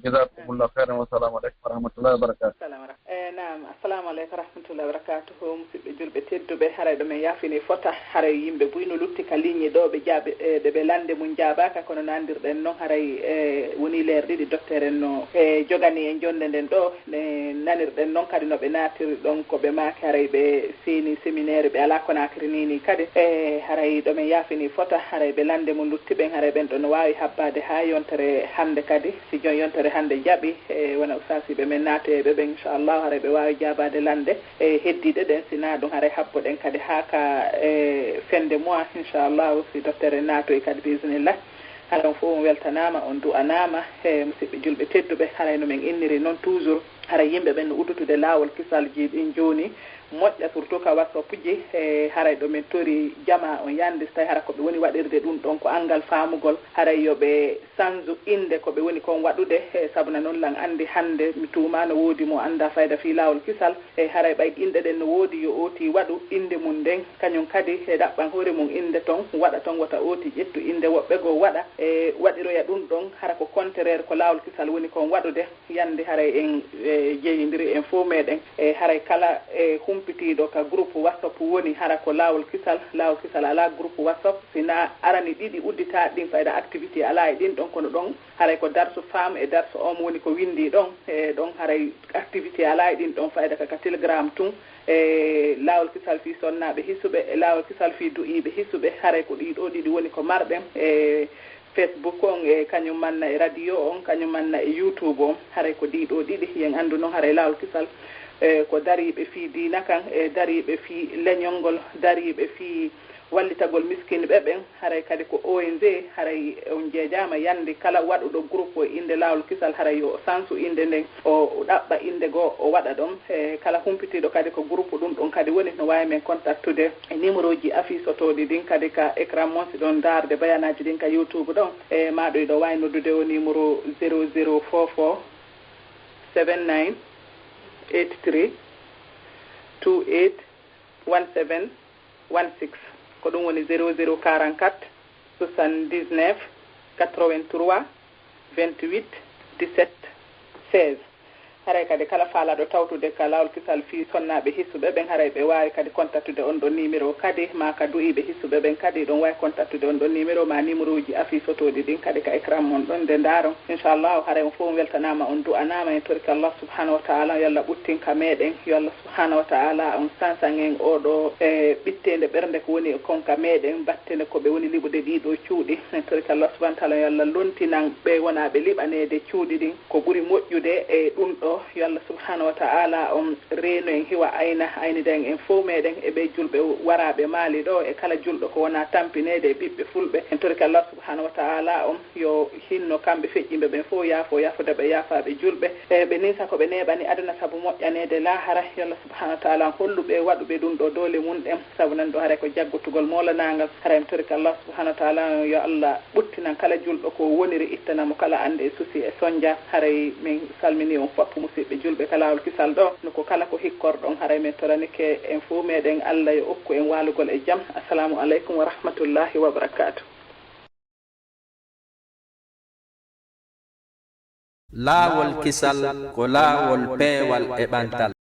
Jazakumullah khairan, wa salamu alaikum wa rahmatullahi wa barakatuh. Salam wa rah-, eh, naam, assalamu alaikum wa rahmatullahi wa barakatuh. Musidɓe julɓe tedduɓe, haray ɗo men yaafini fota, haray yimɓe buy no lutti ka ligne ɗo, ɓe jaabi, eh, ɓe, ɓe lande mum jaabaaka, kono nandirɗen noon, haray, eh, woni leer ɗiɗi, docteur en no, eh, jogani en jonde nden ɗo, ne nanirɗen noon kadi no ɓe naatiri ɗon, ko ɓe maaki, haray ɓe seeni séminaire, ɓe alaa Conakry ni, ni kadi, eh, haray ɗo men yaafini fota, haray ɓe lande mum lutti ɓen, haray ɓen ɗo no waawi habbaade haa yontere hannde kadi, si jon yontere hannde jaɓi, eh, wona ustaasiiɓe men naatoyeeɓe ɓen, inchallahu, haray ɓe waawi jaabaade lande. E heddiiɗe ɗen, si naa ɗum, haray habbo ɗen kadi haa ka, e, fin de mois, inchallahu, si docteur en naatoyi kadi, biisnillah. Haray on fof on weltanaama, on du'anaama. E, musidɓe julɓe tedduɓe, haray no men inniri noon toujours, haray yimɓe ɓen no uddutude laawol kisalji ɗin jooni, moƴƴa surtout ka WhatsApp ji, e, haray ɗo men tori jamaa on yandi, so tawi hara ko ɓe woni waɗirde ɗum ɗon ko anngal faamugol, haray yo ɓe sanju innde ko ɓe woni kon waɗude, e, sabuna noon lan anndi hannde mi tuumaa no woodi mo anndaa fayda fii laawol kisal, e, haray ɓay innɗe ɗen no woodi yo ooti waɗu innde mum nden, kañum kadi e ɗaɓɓan hoore mum innde ton, waɗa ton wota ooti ƴettu innde woɓɓe goo waɗa, e, waɗiroya ɗum ɗon, hara ko contraire ko laawol kisal woni kon waɗude, yande haray en, e, jeeyindiri en fof meɗen, e, haray kala, e, humpitiiɗo ka groupe WhatsApp woni hara ko laawol kisal, laawol kisal alaa groupe WhatsApp, si naa arani ɗiɗi udditaaɗi ɗin fayda activité alaa e ɗin ɗon, kono ɗon haray ko darsu femme e darsu homme woni ko winndii ɗon, e ɗon haray activité alaa e ɗin ɗon fayda ka, ka Telegram tun, e laawol kisal fii sonnaaɓe hisuɓe, e laawol kisal fii du'iiɓe hisuɓe, haray ko ɗii ɗoo ɗiɗi woni ko marɗen, e Facebook on, e kañum manna e radio on, kañum manna e YouTube on, haray ko ɗii ɗoo ɗiɗi, yen anndu noon haray laawol kisal, e ko dariiɓe fii diina kan, e dariiɓe fii leñol ngol, dariiɓe fii wallitagol miskinɓe ɓen, haray kadi ko O N G, haray on jeejaama yande kala waɗuɗo groupe e innde laawol kisal, haray yo o sansu innde nden, o ɗaɓɓa innde goo, o waɗa ɗon. E kala humpitiiɗo kadi ko groupe ɗum ɗon kadi woni, no waawi men contactude e numéro ji affiche otooɗi ɗin kadi ka écran mon, si ɗon ndaarde bayanaaji ɗin ka YouTube ɗon. E maa ɗo hiɗo waawi noddude o numéro zéro zéro four four seven nine eight three two eight one seven one six, ko ɗum woni zéro zéro quarante-quatre soixante-dix-neuf quatre-vingt-trois vingt-huit dix-sept seize. Haray kadi kala faalaaɗo tawtude ka laawol kisal fii sonnaaɓe hisuɓe ɓen, haray ɓe waawi kadi contactude on ɗon numéro kadi, maa ka du'iiɓe hisuɓe ɓen kadi, ɗon waawi contactude on ɗon numéro, maa numéro uji affiche otooɗi ɗin kadi ka écran mon ɗon nde ndaaron. Inchallahu, haray on fof on weltanaama, on du'anaama, en torike Allah subhanahu wa ta'ala, yo Allah ɓuttin ka meɗen, yo Allah subhanahu wa ta'ala on sansan en oɗo, e, ɓitteende ɓernde ko woni e kon ka meɗen, battende ko ɓe woni liɓude ɗii ɗoo cuuɗi. En torike Allah subhanahu wa ta'ala, yo Allah lontinan ɓe wonaaɓe liɓaneede cuuɗi ɗin ko ɓuri moƴƴude e ɗum ɗoo. Yo Allah subhanahu wa ta'ala on reeno en, hiwa ayna, aynida en, en fof meɗen e ɓe julɓe waraaɓe Maali ɗoo, e kala julɗo ko wona tampineede e ɓiɓɓe fulɓe. En torike Allah subhanahu wa ta'ala on yo hinno kamɓe feƴƴimɓe ɓen fof, yaafo, yaafude ɓe, yaafaaɓe julɓe. E ɓe ninsa ko ɓe neeɓani aduna sabu moƴƴaneede laahara. Yo Allah subhanahu wa ta'ala hollu ɓe waɗuɓe ɗum ɗo doole mum ɗen, sabu nan ɗo haray ko jaggotugol moolanaangal. Haray mi torike Allah subhanahu wa ta'ala yo Allah ɓuttinan kala julɗo ko woniri, ittana mo kala annde e susi e sonja. Haray min salmini on fof musidɓe julɓe ka laawol kisal ɗo, no ko kala ko hikkorɗon, haray min toranike en fof meɗen Allah yo okku en waalugol e jam. Assalamu aleykum wa rahmatullahi wa barakatuh. Laawol kisal ko laawol peewal e ɓantal.